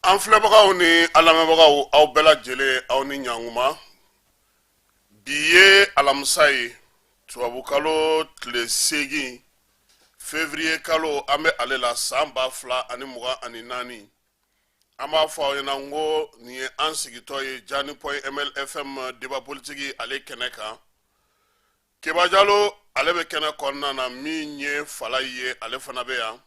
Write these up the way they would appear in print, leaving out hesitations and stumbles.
An filɛbagaw ni an lamɛnbagaw, aw bɛɛ lajɛlen, aw ni ɲankuma. Bi ye alamisa ye, tubabukalo tile 8, février kalo an bɛ ale la, san 2024. An b'a fɔ aw ɲɛna n ko nin ye an sigitɔ ye Jani point ml FM débat politique ale kɛnɛ kan. Keba Jalo, ale bɛ kɛnɛ kɔnɔna na. Min ye Falayi ye, ale fana bɛ yan.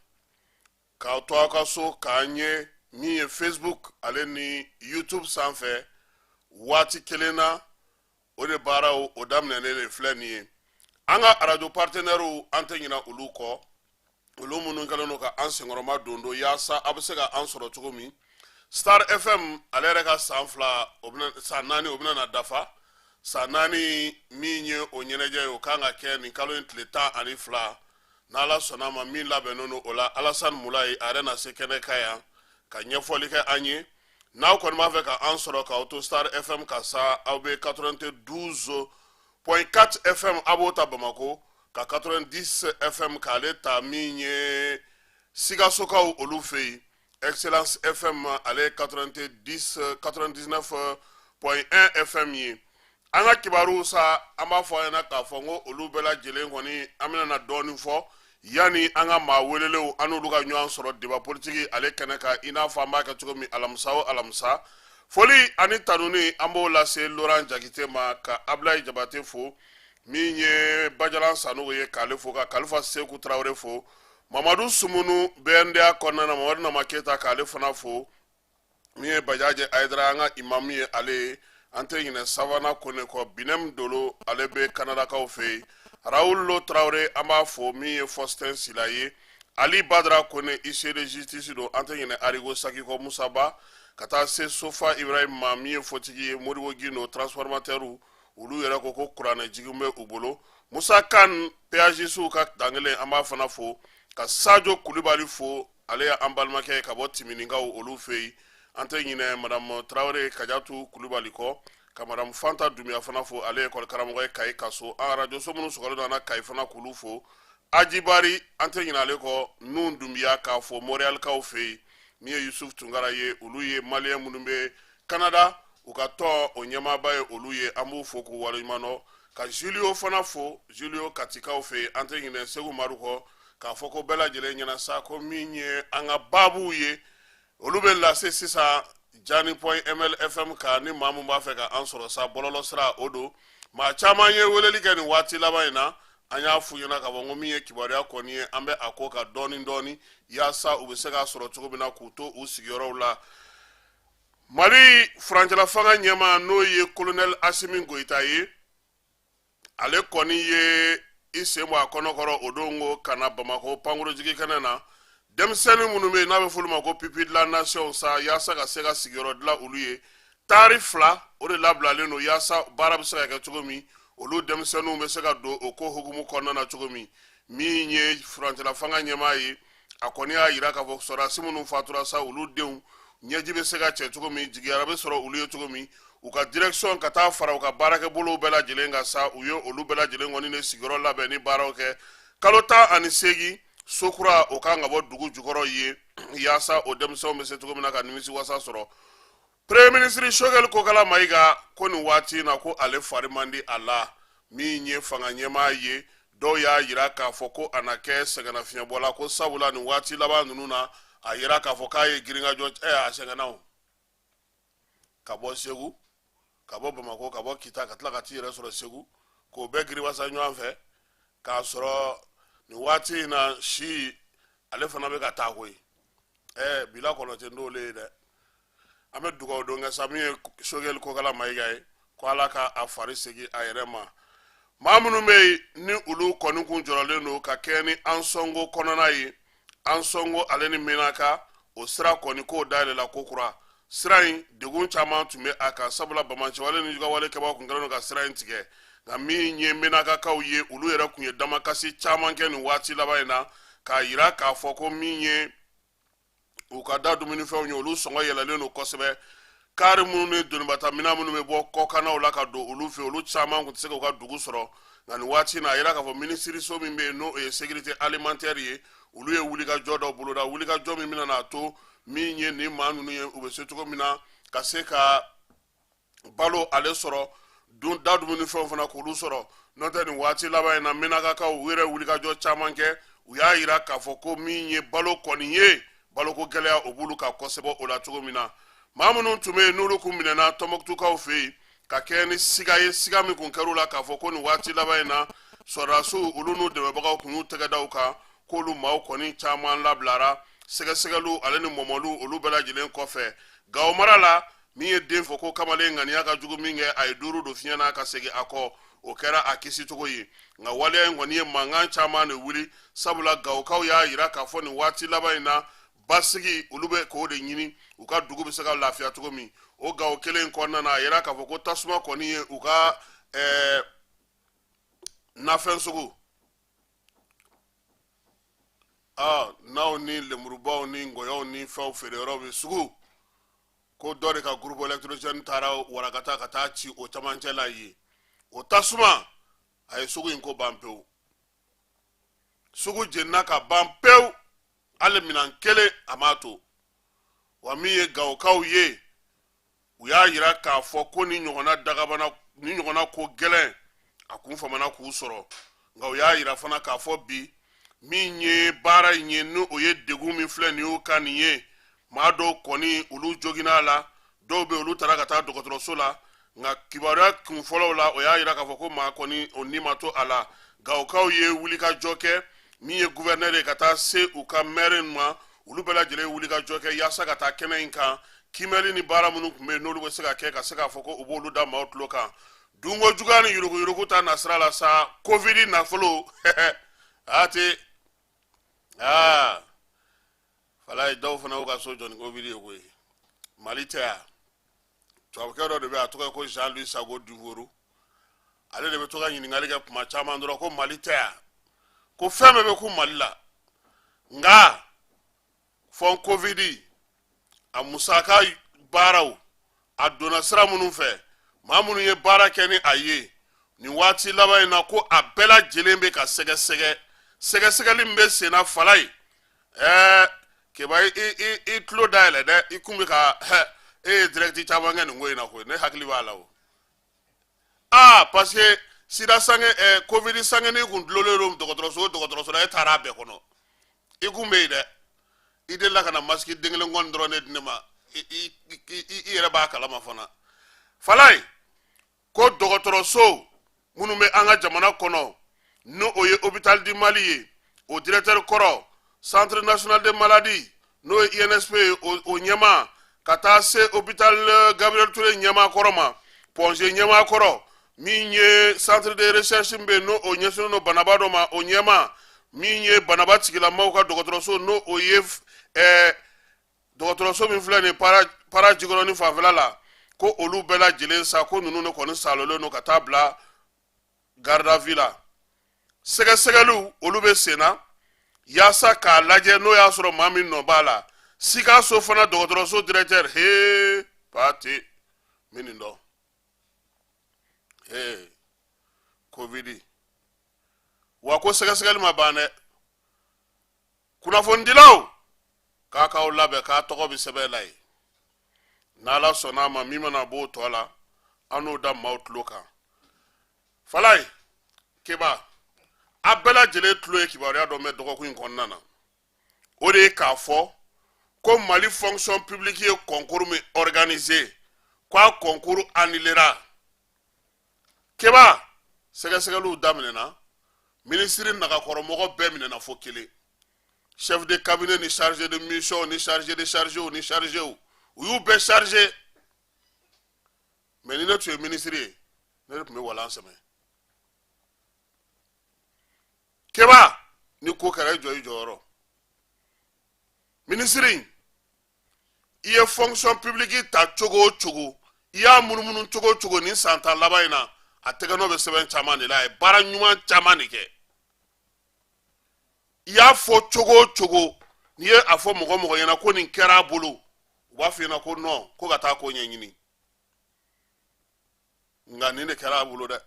K'aw to aw ka so k'an ye min ye Facebook ale ni YouTube sanfɛ waati kelen na, o de baaraw o daminɛnen de filɛ nin ye. An ka arajo partenaires, an tɛ ɲina olu kɔ, olu minnu kɛlen don ka an senkɔrɔma don don yaasa a bɛ se ka an sɔrɔ cogo min. Star FM, ale yɛrɛ ka san 2, o bɛna san 4, o bɛna na dafa. San 4 min ye o ɲɛnajɛ ye, o kan ka kɛ nin kalo in tile 12, n'Ala sɔnna a ma. Min labɛnnen don o la, Alasani Mulayi, a yɛrɛ na se kɛnɛ kan yan ka ɲɛfɔli kɛ an ye. N'aw kɔni b'a fɛ ka an sɔrɔ k'aw to Star FM ka sa, aw bɛ 92.4 FM, a b'o ta Bamakɔ, ka 90 FM k'ale ta min ye Sikasokaw olu fɛ yen. Excellence FM, ale ye 90 99.1 FM ye. An ka kibaruw sa, an b'a fɔ an ɲɛna k'a fɔ n ko olu bɛɛ lajɛlen kɔni, an bɛna na dɔɔnin fɔ yanni an ka maa welelenw, an n'olu ka ɲɔgɔn sɔrɔ débat politique ale kɛnɛ kan, i n'a fɔ an b'a kɛ cogo min alamisa o alamisa. Foli ani tanuni, an b'o lase Laurent Jakite ma, ka Abulayi Jabate fo, min ye Bajalan Sanogo ye k'ale fo, ka Kalifa Seku Tarawele fo, Mamadu Sumunu BNDA kɔnɔna na, Mamadu Nama Keyita k'ale fana fo, min ye Bajajɛ Ayidara, an ka imamu ye ale ye. An tɛ ɲinɛ Savana Kone kɔ, Binem Dolo, ale bɛ Kanadakaw fɛ yen. Raoul Lo Tarawele, an b'a fo, min ye Faustin Sila ye, Ali Badara Kone, huissier de justice don. An tɛ ɲinɛ Arigo Saki kɔ, Musaba, ka taa se Sofa Ibrahim ma, min ye fotigi ye, Modibo Gindo transformateur, olu yɛrɛ ko ko kuranɛ jigin bɛ u bolo. Musa Kan péagiste ka dankelen, an b'a fana fo, ka Sajo Kulibali fo, ale ye an balimakɛ ye ka bɔ Timininkaw olu fɛ yen. An tɛ ɲinɛ Madame Tarawele Kajatu Kulibali kɔ, ka Madame Fanta Dunbiya fana fo, ale ye ekɔli karamɔgɔ ye Kayi Kaso. An arajoso minnu sɔgɔlen don an na Kayi fana, k'olu fo. Ajibari, an tɛ ɲinɛ ale kɔ, Nun Dunbiya k'a fo Montréalkaw fɛ yen. Min ye Yusuf Tunkara ye, olu ye maliyɛn minnu bɛ Canada, u ka tɔn o ɲɛmaaba ye olu ye, an b'u fo k'u waleɲuman dɔn, ka Julio fana fo, Julio Katikaw fɛ yen. An tɛ ɲinɛ Segu Maru kɔ, k'a fɔ ko bɛɛ lajɛlen ɲɛna sa ko min ye an ka baabuw ye, olu bɛ lase sisan Jani point ml FM kan. Ni maa min b'a fɛ ka an sɔrɔ sa, bɔlɔlɔ sira o don. Maa caman ye weleli kɛ nin waati laban in na. An y'a f'u ɲɛna k'a fɔ ko min ye kibaruya kɔni ye, an bɛ a ko ka dɔɔni dɔɔni yaasa u bɛ se k'a sɔrɔ cogo min na k'u to u sigiyɔrɔw la. Mali furancɛla fanga ɲɛmaa, n'o ye Colonel Asimi Goyita ye, ale kɔni ye i sen bɔ a kɔnɔkɔrɔ o don ko ka na Bamakɔ pankurujigi kɛnɛ na. Denmisɛnnin minnu bɛ yen n'a bɛ f'olu ma ko pupille de la nation sa, yaasa ka se ka sigiyɔrɔ dilan olu ye, taari 2 o de labilalen don yaasa baara bɛ se ka kɛ cogo min, olu denmisɛnninw bɛ se ka don o ko hukumu kɔnɔna na cogo min. Min ye furancɛla fanga ɲɛmaa ye, a kɔni y'a yira k'a fɔ sɔrɔdasi minnu fatura sa, olu denw ɲɛji bɛ se ka cɛ cogo min, jigiyara bɛ sɔrɔ olu ye cogo min, u ka direction ka taa fara u ka baarakɛbolow bɛɛ lajɛlen kan sa, u ye olu bɛɛ lajɛlen kɔni de sigiyɔrɔ labɛn ni baaraw kɛ. Kalo 18, so kura o kan ka bɔ dugu jukɔrɔ ye yaasa o denmisɛnw bɛ se cogo min na ka nimisi wasa sɔrɔ. Premier ministre Choguel Kokala Mayiga ko nin waati in na ko ale fari man di a la. Min ye fanga ɲɛmaa ye, dɔw y'a yira k'a fɔ ko a na kɛ sɛgɛnnafiɲɛbɔ la, ko sabula nin waati laban ninnu na, a yira k'a fɔ k'a ye girinkajɔ a sɛgɛnna o, ka bɔ Segu, ka bɔ Bamakɔ, ka bɔ Kita, ka tila ka t'i yɛrɛ sɔrɔ Segu, k'o bɛɛ giriwasa ɲɔgɔn fɛ, k'a sɔrɔ nin waati in na si ale fana bɛ ka taa koyi. Bila kɔnɔ tɛ n'olu ye dɛ. An bɛ dugawu don kɛ sa min ye Choguel Kokala Mayiga ye, ko Ala ka a fari segin a yɛrɛ ma. Maa minnu bɛ yen ni olu kɔni kun jɔrɔlen don ka kɛ ni Ansɔngo kɔnɔna ye, Ansɔngo ale ni Menaka, o sira kɔni k'o dayɛlɛla ko kura. Sira in degun caman tun bɛ a kan, sabula banbaanciwale ni jugawale kɛbaaw kun kɛlen don ka sira in tigɛ. Nka min ye Menakakaw ye, olu yɛrɛ kun ye damakasi caman kɛ nin waati laban in na, k'a yira k'a fɔ ko min ye u ka da dumunifɛnw ye, olu sɔngɔ yɛlɛlen don kosɛbɛ. Kaari minnu ni donibata minɛn minnu bɛ bɔ kɔkannaw la ka don olu fɛ, olu caman tun tɛ se k'u ka dugu sɔrɔ. Nka nin waati in na, a yira k'a fɔ minisiriso min bɛ yen, n'o ye sécurité alimentaire ye, olu ye wulikajɔ dɔ boloda, wulikajɔ min bɛna n'a to min ye nin maa ninnu ye, u bɛ se cogo min na ka se ka balo ale sɔrɔ, dun da dumunifɛnw fana k'olu sɔrɔ. N'o tɛ, nin waati laban in na, Menakakaw u yɛrɛ wulikajɔ caman kɛ. U y'a yira k'a fɔ ko min ye balo kɔni ye, baloko gɛlɛya o b'olu kan kosɛbɛ. O la cogo min na, maa minnu tun bɛ yen, n'olu kun minɛna Tɔnbɔkutukaw fɛ yen ka kɛ ni siga ye, siga min kun kɛr'u la k'a fɔ ko nin waati laban in na, sɔrɔdasiw olu n'u dɛmɛbagaw kun y'u tɛgɛ da u kan, k'olu maaw kɔni caman labilara sɛgɛsɛgɛliw ale ni mɔmɔliw olu bɛɛ lajɛlen kɔfɛ. Gawo mara la, min ye den fɔ ko kamalen ŋaniya ka jugu min kɛ, a ye duuru don fiɲɛ na ka segin a kɔ, o kɛra a kisicogo ye. Nka waleya in kɔni ye mankan caman de wuli, sabula Gawokaw y'a yira k'a fɔ nin waati laban in na, basigi olu bɛ k'o de ɲini, u ka dugu bɛ se ka lafiya cogo min. O Gawo kelen in kɔnɔna na, a yira k'a fɔ ko tasuma kɔni ye u ka nafɛn sugu, naw ni lemurubaw ni ngɔyɔw ni fɛnw feere yɔrɔ bɛ sugu, ko dɔ de ka groupe électrogène taara warakata ka taa ci o camancɛ la yen. O tasuma a ye sugu in ko ban pewu, sugu jenina ka ban pewu, hali minan kelen a m'a to. Wa min ye Gawokaw ye, u y'a yira k'a fɔ ko ni ɲɔgɔnna dagabana, ni ɲɔgɔnna ko gɛlɛn a kun famana k'u sɔrɔ. Nka u y'a yira fana k'a fɔ bi, min ye baara in ye, ni o ye degun min filɛ nin y'u kan nin ye, maa dɔw kɔni olu joginna a la, dɔw bɛ olu taara ka taa dɔgɔtɔrɔso la. Nka kibaruya kun fɔlɔw la, o y'a yira k'a fɔ ko maa kɔni o ni ma to a la. Gawokaw ye wulikajɔ kɛ, min ye gouverneur ye ka taa se u ka maire ma, olu bɛɛ lajɛlen ye wulikajɔ kɛ yaasa ka taa kɛnɛ in kan, kiimɛli ni baara minnu tun bɛ yen, n'olu bɛ se ka kɛ, ka se k'a fɔ ko u b'olu da maaw tulo kan. Dunko juguya ni yuruguyurugu ta nasira la sa, covid nafolo a tɛ aa falaye. Dɔw fana y'u ka so jɔ ni covid ye koyi. Mali tɛ yan, tubabukɛ dɔ de bɛ, a tɔgɔ ye ko Jean Louis Sago Duvauroux, ale de bɛ to ka ɲininkali kɛ kuma caman dɔrɔn ko Mali tɛ yan, ko fɛn bɛɛ bɛ kun Mali la, nka fonds covid a musaka baaraw a donna sira minnu fɛ, maa minnu ye baara kɛ ni a ye nin waati laban in na, ko a bɛɛ lajɛlen bɛ ka sɛgɛsɛgɛ. Sɛgɛsɛgɛli min bɛ sen na, falaye, keba, i tulo dayɛlɛ dɛ, i kun bɛ ka e ye direct caman kɛ nin ko in na koyi, ne hakili b'a la o. Parce que sida sange, covid sangeni kun dulonlen don dɔgɔtɔrɔso o dɔgɔtɔrɔso la, e taara a bɛɛ kɔnɔ, i kun bɛ yen dɛ. I delila ka na masque den kelen kɔni dɔrɔn ne di ne ma, i yɛrɛ b'a kalama fana. Falaye ko dɔgɔtɔrɔso minnu bɛ an ka jamana kɔnɔ, n'o o ye Hôpital du Mali ye, o directeur kɔrɔ, Centre national de maladie n'o ye INSP ye, o ɲɛmaa, ka taa se Hôpital Gabriel Touré ɲɛmaa kɔrɔ ma, Point G ɲɛmaa kɔrɔ, min ye centre de recherche min bɛ yen, n'o o ɲɛsinnen don banaba dɔ ma, o ɲɛmaa, min ye banaba tigilamaw ka dɔgɔtɔrɔso, n'o o ye dɔgɔtɔrɔso min filɛ nin para Jikɔrɔni fanfɛla la, ko olu bɛɛ lajɛlen sa, ko ninnu de kɔni salolen don ka taa bila garde à vue la. Sɛgɛsɛgɛliw olu bɛ sen na yaasa k'a lajɛ n'o y'a sɔrɔ maa min nɔ b'a la. Sikaso fana dɔgɔtɔrɔso directeur, hee pate min nin dɔn, hee covid wa, ko sɛgɛsɛgɛli ma ban dɛ. Kunnafonidilaw k'a k'aw labɛn k'a tɔgɔ bɛ sɛbɛn la yen. N'Ala sɔnna a ma, min mana b'o tɔ la, an n'o da maaw tulo kan. Falaye Keba, a bɛɛ lajɛlen tulo ye kibaruya dɔ mɛn dɔgɔkun in kɔnɔna na, o de ye k'a fɔ ko Mali fonction publique ye concours min organiser, k'a concours annulera. Keba, sɛgɛsɛgɛliw daminɛna, minisiri nagakɔrɔmɔgɔ bɛɛ minɛna fo kelen, chef de cabinet ni chargé de mission ni chargé de chargé ni chargé, u y'u bɛɛ chargé. Mais ni ne tun ye minisiri ye, ne de tun bɛ walan sɛmɛ. Keba, ni ko kɛra, i jɔ i jɔyɔrɔ. Minisiri, i ye fonction publique ta cogo o cogo, i y'a munumunu cogo o cogo nin san 10 laban in na, a tɛgɛnɔ bɛ sɛbɛn caman de la, a ye baara ɲuman caman de kɛ. I y'a fɔ cogo o cogo, n'i ye a fɔ mɔgɔ mɔgɔ ɲɛna ko nin kɛra a bolo, u b'a f'i ɲɛna ko non, ko ka taa ko ɲɛɲini. Nka nin de kɛra a bolo dɛ.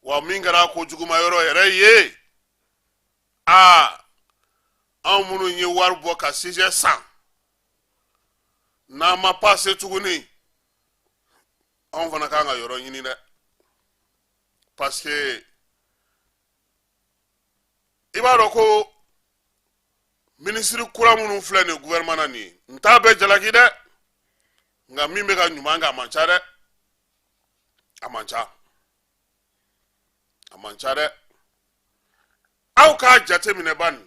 Wa min kɛra ko juguma yɔrɔ yɛrɛ ye, aa, anw minnu ye wari bɔ ka sujet san, n'an ma pase tuguni, anw fana kan ka yɔrɔ ɲini dɛ, parce que i b'a dɔn ko minisiri kura minnu filɛ nin gouvernement na nin ye, n t'a bɛɛ jalaki dɛ, nka min bɛ ka ɲuman kɛ, a man ca dɛ, a man ca, a man ca dɛ. Aw k'a jate minɛ bani,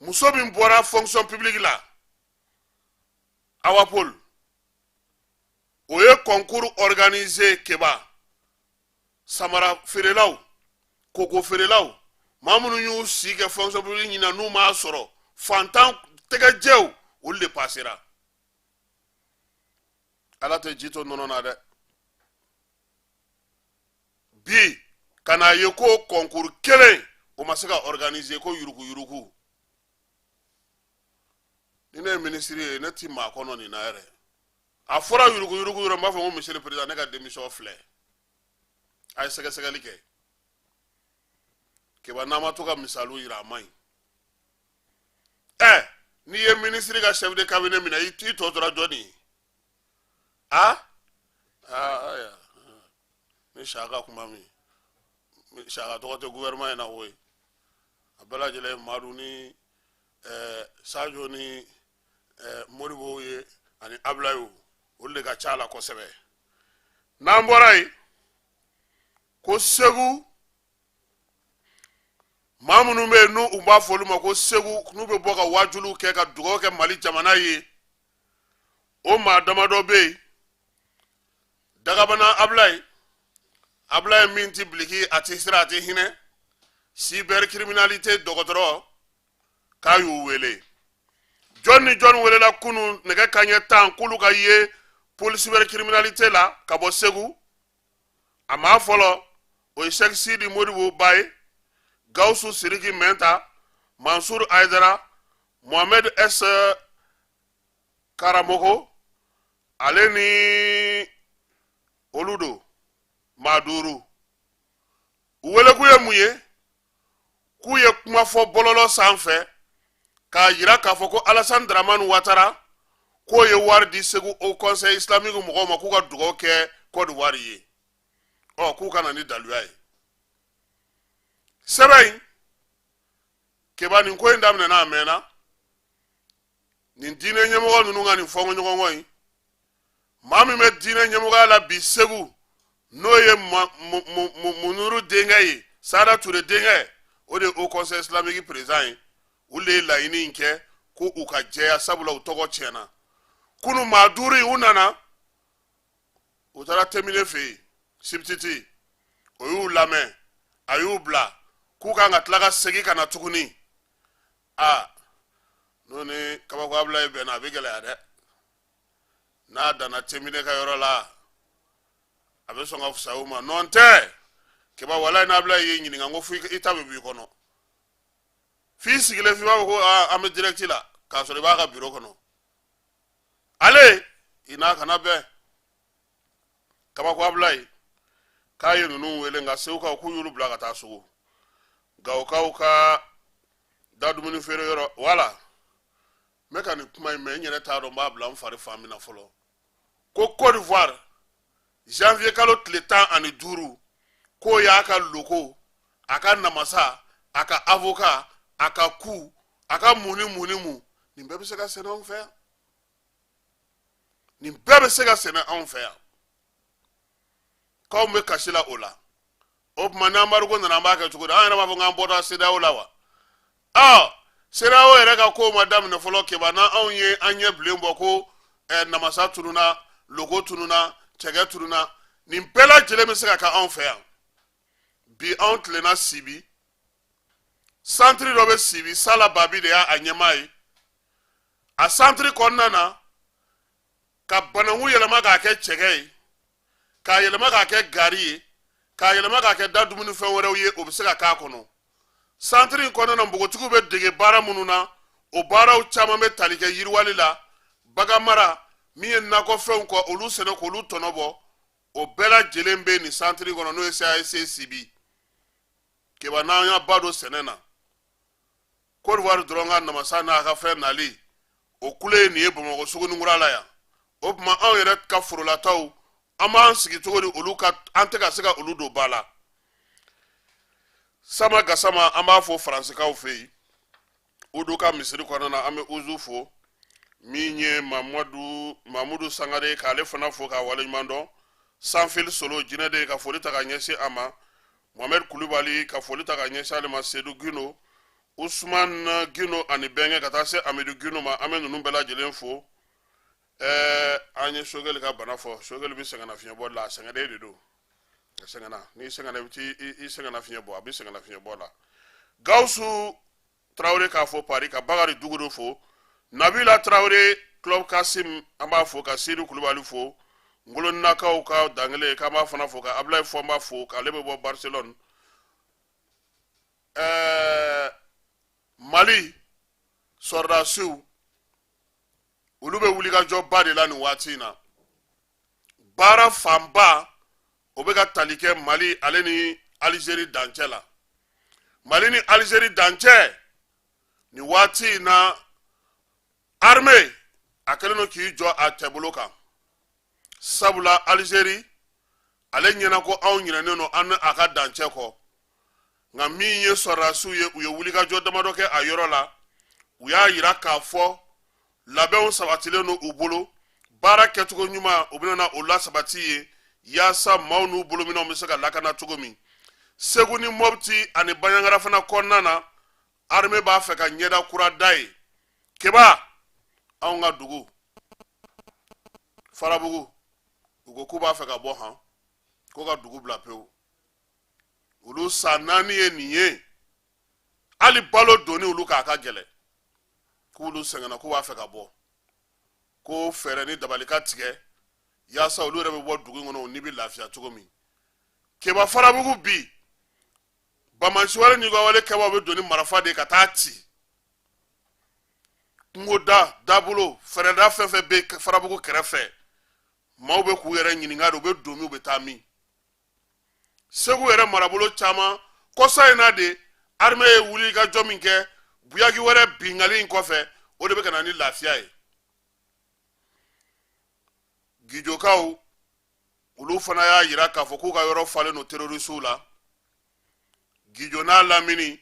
muso min bɔra fonction publique la, Awa Paul, o ye concours organisé. Keba, samara feerelaw, koko feerelaw, maa minnu y'u si kɛ fonction publique ɲini na, n'u m'a sɔrɔ, fantan tɛgɛjɛw, olu de pasera. Ala tɛ ji to nɔnɔ na dɛ. Bi ka n'a ye ko concours kelen o ma se ka organiser, ko yuruku yuruku. Ni ne ye minisiri ye, ne ti maa kɔnɔ nin na yɛrɛ. A fɔra yuruku yuruku yɔrɔ, n b'a fɔ ko monsieur le président, ne ka démission filɛ, a ye sɛgɛsɛgɛli kɛ. Keba, n'an ma to ka misaliw yira, a man ɲi. Ɛ, n'i ye minisiri ka chef de cabinet minɛ, i tɔ tora jɔnni ye? A aa, ni Saka kuma min, Saka tɔgɔ tɛ gouvernement in na koyi. A bɛɛ lajɛlen ye Madu ni Sajo ni Modibo ye ani Abilayo, olu de ka ca la kosɛbɛ. N'an bɔra yen, ko Segu maa minnu bɛ yen, n'u u b'a fɔ olu ma ko Segu, n'u bɛ bɔ ka wajuliw kɛ, ka dugawu kɛ Mali jamana ye, o maa damadɔ bɛ yen. Dagabana Abilayi, Abilayi min ti biliki, a ti siran, a ti hinɛ, cybercriminalité dɔgɔtɔrɔ, k'a y'u wele. Jɔn ni jɔn welela kunu nɛgɛ kanɲɛ 10 k'olu ka ye pôle cybercriminalité la ka bɔ Segu? A maa fɔlɔ, o ye Sɛki Sidi Modibo Ba ye, Gawusu Siriki Mɛnta, Mansur Ayidara, Mohamed S Karamɔgɔ, ale ni olu don, maa duuru. U welekun ye mun ye? K'u ye kuma fɔ bɔlɔlɔ sanfɛ k'a yira k'a fɔ ko Alassane Dramane Ouattara, k'o ye wari di Segu Haut Conseil islamique mɔgɔw ma k'u ka dugawu kɛ Côte d'Ivoire ye. Ɔ, k'u ka na ni daluya ye. Sɛbɛn in, Keba, nin ko in daminɛna a mɛnna. Nin diinɛ ɲɛmɔgɔ ninnu ka nin fɔnkɔɲɔgɔnkɔ in, maa min bɛ diinɛ ɲɛmɔgɔya la bi Segu, n'o ye Munuru denkɛ ye, Sada Ture denkɛ, o de ye Haut Conseil islamique président ye. Olu de ye laɲini in kɛ ko u ka jɛya, sabula u tɔgɔ tiɲɛna. Kunu, maa duuru in, u nana, u taara Temine fɛ yen, substitut, o y'u lamɛn, a y'u bila k'u kan ka tila ka segin ka na tuguni. Aa, n'o ni Kabako Abilayi bɛnna, a bɛ gɛlɛya dɛ. N'a danna Temine ka yɔrɔ la, a bɛ sɔn ka fisaya u ma. Nɔn tɛ, Keba, walayi, n'Abilayi y'i ɲininka ko fo i ta bɛ b'i kɔnɔ, f'i sigilen, f'i b'a fɔ ko aa, an bɛ direct la, k'a sɔrɔ i b'a ka biro kɔnɔ. Ale i n'a kana bɛn. Kabako Abilayi k'a ye ninnu wele, nka Segukaw k'u y'olu bila ka taa sugu, Gawokaw ka da dumuni feere yɔrɔ. Wala n bɛ ka nin kuma in mɛn, n yɛrɛ t'a dɔn n b'a bila n fari fan min na fɔlɔ, ko Côte d'Ivoire, janvier kalo tile 15, k'o y'a ka loko, a ka namasa, a ka avocat, a ka ku, a ka mun ni mun ni mun. Nin bɛɛ bɛ se ka sɛnɛ anw fɛ yan, nin bɛɛ bɛ se ka sɛnɛ anw fɛ yan. K'anw bɛ kasi la o la. O tuma, ni embargo nana, an b'a kɛ cogo di? An yɛrɛ b'a fɔ k'an bɔra CEDEAO la wa? Ɔ, CEDEAO yɛrɛ ka kow ma daminɛ fɔlɔ. Keba, na anw ye an ɲɛ bilen bɔ ko namasa tununa, loko tununa, cɛkɛ tununa, nin bɛɛ lajɛlen bɛ se ka kɛ anw fɛ yan bi. Anw tilenna Sibi, santiri dɔ bɛ Sibi, Sala Babi de y'a ɲɛmaa ye. A santiri kɔnɔna na, ka bananku yɛlɛma k'a kɛ cɛkɛ ye, k'a yɛlɛma k'a kɛ gari ye, k'a yɛlɛma k'a kɛ da dumunifɛn wɛrɛw ye, o bɛ se ka k'a kɔnɔ. Santiri in kɔnɔna na, npogotigiw bɛ dege baara minnu na, o baaraw caman bɛ tali kɛ yiriwali la, baganmara, min ye nakɔfɛnw kɔ, olu sɛnɛ k'olu tɔnɔ bɔ, o bɛɛ lajɛlen bɛ nin santiri kɔnɔ, n'o ye CASC Sibi. Keba, n'an y'a ba don sɛnɛ na, Côte d'Ivoire dɔrɔn ka namasa n'a ka fɛn nali, o kule ye nin ye Bamakɔ Suguninkura la yan. O tuma, anw yɛrɛ ka forolataw, an b'an sigi cogo di olu ka? An tɛ ka se ka olu don ba la. Sama Gasama, an b'a fo Faransikaw fɛ yen, Udu ka misiri kɔnɔna na. An bɛ Uzu fo. Min ye Mamadu Mamudu Sangare, k'ale fana fo k'a waleɲuman dɔn. Sanfili Solo jinɛden, ka foli ta ka ɲɛsin a ma. Mohamed Kulubali, ka foli ta ka ɲɛsin ale ma. Sedu Gindo, Usman Gindo ani bɛnkɛ, ka taa se Amidu Gindo ma, an bɛ ninnu bɛɛ lajɛlen fo. An ye Sogɛli ka bana fɔ. Sogɛli bɛ sɛgɛnna fiɲɛ bɔ la, a sɛgɛnnen de don, a sɛgɛnna. N'i sɛgɛnna, i bɛ t'i sɛgɛnna fiɲɛ bɔ, a bɛ sɛgɛnna fiɲɛ bɔ la. Gawusu Tarawele k'a fo Pari, ka Bakari Duguru fo. Nabila Tarawele, Club Kasim, an b'a fo, ka Sidi Kulubali fo, Ngolonakaw ka dankelen, k'an b'a fana fo, ka Abulayi Fɔnba fo, k'ale bɛ bɔ Barcelone. Mali sɔrɔdasiw, olu bɛ wulikajɔba de la nin waati in na. Baara fanba, o bɛ ka tali kɛ Mali ale ni Alizeri dancɛ la. Mali ni Alizeri dancɛ, nin waati in na, armée a kɛlen don k'i jɔ a tɛbolo kan, sabula Alizeri ale ɲɛna ko anw ɲinɛnen don an ni a ka dancɛ kɔ. Nka min ye sɔrɔdasiw ye, u ye wulikajɔ damadɔ kɛ a yɔrɔ la. U y'a yira k'a fɔ labɛnw sabatilen don u bolo, baara kɛcogo ɲuman, u bɛna o lasabati ye, yaasa maaw n'u bolominɛnw bɛ se ka lakana cogo min. Segu ni Mɔpti ani Baɲangara fana kɔnɔna na, armée b'a fɛ ka ɲɛda kura da ye. Keba, anw ka dugu Farabugu, u ko k'u b'a fɛ ka bɔ han, ko ka dugu bila pewu. Olu san 4 ye nin ye, hali balo donni olu k'a ka gɛlɛ, k'olu sɛgɛnna, k'u b'a fɛ ka bɔ, ko fɛɛrɛ ni dabali ka tigɛ yaasa olu yɛrɛ bɛ bɔ dugu in kɔnɔ, ni bɛ lafiya cogo min. Keba, Farabugu bi, banbaanciwale ni wale kɛbaw bɛ don ni marifa de ye ka taa ci kungoda, dabolo, fɛrɛda fɛn fɛn bɛ Farabugu kɛrɛfɛ. Maaw bɛ k'u yɛrɛ ɲininka de, u bɛ don min, u bɛ taa min? Segu yɛrɛ marabolo caman, kɔsa in na de, armée ye wuli ka jɔ min kɛ Buyaki wɛrɛ binkanni in kɔfɛ, o de bɛ ka na ni lafiya ye. Gijokaw, olu fana y'a yira k'a fɔ k'u ka yɔrɔ falen don terrorisiw la. Gijo n'a lamini,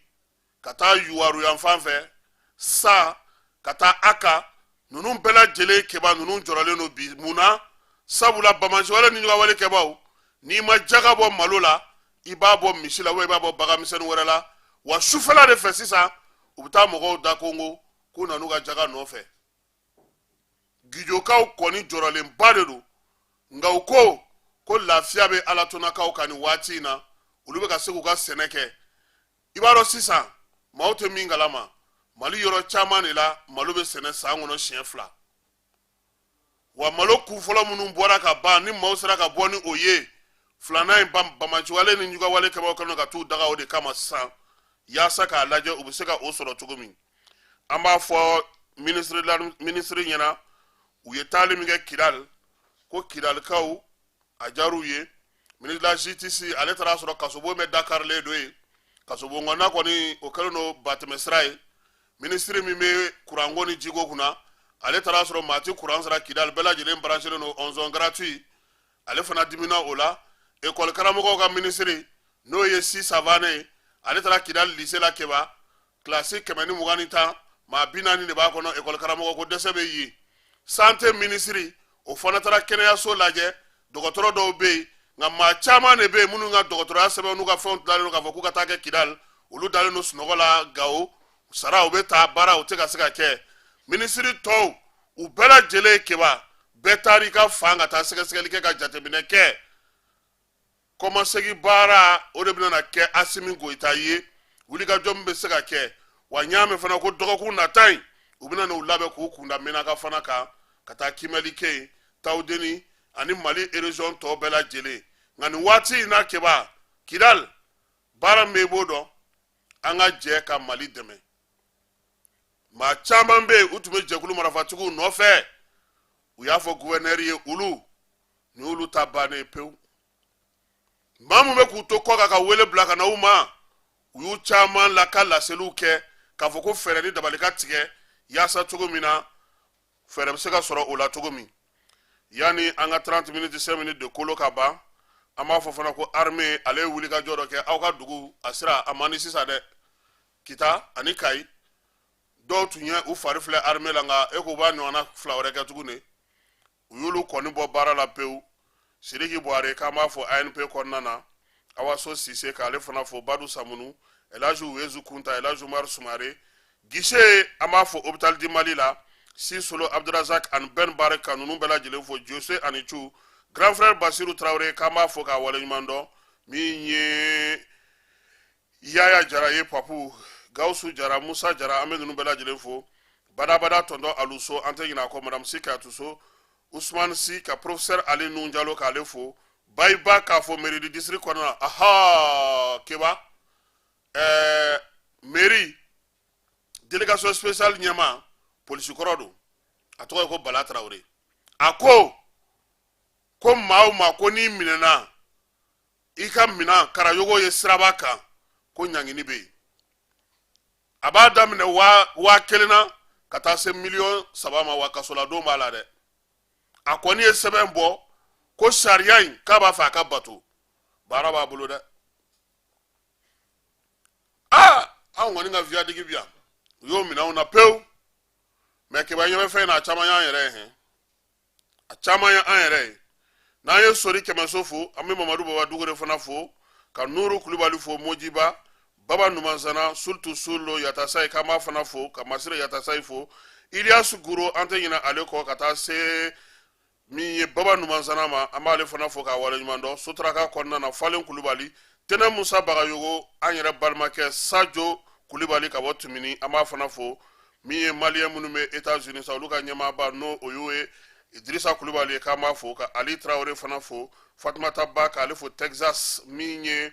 ka taa Yuwaru yan fan fɛ sa, ka taa Aka, ninnu bɛɛ lajɛlen, Keba, ninnu jɔrɔlen don bi. Mun na? Sabula banbaanciwale ni ɲugawale kɛbaw, n'i ma jaga bɔ malo la, i b'a bɔ misi la, walima i b'a bɔ bagan misɛnnin wɛrɛ la. Wa sufɛla de fɛ sisan, u bɛ taa mɔgɔw da kongo k'u nan'u ka jaga nɔfɛ. Gijokaw kɔni jɔrɔlenba de don, nka u ko ko lafiya bɛ Alatonakaw kan nin waati in na, olu bɛ ka se k'u ka sɛnɛ kɛ. I b'a dɔn sisan, maaw tɛ min kalama, Mali yɔrɔ caman de la, malo bɛ sɛnɛ san kɔnɔ siɲɛ 2. Wa malo kunfɔlɔ minnu bɔra ka ban, ni maaw sera ka bɔ ni o ye, filanan in, banbaanciwale ni ɲugawale kɛbaw kɛlen ka t'u daga o de kama sisan, yaasa k'a lajɛ u bɛ se ka o sɔrɔ cogo min. An b'a fɔ minisiri ɲɛna, u ye taali min kɛ Kidali, ko Kidalikaw a diyar'u ye. Ministre de la Justice, ale taara sɔrɔ kasobon bɛɛ dakarilen don yen. Kasobon kɔnɔna kɔni, o kɛlen don batɛmɛsira ye. Minisiri min bɛ kuranko ni jiko kunna, ale taara sɔrɔ maa tɛ kuran sara Kidali, bɛɛ lajɛlen branchelen don onzon gratuit, ale fana dimina o la. Ekɔli karamɔgɔw ka minisiri, n'o ye Si Savane ye, ale taara Kidali lycée la. Keba, kilasi 120, maa 40 de b'a kɔnɔ, ekɔli karamɔgɔ ko dɛsɛ bɛ yen. Santé minisiri, o fana taara kɛnɛyaso lajɛ. Dɔgɔtɔrɔ dɔw bɛ yen, nka maa caman de bɛ yen minnu ka dɔgɔtɔrɔya sɛbɛn n'u ka fɛnw tilalen don k'a fɔ k'u ka taa kɛ Kidali, olu dalen don sunɔgɔ la Gawo. Sara u bɛ taa, baara u tɛ ka se ka kɛ. Minisiri tɔw, u bɛɛ lajɛlen, Keba, bɛɛ taara i ka fan ka taa sɛgɛsɛgɛli kɛ, ka jateminɛ kɛ. Kɔmasegin baara, o de bɛna kɛ Asimi Goyita ye, wulikajɔ min bɛ se ka kɛ. Wa n y'a mɛn fana ko dɔgɔkun nata in, u bɛna n'u labɛn k'u kunda Menaka fana kan, ka taa kiimɛli kɛ yen, Tawudeni ani Mali région tɔ bɛɛ lajɛlen. Nka nin waati in na, Keba, Kidali baara min bɛ, i b'o dɔn. An ka jɛ ka Mali dɛmɛ. Maa caman bɛ yen, u tun bɛ jɛkulu marafatigiw nɔfɛ, u y'a fɔ gouverneur ye, olu ni olu ta bannen pewu. Maa min bɛ k'u to kɔ kan ka wele bila ka na u ma, U y'u caman la ka laseliw kɛ k'a fɔ ko fɛɛrɛ ni dabali ka tigɛ yaasa cogo min na fɛɛrɛ bɛ se ka sɔrɔ o la cogo min. Yanni an ka 30 minutes 5 minutes de kolo ka ban, an b'a fɔ fana ko armée ale ye wulikajɔ dɔ kɛ aw ka dugu a sira a man di sisan dɛ. Kita ani Kayi, dɔw tun ye u fari filɛ armée la, nka e ko u b'a ɲɔgɔnna fila wɛrɛ kɛ tuguni, u y'olu kɔni bɔ baara la pewu. Sidiki Buware, k'an b'a fɔ ANP kɔnɔna na, Awaso Sise, k'ale fana fo, Badu Samunu, Elhaji Wezu Kunta, Elhaji Umaru Sumare Gise, an b'a fɔ Hôpital du Mali la, Si Solo Abdurazak ani Ben Barika, ninnu bɛɛ lajɛlen fo, Jose ani Cu, grand frère Basiru Tarawele, k'an b'a fo k'a waleɲuman dɔn. Min ye Yaya Jara ye, Papu Gawusu Jara, Musa Jara, an bɛ ninnu bɛɛ lajɛlen fo. Badabada tɔntɔn Aluso, an tɛ ɲinɛ a kɔ, Madame Si Kayatuso, Usman Si, ka professeur Ali Nun Jalo k'ale fo, Bayiba k'a fo mairie du district kɔnɔna na. Aha, Keba, mairie délégation spéciale ɲɛmaa, polisi kɔrɔ don, a tɔgɔ ye ko Bala Tarawele. A ko ko maa o maa ko n'i minɛna i ka minan karayogo ye siraba kan, ko ɲangini bɛ yen, a b'a daminɛ 1000 na ka taa se miliyɔn 3 ma, wa kasoladon b'a la dɛ. A kɔni ye sɛbɛn bɔ ko sariya in k'a b'a fɛ a ka bato, baara b'a bolo dɛ. Aa, anw kɔni ka viadigi bi yan, u y'o minɛ anw na pewu. Mɛ Keba, ɲɛ bɛ fɛn in na, a caman y'an yɛrɛ ye hɛn, a caman ye an yɛrɛ ye. N'an ye Sori Kɛmɛso fo, an bɛ Mamadu Baba Dugure fana fo, ka Nuru Kulubali fo, Mojiba Baba Numansana, Sultu Sulo Yatasayi, k'an b'a fana fo, ka Masire Yatasayi fo, Iliyasu Guro, an tɛ ɲinɛ ale kɔ, ka taa se min ye Baba Numansana ma, an b'ale fana fo k'a waleɲuman dɔn. Sotaraka kɔnɔna na, Falen Kulubali, Tɛnɛ Musa Bagayogo, an yɛrɛ balimakɛ Sajo Kulubali ka bɔ Tumini, an b'a fana fo. Min ye maliyɛn minnu bɛ Etats-Unis sa, olu ka ɲɛmaaba n'o o y'o ye Idrissa Kulubali ye, k'an b'a fo, ka Ali Traoré fana fo, Fatumata Ba k'ale fo Texas, min ye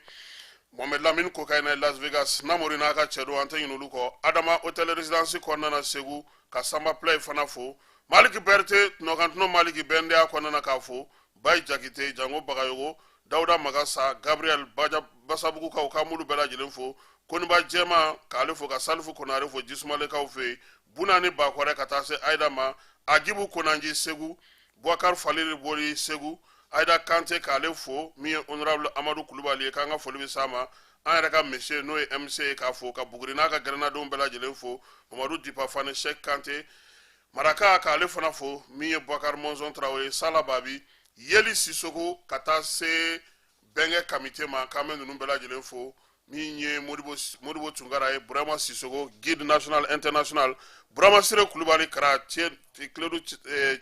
Mohamed Lamine Kokayina Las Vegas, Namori n'a ka cɛ don, an tɛ ɲinɛ olu kɔ. Adama Hotel Résidence kɔnɔna na Segu, ka Samba Play fana fo, Maliki Berete tɔnɔkantɔnɔ, Maliki Bɛndɛya kɔnɔna na k'a fo, Bayi Jakite, Jango Bagayogo, Dawuda Magasa, Gabriel Baja Basabugukaw, k'an b'olu bɛɛ lajɛlen fo. Koniba Jɛma k'ale fo, ka Salifu Konare fo Jisumalekaw fɛ yen, Buna ni Bakɔrɛ, ka taa se Ayida ma, Agibu Konanji Segu, Boubacar Falili Boli Segu, Ayida Kante k'ale fo. Min ye honorable Amadu Kulubali ye, k'an ka foli bɛ s'a ma, an yɛrɛ ka monsieur n'o ye MC ye k'a fo, ka Buguri n'a ka gɛrɛnnadenw bɛɛ lajɛlen fo, Mamadu Dipa Fane, Cheikh Kante Maraka k'ale fana fo. Min ye Boubacar Mɔnzɔn Tarawele, Sala Babi, Yeli Sisoko, ka taa se Bɛnkɛ Kamite ma, k'an bɛ ninnu bɛɛ lajɛlen fo. Min ye Modibo Tunkara ye, Burama Sisoko, guide national international, Burama Sire Kulubali Kara, Kiledu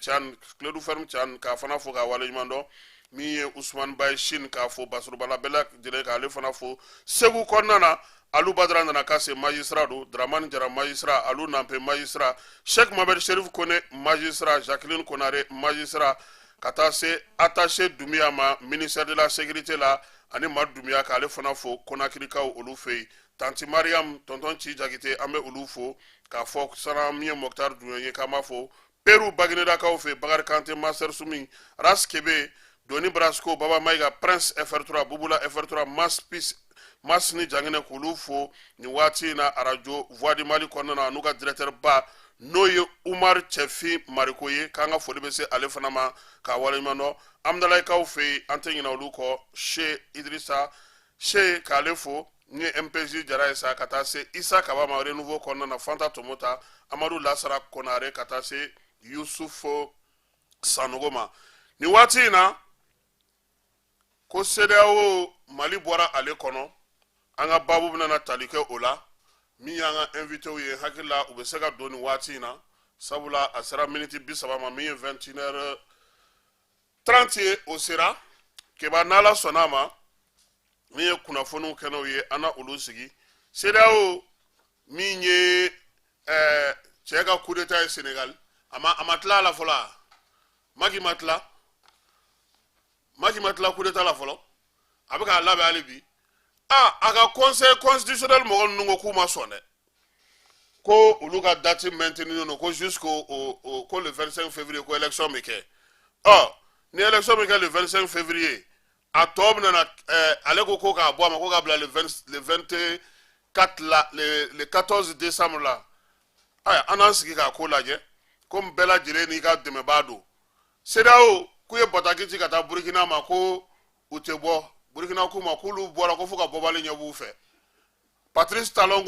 Can, Kiledu Ferme Can, k'a fana fo k'a waleɲuman dɔn. Min ye Usman Baye Shin k'a fo, Basurubala bɛɛ lajɛlen k'ale fana fo Segu kɔnɔna na. Alu Badara nana ka se magistrat don, Dramani Jara magistrat, Alu Nanpe magistrat, Cheikh Mohamed Sherif Kone magistrat, Jacqueline Konare magistrat, ka taa se attaché Dunbiya ma ministère de la sécurité la, ani Ma Dunbiya k'ale fana fo Konakirikaw olu fɛ yen, tanti Mariam, tonton Ci Jakite, an bɛ olu fo k'a fɔ sana. Min ye Mɔkitar Dunbiya ye, k'an b'a fo Peru Baginedakaw fɛ, Bakari Kante, Master Sumi, Ras Kebe, Doni Brasco, Baba Mayiga, Prince FR3, Bubula FR3, Mas Pis, Mas ni Janginɛ, k'olu fo nin waati in na arajo Voix du Mali kɔnɔna na, n'u ka directeur ba n'o ye Umar Cɛfin Mariko ye, k'an ka foli bɛ se ale fana ma k'a waleɲuman dɔn. Amdalayikaw fɛ yen, an tɛ ɲinɛ olu kɔ, Se Idrissa Se k'ale fo, ni ye MPJ Jara ye sa, ka taa se Isa Kaba ma Renouveau kɔnɔna na, Fanta Tomota, Amadu Lasara Konare, ka taa se Yusuf Sanogo ma nin waati in na. Ko CEDEAO, Mali bɔra ale kɔnɔ, an ka baabu bɛna tali kɛ o la. Min y'an ka invité ye, hakili la u bɛ se ka don nin waati in na, sabula a sera miniti 30 ma, min ye 21h30 ye, o sera. Keba, n'Ala sɔnna a ma, min ye kunnafoniw kɛnɛw ye, an na olu sigi. CEDEAO, min ye cɛ ka coup d'état ye Sénégal, a ma tila a la fɔlɔ. Maki ma tila, Maki ma tila coup d'état la fɔlɔ, a bɛ k'a labɛn hali bi. A ka conseil constitutionnel mɔgɔ ninnu ko k'u ma sɔn dɛ, ko olu ka date maintenue don, ko jusqu'au au ko le 25 février ko élection bɛ kɛ. Ɔ, ni élection bɛ kɛ le 25 février, a tɔ bɛna na. Ale ko k'a bɔ a ma, ko k'a bila le 20, le 20. 4 la, le 14 décembre la. Ayiwa, an n'an sigi k'a ko lajɛ komi bɛɛ lajɛlen n'i ka dɛmɛbaa don. CEDEAO k'u ye bataki ci ka taa Burukina ma ko u tɛ bɔ. Burukina k'u ma k'olu bɔra ko fo ka bɔbali ɲɛ b'u fɛ. Patrice Talon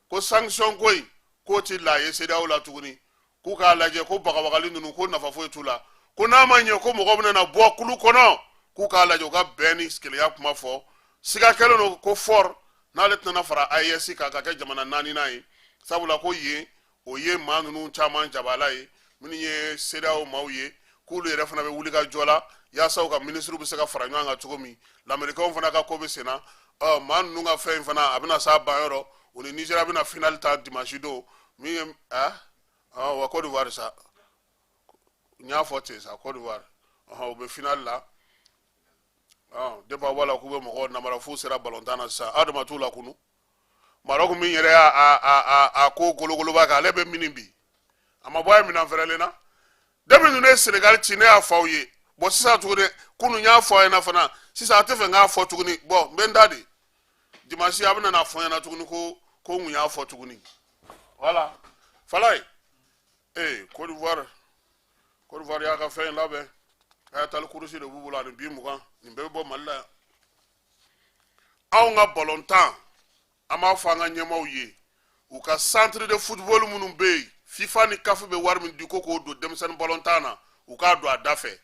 ko sanction ko in k'o ti la ye CEDEAO la tuguni, k'u k'a lajɛ ko bagabagali ninnu ko nafa foyi t'u la, ko n'a ma ɲɛ ko mɔgɔ bɛna na bɔ kulu kɔnɔ, k'u k'a lajɛ u ka bɛn ni kelenya kuma fɔ. Siga kɛlen don ko Faure n'ale tɛna fara AES kan ka kɛ jamana naaninan ye, sabula ko yen o ye maa ninnu caman jabala ye minnu ye CEDEAO maaw ye, k'olu yɛrɛ fana bɛ wuli ka jɔ la yaasa u ka minisiriw bɛ se ka fara ɲɔgɔn kan cogo min. Lamɛrikɛnw fana ka ko bɛ sen na. Ɔ, maa ninnu ka fɛn in fana a bɛna s'a banyɔrɔ. U ni Nizeriya bɛna finali ta dimanche don min ye. A wa, Côte d'Ivoire sa, n y'a fɔ ten sa, Côte d'Ivoire, ɔhɔn, u bɛ finali la. Depuis a bɔ la k'u bɛ mɔgɔw namara f'u sera balontan na sisan, aw de ma t'u la kunu. Maroc min yɛrɛ y'a a ko kolokoloba kɛ, ale bɛ mini bi, a ma bɔ a ye minɛn fɛrɛlen na. Depuis ninnu ye Senegal ci, ne y'a fɔ aw ye. Bon, sisan tuguni, kunu n y'a fɔ aw ɲɛna fana, sisan a tɛ fɛ n k'a fɔ tuguni. Bon, n bɛ n da de, dimanche a bɛna n'a fɔ n ɲɛna tuguni ko n kun y'a fɔ tuguni. Voilà, Falaye, ee, Côte d'Ivoire, Côte d'Ivoire y'a ka fɛn in labɛn. Ayatal kurusi de b'u bolo ani bi 20. Nin bɛɛ bɛ bɔ Mali la yan. Anw ka balontan, an b'a fɔ an ka ɲɛmaaw ye, u ka centre de football minnu bɛ yen, FIFA ni CAF bɛ wari min di ko k'o don denmisɛnnin balontan na, u k'a don a da fɛ.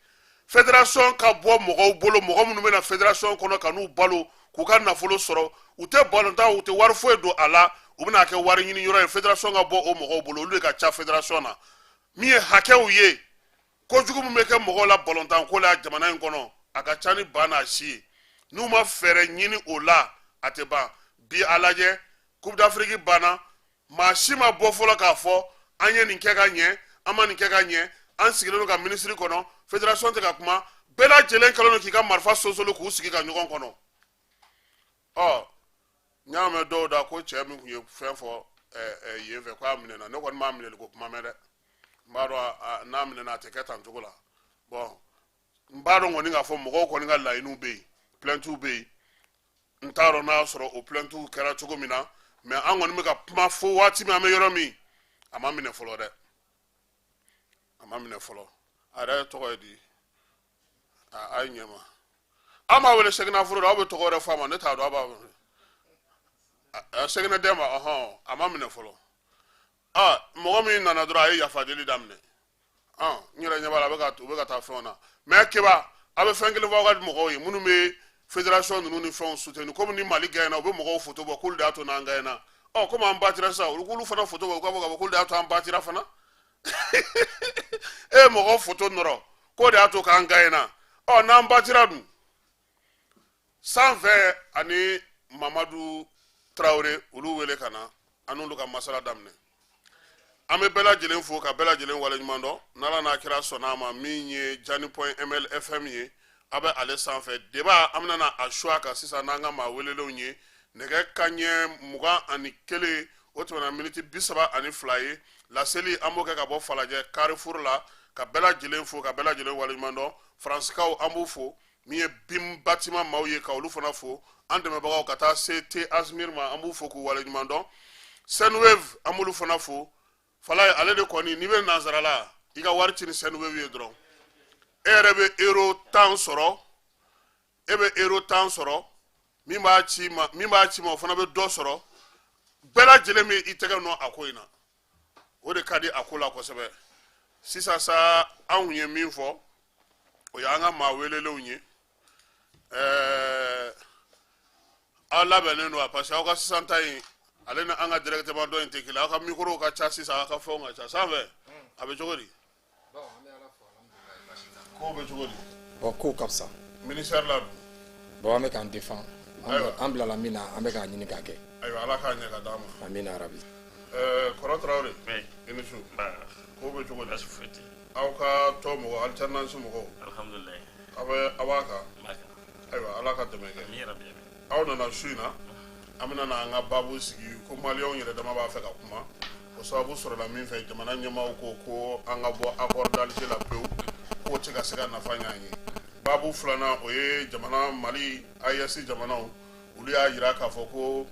Fédération ka bɔ mɔgɔw bolo, mɔgɔ minnu bɛ na fédération kɔnɔ ka n'u balo k'u ka nafolo sɔrɔ, u tɛ balontan, u tɛ wari foyi don a la, u bɛna kɛ wari ɲini yɔrɔ ye. Fédération ka bɔ o mɔgɔw bolo, olu de ka ca fédération na. Min ye hakɛw ye, kojugu min bɛ kɛ mɔgɔw la balontan ko la jamana in kɔnɔ, a ka ca ni ba n'a si ye. N'u ma fɛɛrɛ ɲini o la, a tɛ ban. Bi a lajɛ, Coupe d'Afrique banna, maa si ma bɔ fɔlɔ k'a fɔ an ye nin kɛ ka ɲɛ, an ma nin kɛ ka ɲɛ. An sigilen don ka minisiri kɔnɔ, fédération tɛ ka kuma. Bɛɛ lajɛlen kɛlen don k'i ka marifa sonsolo k'u sigi ka ɲɔgɔn kɔnɔ. Ɔ, n y'a mɛn dɔw da ko cɛ min tun ye fɛn fɔ yen fɛ k'a minɛna. Ne kɔni m'a minɛli ko kuma mɛn dɛ. N b'a dɔn n'a minɛna, a tɛ kɛ tan cogo la. Bon, n b'a dɔn kɔni k'a fɔ mɔgɔw kɔni ka laɲiniw bɛ yen, plaintes bɛ yen. N t'a dɔn n'a y'a sɔrɔ o plaintes kɛra cogo min na, mais an kɔni bɛ ka kuma fo waati min an bɛ yɔrɔ min, a ma minɛ fɔlɔ dɛ, a ma minɛ fɔlɔ. A yɛrɛ tɔgɔ ye di? A ye ɲɛ ma, an b'a wele Sɛgina Foro, aw bɛ tɔgɔ wɛrɛ fɔ a ma, ne t'a dɔn. Aw b'a wele Sɛgina Dɛnba. Ɔhɔn, a ma minɛ fɔlɔ. Aa, mɔgɔ min nana dɔrɔn, a ye yafa deli daminɛ. N yɛrɛ ɲɛ b'a la, a bɛ ka u bɛ ka taa fɛnw na. Mais Keba, a bɛ fɛn kelen fɔ aw ka mɔgɔw ye minnu bɛ fédération ninnu ni fɛnw soutenir, komi ni Mali gagné u bɛ mɔgɔw photo bɔ k'olu de y'a to n'an gagné. Ɔ, komi an batira sisan, olu k'olu fana photo bɔ, u k'a fɔ k'a fɔ k'olu de y'a to an batira fana. E ye mɔgɔw photo nɔrɔ k'o de y'a to k'an gagné. Ɔ, n'an batira dun? Sanfɛ ani Mamadu Tarawele, olu wele ka na, an n'olu ka masala daminɛ. An bɛ bɛɛ lajɛlen fo ka bɛɛ lajɛlen waleɲuman dɔn. N'Ala n'a kira sɔnna a ma, min ye Jani point ml FM ye, a bɛ ale sanfɛ débat. An bɛna na a su a kan sisan n'an ka maa welelenw ye. Nɛgɛ kanɲɛ 21, o tɛmɛna miniti 32 ye. Laseli, an b'o kɛ ka bɔ Falajɛ Carrefour la, ka bɛɛ lajɛlen fo ka bɛɛ lajɛlen waleɲuman dɔn. Faransikaw, an b'u fo. Min ye BIM bâtiment maaw ye, ka olu fana fo. An dɛmɛbagaw, ka taa se T Asmir ma, an b'u fo k'u waleɲuman dɔn. Senwave, an b'olu fana fo. Falaye, ale de kɔni, n'i bɛ nansara la, i ka wari ci ni Senwave ye dɔrɔn, e yɛrɛ bɛ euro 10 sɔrɔ. E bɛ euro 10 sɔrɔ. Min b'a ci ma, min b'a ci ma, o fana bɛ dɔ sɔrɔ. Bɛɛ lajɛlen bɛ i tɛgɛ nɔ a ko in na, o de ka di a ko la kosɛbɛ. Sisan sa, an kun ye min fɔ, o y'an ka maa welelenw ye. Aw labɛnnen don wa? Parce que aw ka sisan ta in, ale ni an ka directement dɔ in tɛ kelen. Aw ka micro ka ca sisan, aw ka fɛnw ka ca sanfɛ. A bɛ cogo di? Kow bɛ cogo di? Bon, kow ka fisa. Ministère la dun? Bon, an bɛ k'an défend. An bilala min na, an bɛ k'a ɲini k'a kɛ. Ayiwa, Ala k'a ɲɛ ka d'an ma. Amina rabi. Kɔrɔ Tarawele, i ni su. Kow bɛ cogo di? Aw ka tɔn mɔgɔ, alternance mɔgɔw? Alhamdulilayi. Aw bɛ, aw b'a kan. Ayiwa, Ala ka dɛmɛ kɛ. Aw nana su in na, an bɛna na an ka baabu sigi ko maliyɛnw yɛrɛ dama b'a fɛ ka kuma. O sababu sɔrɔla min fɛ, jamana ɲɛmaaw ko an ka bɔ accord d'Alger la pewu, k'o tɛ ka se ka nafa ɲɛ an ye. Baabu filanan, o ye jamana Mali, AES jamanaw, olu y'a jira k'a fɔ ko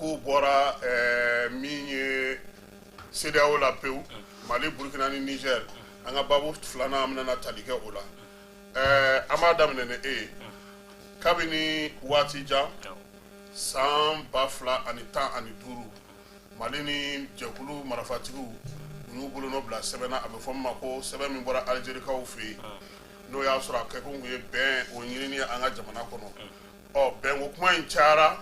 K'u bɔra min ye CEDEAO la pewu, Mali, Burukina ni Niger. An ka baabu filanan, an bɛna tali kɛ o la. An b'a daminɛ ni e ye. Kabini waati jan, san 2015, Mali ni jɛkulu marifatigiw, u y'u bolonɔ bila sɛbɛn na, a bɛ fɔ min ma ko sɛbɛn min bɔra Alizerikaw fɛ yen, n'o y'a sɔrɔ a kɛkun tun ye bɛn o ɲinini ye an ka jamana kɔnɔ. Ɔ, bɛnko kuma in cayara,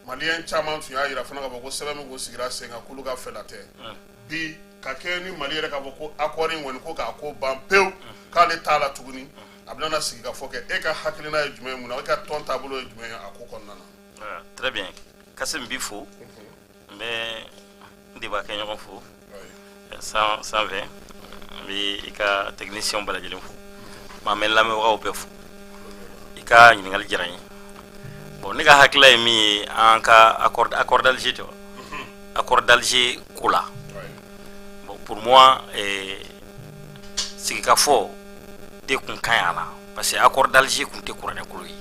maliyɛn caman tun y'a yira fana k'a fɔ ko sɛbɛn min kun sigira sen kan, k'olu ka fɛla tɛ. Bi ka kɛ ni Mali yɛrɛ k'a fɔ ko accord in kɔni, ko k'a ko ban pewu, k'ale t'a la tuguni, a bɛna sigi ka fɔ kɛ. E ka hakilina ye jumɛn ye? Mun na? E ka tɔn taabolo ye jumɛn ye a ko kɔnɔna na? Très bien, Kasim, b'i fo, n bɛ n débat kɛ ɲɔgɔn fo sanfɛ, n bɛ i ka technicien bɛɛ lajɛlen fo, maa bɛ lamɛnbagaw bɛɛ fo. I ka ɲininkali diyara n ye. Bon, ne ka hakilila ye min ye an ka accord d'Alger tɛ wa, accord d'Alger ko la, bon, pour moi, sigikafɔ de kun ka ɲi a la, parce que accord d'Alger kun tɛ kuranɛkolo ye.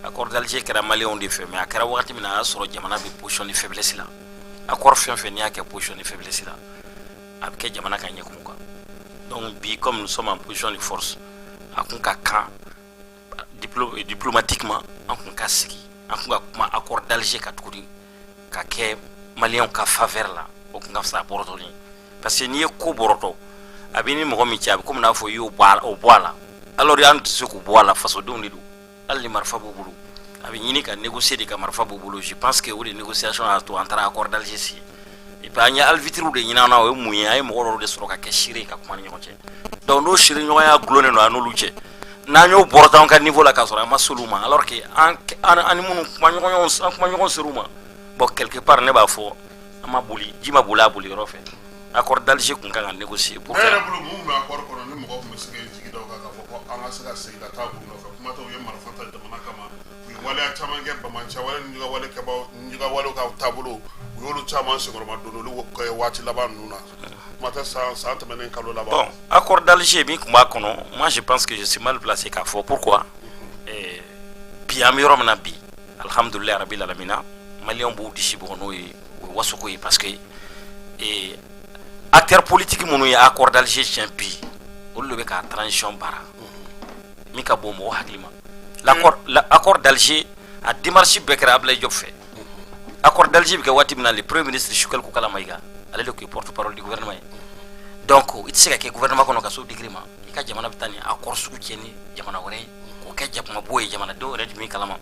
Accord d'Alger kɛra maliyɛnw de fɛ, mais a kɛra wagati min na, a y'a sɔrɔ jamana bɛ position de faiblesse la. Accord fɛn fɛn, n'i y'a kɛ position de faiblesse la, a bɛ kɛ jamana ka ɲɛkumu kan. Donc bi, comme nous sommes en position de force, a kun ka kan diplomatiquement an kun ka sigi, an kun ka kuma accord d'Alger ka tuguni ka kɛ maliyɛnw ka faveur la. O kun ka fisa bɔrɔtɔli, parce que n'i ye ko bɔrɔtɔ, a b'i ni mɔgɔ min cɛ, a bɛ komi n'a fɔ i y'o bɔ a la, o bɔ a la. Alors an tɛ se k'o bɔ a la, fasodenw de don. Hali ni marifa b'u bolo, a bɛ ɲini ka négocier de ka marifa b'u bolo. Je pense que o de négociation y'a to an taara accord d'Alger signer. Et puis an ye arbitre de ɲini an na. O ye mun ye? An ye mɔgɔ dɔw de sɔrɔ ka kɛ seere ye ka kuma ni ɲɔgɔn cɛ. Donc n'o seere ɲɔgɔnya gulonnen don an n'olu cɛ, n'an y'o bɔrɔtɔ an ka niveau la k'a sɔrɔ an ma s'olu ma, alors que an ni minnu kuma ɲɔgɔn, an kuma ɲɔgɔn ser'u ma. Bon, quelque part, ne b'a fɔ an ma boli, ji ma boli a boli yɔrɔ fɛ. Accord d'Alger kun kan ka négocier pour Ne yɛrɛ bolo, mun bɛ accord kɔnɔ ni mɔgɔ tun bɛ se k'i jigi da o kan k'a fɔ ko an ka se ka segin ka taa u nɔfɛ? Kuma tɛ, u ye marifa ta jamana kama, u ye waleya caman kɛ, bamanciya wale ni wale kɛbaw ni walew ka taabolo, u y'olu caman senkɔrɔma don olu kɛ waati laban ninnu na. Kuma tɛ san san tɛmɛnen kalo laban. Bon, accord d'Alger min tun b'a kɔnɔ, moi je pense que je suis mal placé k'a fɔ. Pourquoi? Bi an bɛ yɔrɔ min na bi, alhamdulilayi rabil alamina, maliyɛnw b'u disi bugɔ n'o ye, o ye wasoko ye, parce que acteur politique minnu ye accord d'Alger tiɲɛ bi, olu de bɛ ka transition baara min ka bon mɔgɔ hakili ma. L'accord d'Alger, a démarche bɛɛ kɛra Abdoulaye Diop fɛ. Accord d'Alger bɛ kɛ waati min na, le premier ministre Choguel Kokalla Maïga, ale de tun ye porte parole du gouvernement ye. Donc i tɛ se ka kɛ gouvernement kɔnɔ ka s'o degré ma, i ka jamana bɛ taa ni accord sugu cɛ ni jamana wɛrɛ ye, k'o kɛ jakumabo ye, jamanadenw yɛrɛ tun bɛ kalama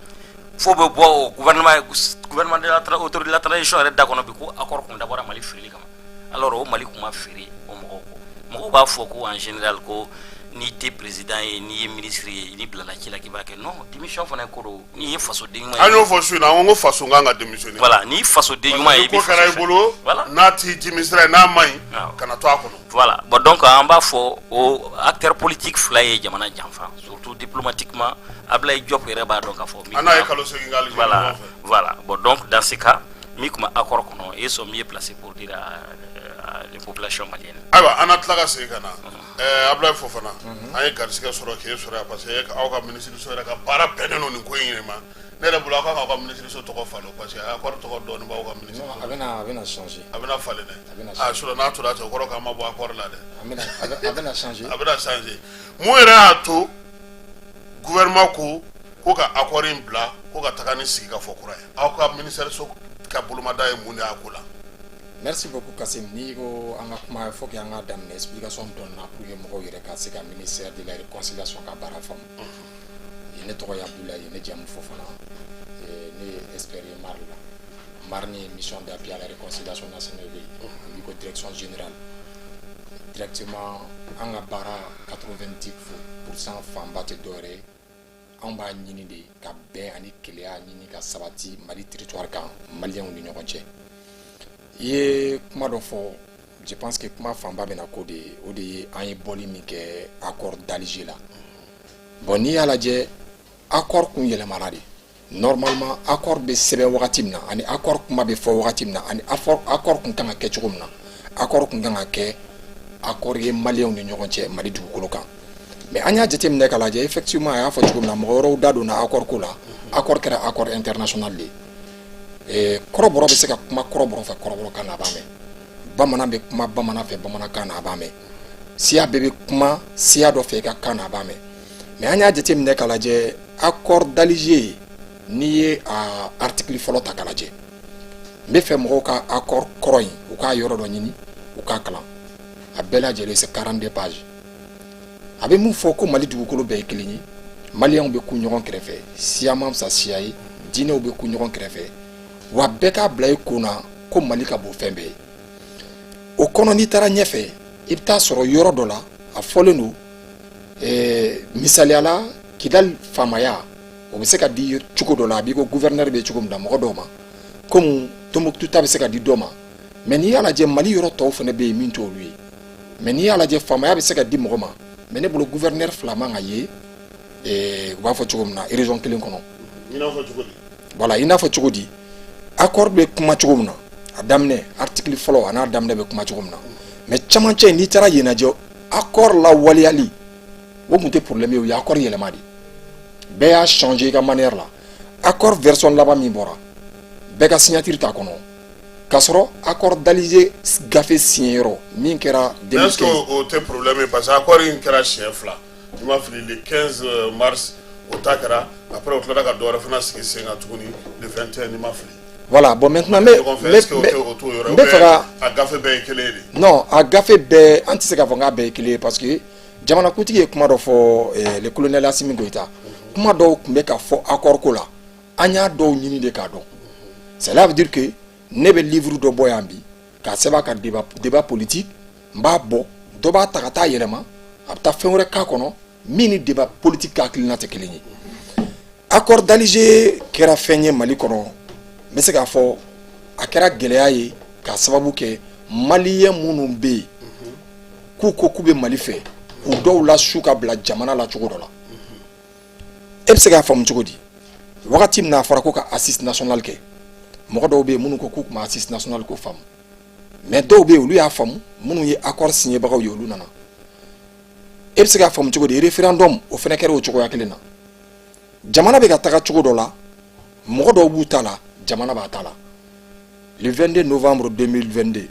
fo bɛ bɔ o gouvernement de la autorité de la transition yɛrɛ da kɔnɔ bi ko accord kun dabɔra Mali feereli kama. Alors o Mali kun ma feere o mɔgɔw kɔ. Mɔgɔw b'a fɔ ko en général, ko n'i tɛ président ye, n'i ye ministre ye, n'i bilala ci la k'i b'a kɛ. Non, démission fana ye ko dɔ, n'i ye fasoden ɲuman ye. An y'o fɔ su in na, an ko faso kan ka démissionner. Voilà, n'i fasoden ɲuman ye, i ko kɛra i bolo, n'a t'i jimisira ye, n'a ma ɲi, kana to a kɔnɔ. Voilà. Bon, donc an b'a fɔ o acteur politique fila ye jamana janfa, surtout diplomatiquement. Abdoulaye Diop yɛrɛ b'a dɔn k'a fɔ. An n'a ye kalo 8 kɛ Algérie. Voilà. Bon, donc dans ce cas, min tun bɛ accord kɔnɔ, ils sont mieux placés pour dire à les populations maliennes. Ayiwa, an na tila ka segin ka na. Abdoulaye Fofana, an ye garisɛgɛ sɔrɔ k'e sɔrɔ yan, parce que aw ka minisiriso yɛrɛ ka baara bɛnnen don nin ko in yɛrɛ ma. Ne yɛrɛ bolo, aw kan k'aw ka minisiriso tɔgɔ falen, parce que accord tɔgɔ dɔɔnin b'aw ka minisiriso. A bɛna a bɛna changer. A bɛna falen dɛ. A bɛna. Ah, sinon n'a tora ten, o kɔrɔ k'an ma bɔ accord la dɛ. A bɛna changer. A bɛna changer. Mun yɛrɛ y'a to gouvernement ko ka accord in bila, ko ka taga ni sigikafɔ kura ye? Aw ka ministère so ka bolomada ye mun de y'a ko la? Merci beaucoup, Kassim. N'i ko an ka kuma, il faut que an ka daminɛ explication dɔɔni na pour que mɔgɔw yɛrɛ ka se ka ministère de la réconciliation ka baara faamu. Ne tɔgɔ ye Abdoulaye, ne jamu Fofana, ne ye expert ye MARN la. MARN ye mission d'appui à la réconciliation nationale ye, n'i ko direction générale directement, an ka baara 90% fanba tɛ dɔwɛrɛ ye, anw b'a ɲini de ka bɛn ani kelenya ɲini ka sabati Mali territoire kan, maliyɛnw ni ɲɔgɔn cɛ. I ye kuma dɔ fɔ, je pense que kuma fanba bɛna k'o de ye. O de ye an ye bɔli min kɛ accord d'Alger la. Bon, n'i y'a lajɛ, accord kun yɛlɛmana de. Normalement, accord bɛ sɛbɛn wagati min na, ani accord kuma bɛ fɔ wagati min na, ani accord kun kan ka kɛ cogo min na, accord kun kan ka kɛ accord ye maliyɛnw ni ɲɔgɔn cɛ Mali dugukolo kan. Mais an y'a jateminɛ k'a lajɛ, effectivement, a y'a fɔ cogo min na, mɔgɔ wɛrɛw da donna accord ko la. Accord kɛra accord international de ye. Kɔrɔbɔrɔ bɛ se ka kuma kɔrɔbɔrɔ fɛ kɔrɔbɔrɔkan na, a b'a mɛn. Bamanan bɛ kuma bamanan fɛ bamanankan na, a b'a mɛn. Siya bɛɛ bɛ kuma siya dɔ fɛ i ka kan na, a b'a mɛn. Mais an y'a jateminɛ k'a lajɛ, accord d'Alger, n'i ye a article fɔlɔ ta k'a lajɛ, n bɛ fɛ mɔgɔw ka accord kɔrɔ in, u k'a yɔrɔ dɔ ɲini, u k'a kalan a bɛɛ lajɛlen. C'est 42 pages. A bɛ mun fɔ? Ko Mali dugukolo bɛɛ ye kelen ye, Maliyɛnw bɛ ku ɲɔgɔn kɛrɛfɛ, siya ma fisa siya ye, diinɛw bɛ ku ɲɔgɔn kɛrɛfɛ, wa bɛɛ k'a bila i kun na ko Mali ka bon fɛn bɛɛ ye. O kɔnɔ, n'i taara ɲɛfɛ, i bɛ taa sɔrɔ yɔrɔ dɔ la, a fɔlen don, misaliyala, Kidali faamaya, o bɛ se ka di cogo dɔ la, a b'i ko gouverneur bɛ cogo min na mɔgɔ dɔw ma, komi Tombouctou ta bɛ se ka di dɔ ma. Mais n'i y'a lajɛ, Mali yɔrɔ tɔw fana bɛ yen min t'olu ye. Mais n'i y'a lajɛ, faamaya bɛ se ka di mɔgɔ ma, mais ne bolo, gouverneur fila man ka ye, u b'a fɔ cogo min na, région kelen kɔnɔ. I n'a fɔ cogo di? Voilà, i n'a fɔ cogo di? Accord bɛ kuma cogo min na, a daminɛ, article fɔlɔ a n'a daminɛ bɛ kuma cogo min na, mais camancɛ, n'i taara yen lajɛ, accord lawaleyali, o tun tɛ problème ye. O ye accord yɛlɛma de, bɛɛ y'a changer i ka manière la. Accord version laban min bɔra, bɛɛ ka signature t'a kɔnɔ, k'a sɔrɔ accord d'Alger gafe signé yɔrɔ min kɛra 2015. Est-ce que o tɛ problème ye? Parce que accord in kɛra siɲɛ fila, i ma fili, le 15 mars o ta kɛra, après o tilala ka dɔ wɛrɛ fana sigi sen kan tuguni le 21, ni ma fili. Voilà, bon, maintenant n bɛ fɛ ka A gafe bɛɛ ye kelen ye de? Non, a gafe bɛɛ, an tɛ se k'a fɔ k'a bɛɛ ye kelen ye, parce que jamanakuntigi ye kuma dɔ fɔ, le colonel Assimi Goïta, kuma dɔw tun bɛ ka fɔ accord ko la, an y'a dɔw ɲini de k'a dɔn. Cela veut dire que ne bɛ livre dɔ bɔ yan bi k'a sɛbɛn a ka débat politique, n b'a bɔ, dɔ b'a ta ka taa yɛlɛma, a bɛ taa fɛn wɛrɛ k'a kɔnɔ min ni débat politique ka hakilina tɛ kelen ye. Accord d'Alger kɛra fɛn ye Mali kɔnɔ, n bɛ se k'a fɔ a kɛra gɛlɛya ye, k'a sababu kɛ Maliyɛn minnu bɛ yen k'u ko k'u bɛ Mali fɛ, k'u dɔw la su ka bila jamana la cogo dɔ la. E bɛ se k'a faamu cogo di? Wagati min na a fɔra ko ka assise nationale kɛ, mɔgɔ dɔw bɛ yen minnu ko k'u tun ma assise nationale ko faamu, mais dɔw bɛ yen, olu y'a faamu, minnu ye accord signé bagaw ye, olu nana. E bɛ se k'a faamu cogo di? Référendum, o fana kɛra o cogoya kelen na. Jamana bɛ ka taga cogo dɔ la, mɔgɔ dɔw b'u ta la, jamana b'a ta la. Le 22 novembre 2022,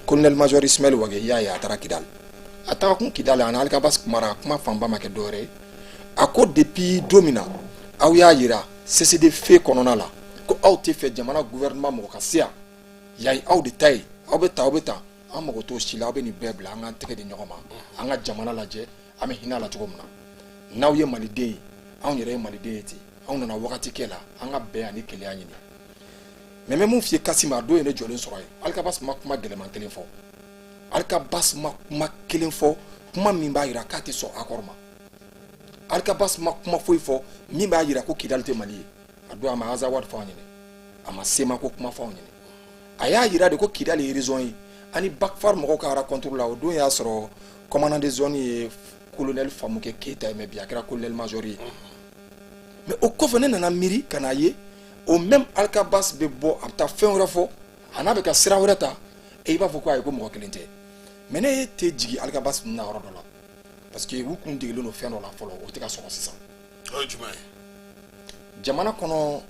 colonel major Ismaël Wagué, i y'a ye, a taara Kidal. A taga kun Kidal, ani Alkabas kumara. A kuma fanba ma kɛ dɔwɛrɛ ye, a ko depuis don min na aw y'a yira CCD-F kɔnɔna la ko aw tɛ fɛ jamana gouvernement mɔgɔ ka se yan, yan ye aw de ta ye, aw bɛ ta, aw bɛ ta, an mago t'o si la, aw bɛ nin bɛɛ bila, an k'an tɛgɛ di ɲɔgɔn ma, an ka jamana lajɛ, an bɛ hinɛ a la cogo min na. N'aw ye Maliden ye, anw yɛrɛ ye Maliden ye ten, anw nana wagati kɛ la, an ka bɛn ani kelenya ɲini. Mais n bɛ mun f'i ye, Kassim, a don ye ne jɔlen sɔrɔ yen, Alkabas ma kuma gɛlɛman kelen fɔ. Alkabas ma kuma kelen fɔ, kuma min b'a yira k'a tɛ sɔn accord ma. Alkabas ma kuma foyi fɔ min b'a yira ko Kidali tɛ Mali ye. A don, a ma Azawad fɔ anw ɲɛna, a ma Sema ko kuma fɔ anw ɲɛna. A y'a yira de ko Kidali ye région ye. Ani Bakfar mɔgɔw ka rencontre la, o don y'a sɔrɔ commandant de zone ye colonel Famukɛ Keyita ye, mais bi a kɛra colonel major ye. Mais o kɔfɛ, ne nana miiri ka n'a ye, o même Alkabas bɛ bɔ, a bɛ taa fɛn wɛrɛ fɔ, a n'a bɛ ka sira wɛrɛ ta, e i b'a fɔ ko ayi, ko mɔgɔ kelen tɛ. Mais ne tɛ jigin Alkabas ninnu na yɔrɔ dɔ la, parce que u kun degelen don fɛn dɔ la fɔlɔ, o tɛ ka sɔrɔ sisan. O ye jumɛn ye? Jamana kɔnɔ,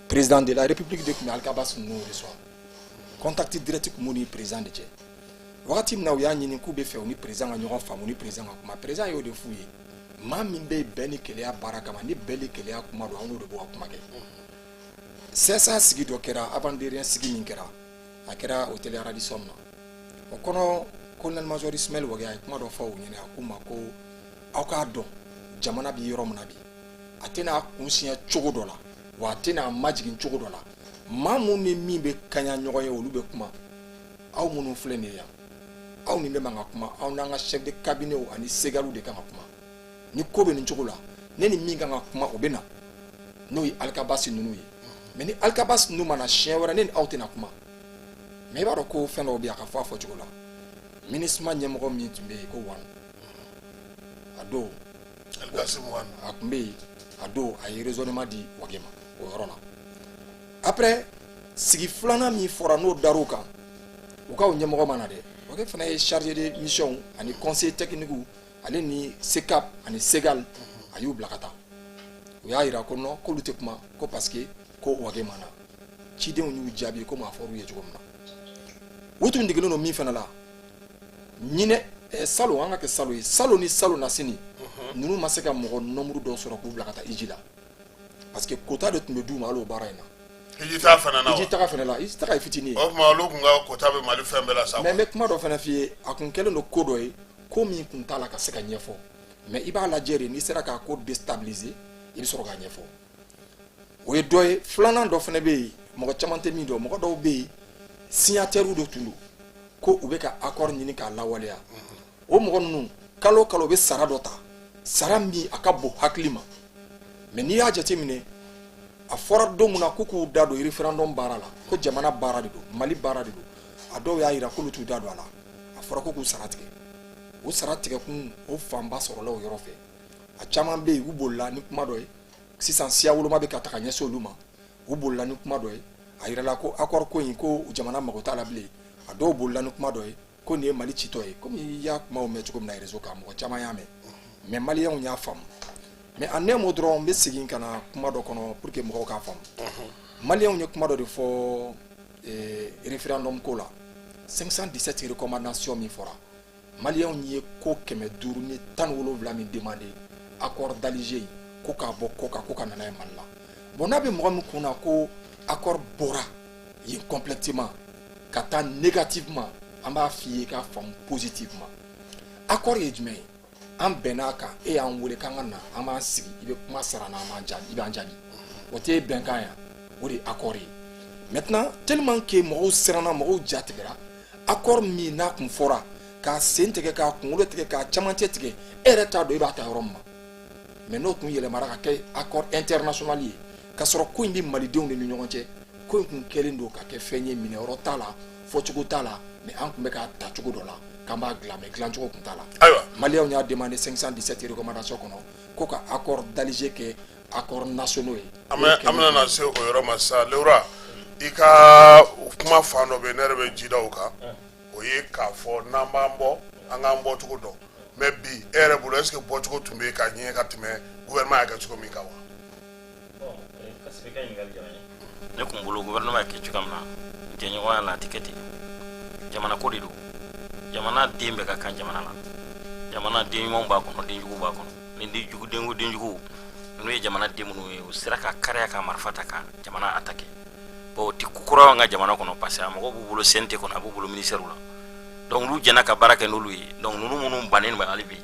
président de la République de tun bɛ Alkabas ninnu reçoit, contact direct tun b'u ni président de cɛ. Wagati min na u y'a ɲini k'u bɛ fɛ u ni président ka ɲɔgɔn faamu, ni président ka kuma, président y'o de f'u ye: maa min bɛ bɛn ni kelenya baara kama, ni bɛn ni kelenya kuma don, an n'o de b'o ka kuma kɛ. CSA sigi dɔ kɛra, avant dernier sigi min kɛra, a kɛra hôtel Radisson na. O kɔnɔ, colonel major Ismaël Wagué a ye kuma dɔ fɔ u ɲɛna. A k'u ma ko aw k'a dɔn, jamana bɛ yɔrɔ min na bi, a tɛna a kun siɲɛ cogo dɔ la, wa a tɛna a majigin cogo dɔ la. Maa mun ni min bɛ kaɲa ɲɔgɔn ye, olu bɛ kuma. Aw minnu filɛ nin ye yan, aw ni ne man ka kuma, aw n'an ka chef de cabinet ani segaliw de kan ka kuma. Ni ko bɛ nin cogo la, ne ni min kan ka kuma, o bɛ na, n'o ye Alikabasi ninnu ye. Mais ni Alikabasi ninnu ma na siɲɛ wɛrɛ, ne ni aw tɛna kuma. Mais i b'a dɔn ko fɛn dɔw bɛ yen, a ka fɔ a fɔcogo la. MINUSMA ɲɛmɔgɔ min tun bɛ yen ko Wane, a don Alkasim Wane. A tun bɛ yen a don, a ye raisonnement di Wage ma o yɔrɔ la. Après, sigi filanan min fɔra, n'o dar'o kan, u ka o ɲɛmɔgɔ ma na dɛ. Wage fana ye chargé de mission ani conseil technique, ale ni SECAP ani SEGAL, a y'u bila ka taa. U y'a yira ko non, k'olu tɛ kuma ko parce que ko Wage ma na. Cidenw y'u jaabi komi a fɔr'u ye cogo min na. U tun degelen don min fana la ɲinɛ, salon, an ka kɛ salon ye, salon ni salon na sini, ninnu ma se ka mɔgɔ nombre dɔ sɔrɔ k'u bila ka taa hiji la, parce que quota de tun bɛ d'u ma hali o baara in na. Hiji taa fana na wa? Hiji taga fana la, hiji taga ye fitinin ye. O tuma olu kun ka quota bɛ Mali fɛn bɛɛ la sa. Mais n bɛ kuma dɔ fana f'i ye, a kun kɛlen don ko dɔ ye, ko min kun t'a la ka se ka ɲɛfɔ, mais i b'a lajɛ de, n'i sera k'a ko déstabiliser, i bɛ sɔrɔ k'a ɲɛfɔ. O ye dɔ ye. Filanan dɔ fana bɛ yen, mɔgɔ caman tɛ min dɔn. Mɔgɔ dɔw bɛ yen, signataires de tun don, ko u bɛ ka accord ɲini k'a lawaleya. O mɔgɔ ninnu, kalo o kalo, u bɛ sara dɔ ta, sara min a ka bon hakili ma. Mais n'i y'a jateminɛ, a fɔra don min na ko k'u da don référendum baara la, ko jamana baara de don, Mali baara de don, a dɔw y'a yira k'olu t'u da don a la. A fɔra ko k'u sara tigɛ. O sara tigɛ kun, o fanba sɔrɔla o yɔrɔ fɛ. A caman bɛ yen, u bolila ni kuma dɔ ye. Sisan siya woloma bɛ ka ta ka ɲɛsin olu ma. U bolila ni kuma dɔ ye, a yirala ko accord ko in, ko jamana mago t'a la bilen. A dɔw bolila ni kuma dɔ ye ko nin ye Mali citɔ ye, komi i y'a kumaw mɛn cogo min na réseau kan, mɔgɔ caman y'a mɛn, mais maliyɛnw y'a faamu. Mais en un mot dɔrɔn, n bɛ segin ka na kuma dɔ kɔnɔ pour que mɔgɔw k'a faamu. Maliyɛnw ye kuma dɔ de fɔ référendum ko la, 517 recommandation min fɔra. Maliyɛnw ye ko 517 min demandé accord d'Alger in ko k'a bɔ kɔ kan, ko ka nana ye Mali la. Bon, n'a bɛ mɔgɔ min kun na ko accord bɔra yen complètement ka taa négativement, an b'a f'i ye k'a faamu positivement. Accord ye jumɛn ye? An bɛnn'a kan, e y'an wele k'an ka na, an b'an sigi, i bɛ kuma sara na, an b'an jaabi, i b'an jaabi. O tɛ bɛnkan yan, o de ye accord ye. Maintenant, tellement que mɔgɔw siranna, mɔgɔw ja tigɛra, accord min n'a kun fɔra k'a sen tigɛ, k'a kunkolo tigɛ, k'a camancɛ tigɛ, e yɛrɛ t'a dɔn i b'a ta yɔrɔ min ma. Mais n'o tun yɛlɛmara ka kɛ accord international ye, k'a sɔrɔ ko in bɛ malidenw de ni ɲɔgɔn cɛ, ko in kun kɛlen don ka kɛ fɛn ye, minɛyɔrɔ t'a la, fɔcogo t'a la, mais an tun bɛ k'a ta cogo dɔ la k'an b'a dilan, mais dilancogo tun t'a la. Ayiwa. Maliyɛnw y'a demandé 517 recommandation kɔnɔ ko ka accord d'Alger kɛ accord nationaux ye. An bɛna na se o yɔrɔ ma sisan. Lewura, i ka kuma fan dɔ bɛ yen, ne yɛrɛ bɛ ji da o kan, o ye k'a fɔ n'an b'an bɔ, an k'an bɔcogo dɔn. Mais bi, e yɛrɛ bolo, est ce que bɔcogo tun bɛ yen ka ɲɛ ka tɛmɛ gouvernement y'a kɛ cogo min kan wa? Ne kun bolo, gouvernement y'a kɛ cogoya min na, jɛɲɔgɔnya la, a tɛ kɛ ten. Jamana ko de don, jamana den bɛɛ ka kan jamana la. Jamana den ɲumanw b'a kɔnɔ, den jugu b'a kɔnɔ. Ni den jugu, den den jugu n'u ye jamana den minnu ye, u sera ka kariya ka marifa ta ka jamana attaquer. Bon, o tɛ ko kura an ka jamana kɔnɔ, parce que a mɔgɔw b'u bolo CNT kɔnɔ, a b'u bolo ministère la. Donc olu jɛna ka baara kɛ n'olu ye. Donc ninnu minnu bannen bɛ hali bi,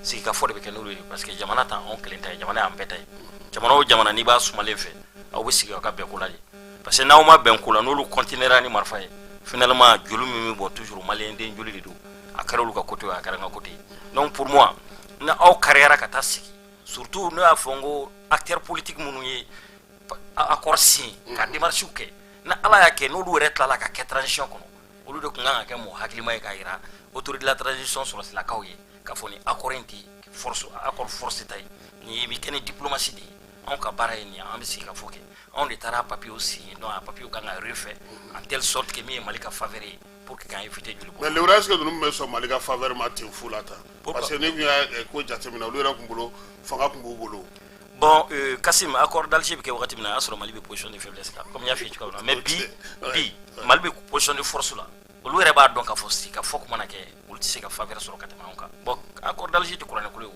sigikafɔ de bɛ kɛ n'olu ye, parce que jamana t'anw kelen ta ye, jamana y'an bɛɛ ta ye. Jamana o jamana, n'i b'a sumalen fɛ, aw bɛ sigi aw ka bɛn ko la de, parce que n'aw ma bɛn ko la, n'olu continuera ni marifa ye, finalement joli min bɛ bɔ, toujours maliyɛn den joli de don. A kɛra olu ka côté ye, a kɛra n ka côté ye. Donc pour moi, ni aw kariyara ka taa sigi, surtout ne y'a fɔ n ko acteur politique minnu ye accord signé ka démarche kɛ, ni Ala y'a kɛ n'olu yɛrɛ tilala ka kɛ transition kɔnɔ, olu de tun kan ka kɛ mɔgɔ hakilima ye k'a yira autorité de la transition sɔrɔsilakaw ye k'a fɔ ni accord in tɛ force, accord force ta ye, nin bɛ kɛ ni diplomatie de ye. Anw ka baara ye nin ye, an bɛ sigi ka fɔ kɛ, anw de taara papier signé. Donc a papier kan ka refait en telle sorte que min ye Mali ka faveur ye, pour que k'an éviter joli bɔ. Mais Lewura, est ce que ninnu bɛ sɔn Mali ka faveur ma ten fu la tan? Parce que ne tun y'a ko jateminɛ, olu yɛrɛ kun bolo, fanga tun b'u bolo. Bon, Kassim, accord d'Alger bɛ kɛ wagati min na, a y'a sɔrɔ Mali bɛ position de faiblesse la, comme n y'a f'i ye cogoya min na. Mais bi bi, Mali bɛ position de force la. Olu yɛrɛ b'a dɔn k'a fɔ sigikafɔ kuma na kɛ, olu tɛ se ka faveur sɔrɔ ka tɛmɛ anw kan. Bon, accord d'Alger tɛ kuranɛ ye o,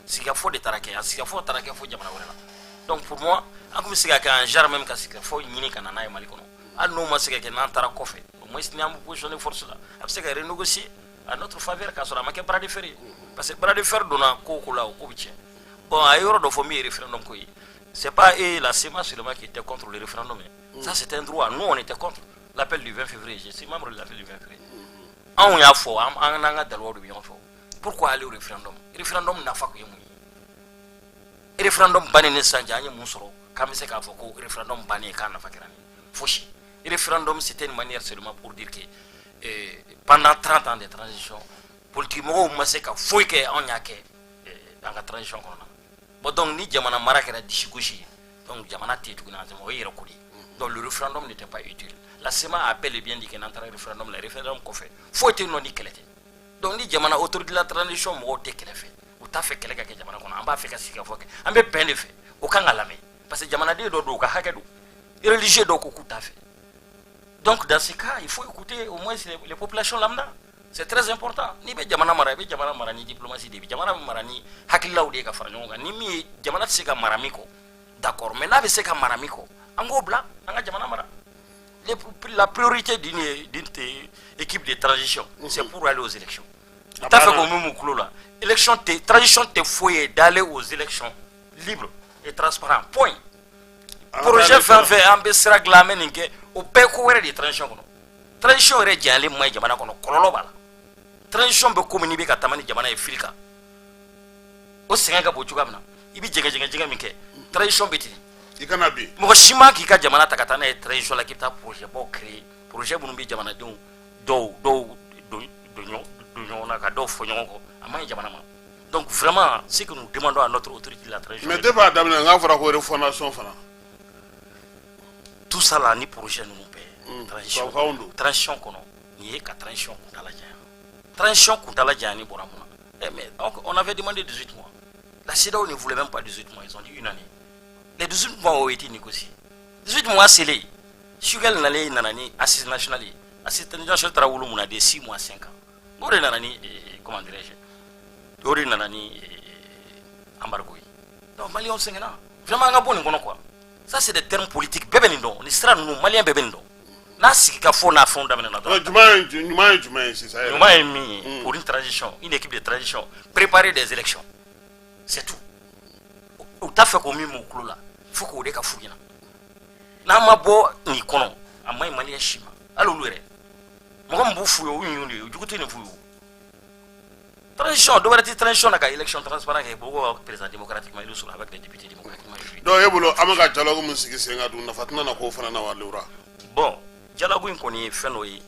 sigikafɔ de taara kɛ, a sigikafɔ taara kɛ fo jamana wɛrɛ la. Donc pour moi, an tun bɛ se ka kɛ en genre même ka sigikafɔ ɲini ka na n'a ye Mali kɔnɔ. Hali n'o ma se ka kɛ, n'an taara kɔfɛ, au moins ni an bɛ position de force la, a bɛ se ka renégocier à notre faveur, k'a sɔrɔ a ma kɛ bras de fer ye, parce que bras de fer donna ko o ko la, o ko bɛ tiɲɛ. Bon, a ye yɔrɔ dɔ fɔ min ye référendum ko ye. C'est pas eux, la CMA seulement, qui était contre le référendum. Ça, c'est un droit. Nous, on était contre l'appel du 20 février. Je suis membre de l'appel du 20 février. Anw y'a fɔ, an n'an ka daliwaw de bɛ ɲɔgɔn fɛ. Pourquoi aller au référendum? Référendum nafa kun ye mun ye? Référendum bannen ni sisan cɛ, an ye mun sɔrɔ k'an bɛ se k'a fɔ ko référendum bannen k'a nafa kɛra nin ye? Fosi. Référendum, c'était une manière seulement pour dire que pendant 30 ans de transition, politique mɔgɔw ma se ka foyi kɛ, anw y'a kɛ an ka transition kɔnɔna na. Bon, donc ni jamana mara kɛra disi gosi ye, donc jamana tɛ yen tuguni, o ye yɛrɛ ko de ye. Donc le référendum n'était pas utile. La CMA a bel et bien dit que n'an taara référendum la, référendum kɔfɛ foyi tɛ yen nɔ ni kɛlɛ tɛ. Donc ni jamana autorité de la transition mɔgɔw tɛ kɛlɛ fɛ, u t'a fɛ kɛlɛ ka kɛ jamana kɔnɔ, an b'a fɛ ka sigikafɔ kɛ, an bɛ bɛn de fɛ, o kan ka lamɛn, parce que jamanaden dɔ don, u ka hakɛ don. Religieux dɔw ko k'u t'a fɛ. Donc dans ce cas, il faut écouter au moins les populations lambda. C'est très important. N'i bɛ jamana mara, i bɛ jamana mara ni diplomatie de ye. Jamana bɛ mara ni hakililaw de ye ka fara ɲɔgɔn kan. Ni min ye, jamana tɛ se ka mara min kɔ, d'accord, mais n'a bɛ se ka mara min kɔ, an k'o bila, an ka jamana mara. La priorité d'une équipe de transition, c'est pour aller aux élections. U t'a fɛ k'o min mun tulo la, élection tɛ, transition tɛ foyi ye d'aller aux élections libres et transparent, point. Projet fɛn fɛn an bɛ sira dilan, an bɛ nin kɛ, o bɛɛ ko wɛrɛ de ye transition kɔnɔ. Transition yɛrɛ janyalen man ɲi jamana kɔnɔ, kɔlɔlɔ b'a la. Transition bɛ komi n'i bɛ ka taama ni jamana ye fili kan, o sɛgɛn ka bon cogoya min na, i bɛ jɛgɛ jɛgɛ jɛgɛ min kɛ, transition bɛ ten. I kana bin. Mɔgɔ si man k'i ka jamana ta ka taa n'a ye transition la k'i bɛ taa projet baw créer, projet minnu bɛ jamanadenw dɔw don ɲɔgɔn na, ka dɔw fɔ ɲɔgɔn kɔ, a man ɲi jamana ma. Donc vraiment, ce que nous demandons à notre autorité de la transition. Mais depuis a daminɛ, n k'a fɔra ko refondation fana. Tout ça là, ni projet ninnu bɛɛ, transition Tubabukanw don. Transition kɔnɔ, nin ye ka transition kuntala janya. Transition kuntala janya ni bɔra mun na? Eh, mais donc on avait demandé 18 mois. La CEDEAO ne voulait même pas 18 mois, ils ont dit une année. Les 18 mois ont été négociés. 18 mois selen, Choguel nalen, nana ni assise nationale ye. Assise nationale taara wolo mun na? De 6 mois, 5 ans. O de nana ni comment dirais-je, o de nana ni embargo ye. Donc maliyɛnw sɛgɛnna vraiment, an ka bɔ nin kɔnɔ quoi. Ça, c'est des termes politiques, bɛɛ bɛ nin dɔn, nin sira ninnu, maliyɛn bɛɛ bɛ nin dɔn. N'a sigi ka fɔ n'a fɛnw daminɛna dɔrɔn. Ɲuman ye jumɛn ye sisan yɛrɛ? Ɲuman ye min ye, pour une transition, une équipe de transition, préparer des élections, c'est tout. U t'a fɛ k'o min m'u tulo la, fo k'o de ka f'u ɲɛna. N'an ma bɔ nin kɔnɔ, a ma ɲi maliyɛn si ma, hali olu yɛrɛ. Mɔgɔ min b'u f'u ye, o ɲun de ye, o jugu tɛ nin f'u ye. O transition, dɔ wɛrɛ tɛ transition na ka élection transparent kɛ, mɔgɔw ka président démocratiquement élu sɔrɔ avec des députés démocratiquement élus. Donc e bolo, an bɛ ka dialogue min sigi sen kan dun, nafa tɛna na k'o fana na wa, Lewura? Bon, dialogue in kɔni ye fɛn dɔ ye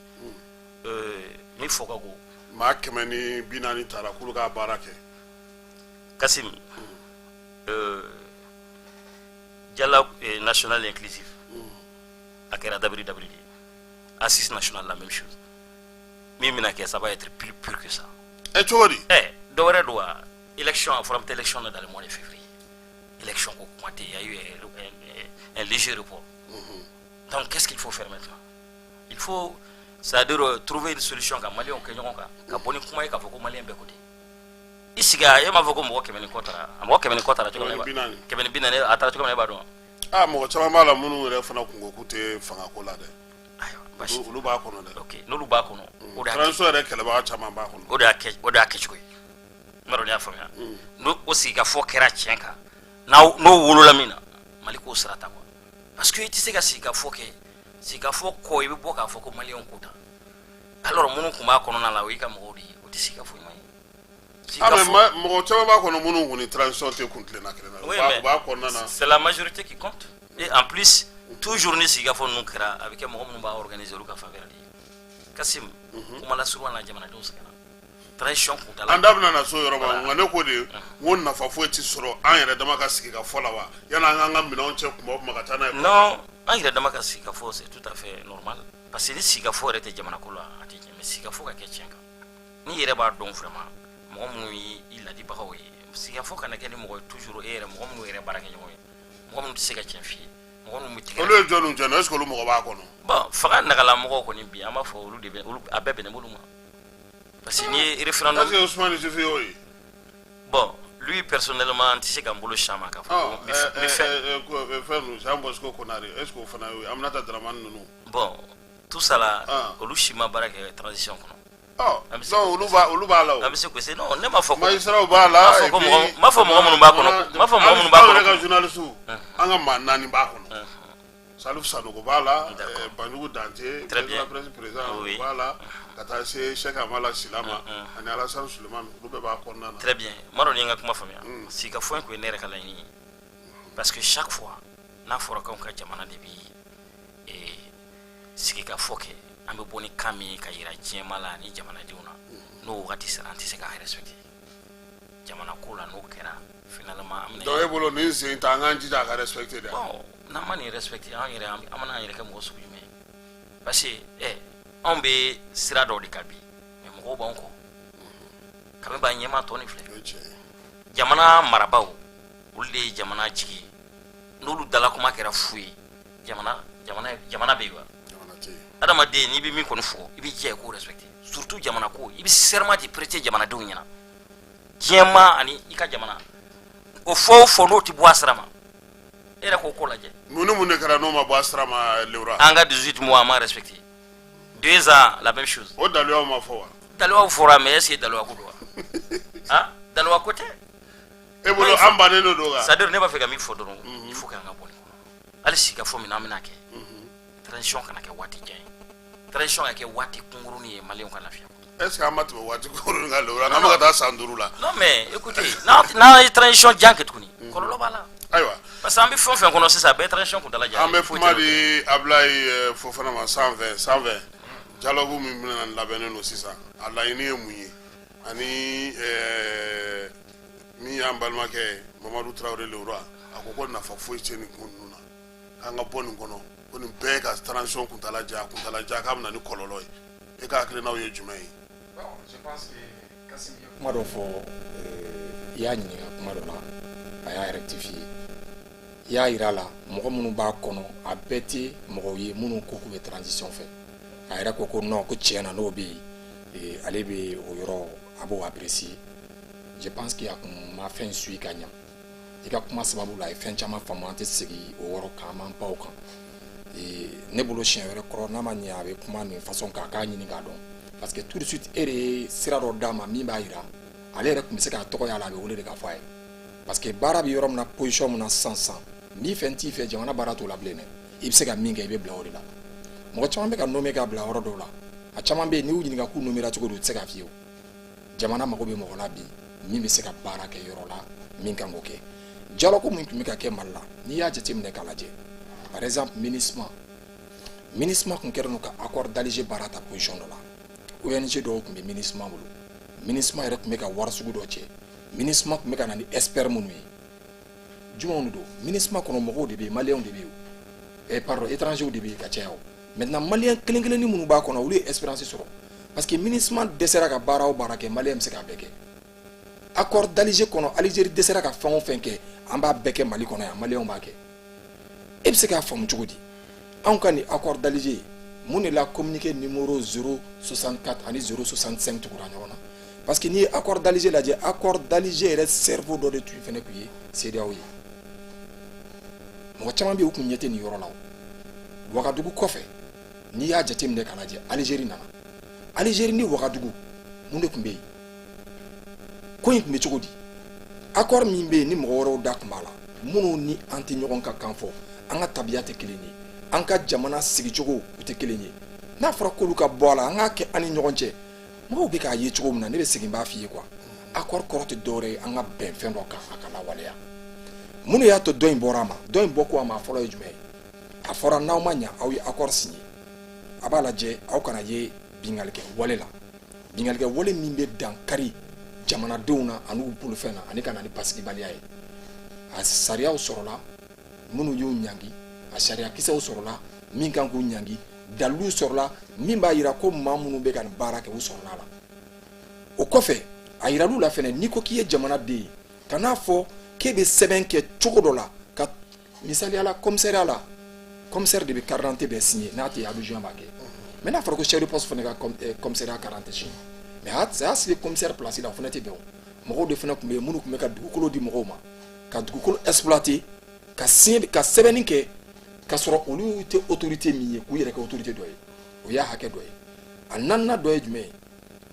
min fɔ ka go. Maa 140 taara k'olu k'a baara kɛ. Kassim, dialogue national inclusif a kɛra dabiri dabiri de ye. Assise nationale, la même chose. Min bɛna kɛ, ça va être plus pur que ça. Ɛ, cogo di? Ɛ, dɔ wɛrɛ don wa? Élection, a fɔra an bɛ taa élection na dans le mois de février. Élection ko kuma tɛ, il y a eu un léger report. Donc qu'est-ce qu'il faut faire maintenant? Il faut, c'est-à-dire trouver une solution ka maliyɛnw kɛ ɲɔgɔn kan, ka bɔ ni kuma ye k'a fɔ ko maliyɛn bɛɛ ko ten. I sigi, a e m'a fɔ ko mɔgɔ 100 ni kɔ taara, a mɔgɔ 100 ni kɔ taara cogo min na, 140. 140, a taara cogo min na, e b'a dɔn wa? Aa, mɔgɔ caman b'a la minnu yɛrɛ fana kun ko k'u tɛ fangako la dɛ. Ayiwa, basi. Olu b'a kɔnɔ dɛ. Ok, n'olu b'a kɔnɔ, o de y'a kɛ Transition yɛrɛ kɛlɛbaga caman b'a kɔnɔ. O de y'a kɛcogo ye. N b'a dɔn n'i y'a faamuya. N'o o sigikafɔ kɛra tiɲɛ kan, n'aw n'o wolola min na, Mali k'o sira ta quoi. Parce que i tɛ se ka sigikafɔ kɛ, sigikafɔ kɔ, i bɛ bɔ k'a fɔ ko maliyɛnw ko tan. Alors minnu tun b'a kɔnɔna la, o y'i ka mɔgɔw de ye, o tɛ sigikafɔ ɲuman ye. Ah, mais mɔgɔ caman b'a kɔnɔ minnu kun ni transition tɛ kun tilenna kelen na. Oui, mais U b'a kɔnɔna na. c'est la majorité qui compte. Et en plus, toujours ni sigikafɔ ninnu kɛra, a bɛ kɛ mɔgɔ minnu b'a organiser, olu ka faveur de ye. Kasim, kuma lasurunya na, jamanadenw sɛgɛnna. Transition kuntala. An da bɛna na so yɔrɔ ma, nka ne ko de, n ko nafa foyi ti sɔrɔ an yɛrɛ dama ka sigi ka fɔ la wa, yanni an k'an ka minɛnw cɛ kuma o kuma ka taa n'a ye? Non, an yɛrɛ dama ka sigikafɔ, c'est tout à fait normal. Parce que ni sigikafɔ yɛrɛ tɛ jamana ko la, a tɛ ɲɛ. Mais sigikafɔ ka kɛ tiɲɛ kan. N'i yɛrɛ b'a dɔn vraiment, mɔgɔ minnu ye i ladibagaw ye, sigikafɔ kana kɛ ni mɔgɔ ye toujours e yɛrɛ, mɔgɔ minnu yɛrɛ baara kɛ ɲɔgɔn ye, mɔgɔ minnu tɛ se ka tiɲɛ f'i ye, mɔgɔ minnu bɛ tigɛ. Olu ye jɔnni jɔnni? Est ce que olu mɔgɔ b'a kɔnɔ? Bon, fanga nagalamɔgɔw kɔni bi, an b'a fɔ olu de bɛ, olu a bɛɛ bɛnnen b'olu ma. Parce que n'i ye référendum. Est ce que Ousmane Yusufu y'o ye? Bon, lui personnellement, n tɛ se ka n bolo si a ma k'a fɔ ko n bɛ fɛn. Fɛn ninnu, Jean Bosco Konare, est ce que o fana y'o ye? Aminata Dramane ninnu? Bon, tout ça là, olu si ma baara kɛ transition kɔnɔ. Ɔ, donc olu b'a la o. An bɛ se k'o se, non, ne m'a fɔ ko. Magistrats b'a la. M'a fɔ ko mɔgɔ, m'a fɔ mɔgɔ minnu b'a kɔnɔ, m'a fɔ mɔgɔ minnu b'a Anw yɛrɛ kɔnɔ. ka journaliste, an ka maa naani b'a kɔnɔ. Salif Sanogo b'a la, Banjugu Dante, Très bien. président président Oui. b'a la, ka taa se Cheikh Amala Sila ma ani Alassane Sulemani, olu bɛɛ b'a kɔnɔna na. Très bien. N m'a dɔn ni ye n ka kuma faamuya. Sigikafɔ in kun ye ne yɛrɛ ka laɲini ye. Parce que chaque fois n'a fɔra k'anw ka jamana de bi sigikafɔ kɛ, an bɛ bɔ ni kan min ye ka yira diɲɛma la ani jamanadenw na, n'o wagati sera, an tɛ se k'a respecter jamana ko la. N'o kɛra, finalement an bɛna. Donc e bolo, nin sen ta, an k'an jija a ka respecter dɛ. Bon, n'an ma nin respecter, an yɛrɛ, an bɛna an yɛrɛ kɛ mɔgɔ sugu jumɛn ye? Parce que anw bɛ sira dɔw de kan bi, mais mɔgɔw b'anw kɔ kabini b'a ɲɛmaa tɔ nin filɛ. O ye tiɲɛ ye. Jamana marabaaw, olu de ye jamana jigi ye. N'olu dala kuma kɛra fu ye, jamana bɛ yen wa? Jamana tɛ yen. Adamaden, n'i bɛ min kɔni fɔ, i b'i jija i k'o respecter, surtout jamana ko. I bɛ serment de prêter jamanadenw ɲɛna, diɲɛma ani i ka jamana. O fɔ o fɔ, n'o tɛ bɔ a sira ma, e yɛrɛ k'o ko lajɛ. Mun ni mun de kɛra n'o ma bɔ a sira ma, Lewura? An ka 18 mois, an ma respecté. 2 ans, la même chose. O daluyaw ma fɔ wa? Daluyaw fɔra, mais est ce que daluya ko don wa? Ah, daluya ko tɛ. E bolo, an bannen de don wa? C'est à dire, ne b'a fɛ ka min fɔ dɔrɔn, il faut k'an ka bɔ nin kɔnɔ. Hali sigi ka fɔ min na, an bɛna kɛ transition kana kɛ waati jan ye, transition ka kɛ waati kunkurunin ye, maliyɛnw ka lafiya. Est ce que an ma tɛmɛ waati kunkurunin kan, Lewura? N'an bɛ ka taa san 5 la. Non mais écoutez, n'an ye transition jan kɛ tuguni, kɔlɔlɔ b'a la. Ayiwa. Parce que an bɛ fɛn o fɛn kɔnɔ sisan, a bɛɛ ye transition kuntala jan. An bɛ kuma di Abulayi Fofana ma. 120 120 dialogue min bɛna labɛnnen don sisan, a laɲini ye mun ye? Ani min y'an balimakɛ Mamadu Tarawele Lewura, a ko ko nafa foyi tɛ nin ko ninnu na, k'an ka bɔ nin kɔnɔ, ko nin bɛɛ ka transition kuntala jan, kuntala jan, k'a bɛ na ni kɔlɔlɔ ye. E ka hakilinaw ye jumɛn ye? Bon, je pense que Kassim ye kuma dɔ fɔ, i y'a ɲininka kuma dɔ la, a y'a rectifier. I y'a yira a la, mɔgɔ minnu b'a kɔnɔ, a bɛɛ tɛ mɔgɔw ye minnu ko k'u bɛ transition fɛ. A yɛrɛ ko ko non, ko tiɲɛ na, n'o bɛ yen, ale bɛ o yɔrɔ, a b'o apprécier. Je pense que a kun ma fɛn suit ka ɲa. I ka kuma sababu la, a ye fɛn caman faamu. An tɛ segin o yɔrɔ kan, an b'an pan o kan. Ne bolo, siɲɛ wɛrɛ kɔrɔ, n'a ma ɲɛ, a bɛ kuma nin façon kan, a k'a ɲini k'a dɔn, parce que tout de suite e de ye sira dɔ d'a ma min b'a yira ale yɛrɛ tun bɛ se k'a tɔgɔ y'a la, a bɛ wele de k'a fɔ a ye, parce que baara bɛ yɔrɔ min na, position min na sisan sisan, n b'i fɛ, n t'i fɛ, jamana baara t'o la bilen dɛ. I bɛ se ka min kɛ, i bɛ bila o de la. Mɔgɔ caman bɛ ka nommer k'a bila yɔrɔ dɔw la, a caman bɛ yen, n'i y'u ɲininka k'u nommer cogo di, u tɛ se k'a f'i ye. O jamana mago bɛ mɔgɔ la bi min bɛ se ka baara kɛ yɔrɔ la min kan k'o kɛ. Dialogue min tun bɛ ka kɛ Mali la, n'i y'a jateminɛ k'a lajɛ, par exemple MINUSMA, MINUSMA tun kɛlen don ka accord d'Alger baara ta position dɔ la. ONG dɔw tun bɛ MINUSMA bolo, MINUSMA yɛrɛ tun bɛ ka wari sugu dɔ cɛ, MINUSMA tun bɛ ka na ni expert minnu ye, jumɛnw de don? MINUSMA kɔnɔ mɔgɔw de bɛ yen, maliyɛnw de bɛ yen, pardon, étrangers de bɛ yen ka caya. O maintenant, maliyɛn kelen kelennin minnu b'a kɔnɔ, olu ye expérience sɔrɔ, parce que MINUSMA dɛsɛra ka baara o baara kɛ, maliyɛn bɛ se k'a bɛɛ kɛ. Accord d'Alger kɔnɔ, Algérie dɛsɛra ka fɛn o fɛn kɛ, an b'a bɛɛ kɛ Mali kɔnɔ yan, maliyɛnw b'a kɛ. E bɛ se k'a faamu cogo di? Anw ka nin accord d'Alger, mun de la communiqué numéro 064 ani 065 tugura ɲɔgɔn na? Parce que n'i ye accord d'Alger lajɛ, accord d'Alger yɛrɛ cerveau dɔ de tun fɛnɛ tun ye CEDEAO ye. Mɔgɔ caman bɛ yen, u kun ɲɛ tɛ nin yɔrɔ la. O Wagadugu kɔfɛ, n'i y'a jateminɛ k'a lajɛ, Algérie nana. Algérie ni Wagadugu, mun de tun bɛ yen? Ko in tun bɛ cogo di? Accord min bɛ yen ni mɔgɔ wɛrɛw da tun b'a la, minnu ni an tɛ ɲɔgɔn ka kan fɔ, an ka tabiya tɛ kelen ye, an ka jamana sigicogo u tɛ kelen ye, n'a fɔra k'olu ka bɔ a la, an k'a kɛ an ni ɲɔgɔn cɛ, mɔgɔw bɛ k'a ye cogo min na. Ne bɛ segin b'a f'i ye quoi, accord kɔrɔ tɛ dɔwɛrɛ ye an ka bɛn fɛn dɔ kan, a ka lawaleya. Mun de y'a to dɔ in bɔra a ma? Dɔ in bɔ ko a ma, a fɔlɔ ye jumɛn ye? A fɔra n'aw ma ɲa, aw ye accord signé, a b'a lajɛ aw kana ye bingalikɛ wale la, bingalikɛ wale min bɛ dankari jamanadenw na ani u bolofɛn na, ani ka na ni basigibaliya ye. A sariyaw sɔrɔla minnu y'u ɲangi, a sariya kisɛw sɔrɔla min kan k'u ɲangi, daliluw sɔrɔla min b'a yira ko maa minnu bɛ ka nin baara kɛ, u sɔrɔla la. O kɔfɛ, a yiral'u la fɛnɛ, n'i ko k'i ye jamanaden ye, ka n'a fɔ k'e bɛ sɛbɛn kɛ cogo dɔ la, ka misaliya la, commissariat la, commissaire de bɛ carte d'identité bɛɛ signé, n'a tɛ, adjoint b'a kɛ. Mais n'a fɔra ko chef de poste fana ka commissariat carte d'identité signé, mais a y'a sigi commissaire place la, o fana tɛ bɛn. O mɔgɔw de fana tun bɛ yen minnu tun bɛ ka dugukolo di mɔgɔw ma, ka dugukolo exploiter, ka signé, ka sɛbɛnni kɛ ka sɔrɔ olu tɛ autorité min ye, k'u yɛrɛ kɛ autorité dɔ ye. O y'a hakɛ dɔ ye. A naaninan dɔ ye jumɛn ye?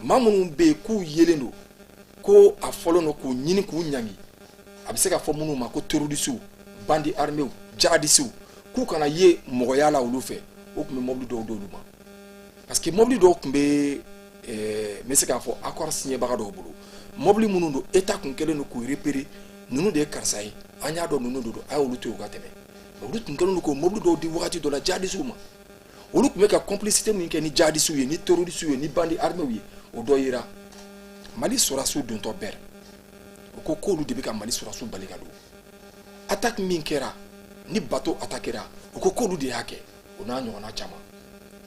Maa minnu bɛ yen k'u yelen don, ko a fɔlen don k'u ɲini k'u ɲangi, a bɛ se ka fɔ minnu ma ko terroristes, bandits armés, djihadistes, k'u kana ye mɔgɔya la olu fɛ, o tun bɛ mobili dɔw d'olu ma, parce que mobili dɔw tun bɛ n bɛ se k'a fɔ accord signé baga dɔw bolo, mobili minnu don, état tun kɛlen don k'u repérer, ninnu de ye karisa ye, an y'a dɔn ninnu de don, a y'olu to yen u ka tɛmɛ. Olu tun kɛlen don k'o mobili dɔw di wagati dɔ la djihadistes ma. Olu tun bɛ ka complicité min kɛ ni djihadistes ye, ni terroristes ye, ni bandits armés ye, o dɔ yera Mali sɔrɔdasiw dontɔ bɛɛ. O ko k'olu de bɛ ka Mali sɔrɔdasiw bali ka don. Attaque min kɛra ni bateau attaquera, o ko k'olu de y'a kɛ, o n'a ɲɔgɔnna caman.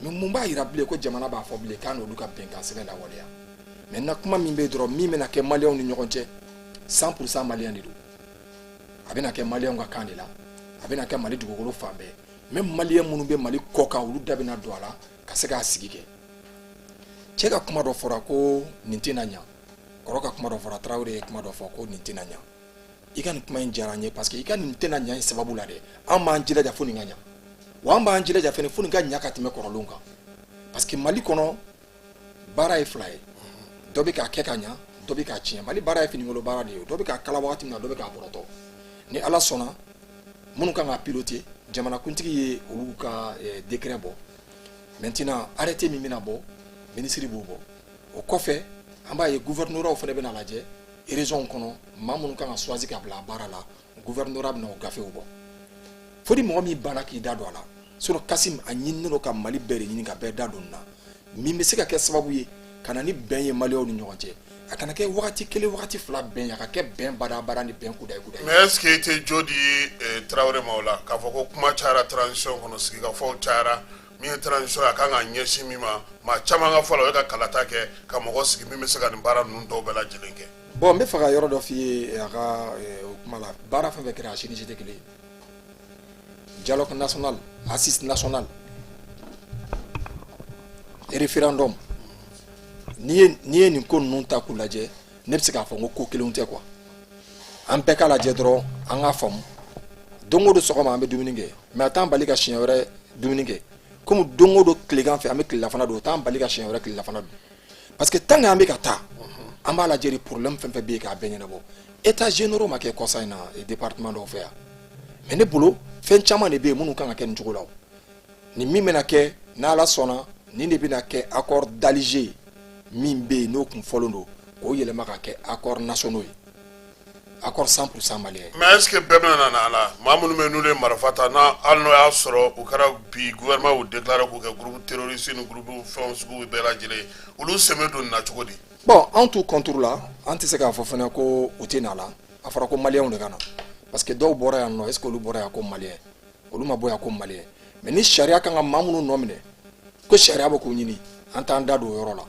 Mais mun b'a yira bilen ko jamana b'a fɔ bilen k'a n'olu ka bɛnkan sɛbɛn lawaleya? Maintenant, kuma min bɛ yen dɔrɔn, min bɛna kɛ maliyɛnw ni ɲɔgɔn cɛ, 100% maliyɛn de don, a bɛna kɛ maliyɛnw ka kan de la, a bɛna kɛ Mali dugukolo fan bɛɛ. Même maliyɛn minnu bɛ Mali kɔ kan, olu da bɛna don a la. Ka se k'a sigi kɛ. Cɛ ka kuma dɔ fɔra ko nin tɛna ɲa. Kɔrɔ ka kuma dɔ fɔra, Tarawele ye kuma dɔ fɔ ko nin tɛna ɲa. I ka nin kuma in diyara n ye, parce que i ka nin tɛna ɲa in sababu la dɛ, an b'an jilaja fo nin ka ɲa. Wa an b'an jilaja fɛnɛ fo nin ka ɲa ka tɛmɛ kɔrɔlenw kan, parce que Mali kɔnɔ, baara ye fila ye: dɔ bɛ k'a kɛ ka ɲa, dɔ bɛ k'a tiɲɛ. Mali baara ye finikolo baara de ye. Dɔ bɛ k'a kala wagati min na, dɔ bɛ k'a bɔrɔtɔ. Ni Ala sɔnna, minnu kan ka piloter, jamanakuntigi ye olu ka décret bɔ. Maintenant, arrêté min bɛna bɔ, minisiri b'o bɔ. O kɔfɛ, an b'a ye gouvernorat fana bɛna lajɛ région kɔnɔ, maa minnu kan ka choisi ka bila baara la, gouvernorat bɛna o gafew bɔ. Fo ni mɔgɔ min banna k'i da don a la. Sinon Kasim, a ɲininen don ka Mali bɛɛ de ɲini ka bɛɛ da don nin na, min bɛ se ka kɛ sababu ye ka na ni bɛn ye Maliyɛnw ni ɲɔgɔn cɛ. A kana kɛ wagati kelen, wagati fila bɛn ye, a ka kɛ bɛn badabada ni bɛn kudayi kudayi. Mais est ce que i tɛ jo di Tarawele ma o la, k'a fɔ ko kuma cayara transition kɔnɔ, sigikafɔw cayara? Min ye transition ye, a kan ka ɲɛsin min ma, maa caman ka fɔ la, o ye ka kalata kɛ ka mɔgɔ sigi min bɛ se ka nin baara ninnu dɔw bɛɛ lajɛlen kɛ. Bon, n bɛ fɛ ka yɔrɔ dɔ f'i ye a ka o kuma la. Baara fɛn fɛn kɛra, a si ni si tɛ kelen ye. Dialogue national, assise nationale, référendum, n'i ye nin ko ninnu ta k'u lajɛ, ne bɛ se k'a fɔ n ko ko kelenw tɛ quoi. An bɛɛ k'a lajɛ dɔrɔn, an k'a faamu. Don o don sɔgɔma, an bɛ dumuni kɛ, mais a t'an bali ka siɲɛ wɛrɛ dumuni kɛ. Komi don o don tilegan fɛ, an bɛ tilelafana dun, o t'an bali ka siɲɛ wɛrɛ tilelafana dun, parce que tant que an bɛ ka taa, an b'a lajɛ de, problème fɛn fɛn bɛ yen, k'a bɛɛ ɲɛnabɔ. État généraux ma kɛ kɔsa in na département dɔw fɛ yan, mais ne bolo, fɛn caman de bɛ yen minnu kan ka kɛ nin cogo la. O nin min bɛna kɛ, n'Ala sɔnna, nin de bɛna kɛ accord d'Alger min bɛ yen, n'o kun fɔlen don, k'o yɛlɛma ka kɛ accord nationaux ye, accord 100% malien. Mais est ce que bɛɛ bɛna na a la? Maa minnu bɛ yen, n'olu ye marifa ta, n'a hali n'o y'a sɔrɔ u kɛra bi gouvernement y'u déclaré k'u kɛ groupe terroriste ni groupe fɛn sugu bɛɛ lajɛlen ye, olu sen bɛ don nin na cogo di? Bon, anw t'u contre la. An tɛ se k'a fɔ fana ko u tɛ na la. A fɔra ko Maliyɛnw de ka na, parce que dɔw bɔra yan nɔ. Est ce que olu bɔra yan ko Maliyɛn? Olu ma bɔ yan ko Maliyɛn. Mais ni sariya kan ka maa minnu nɔ minɛ, ko sariya bɛ k'u ɲini, an t'an da don o yɔrɔ la.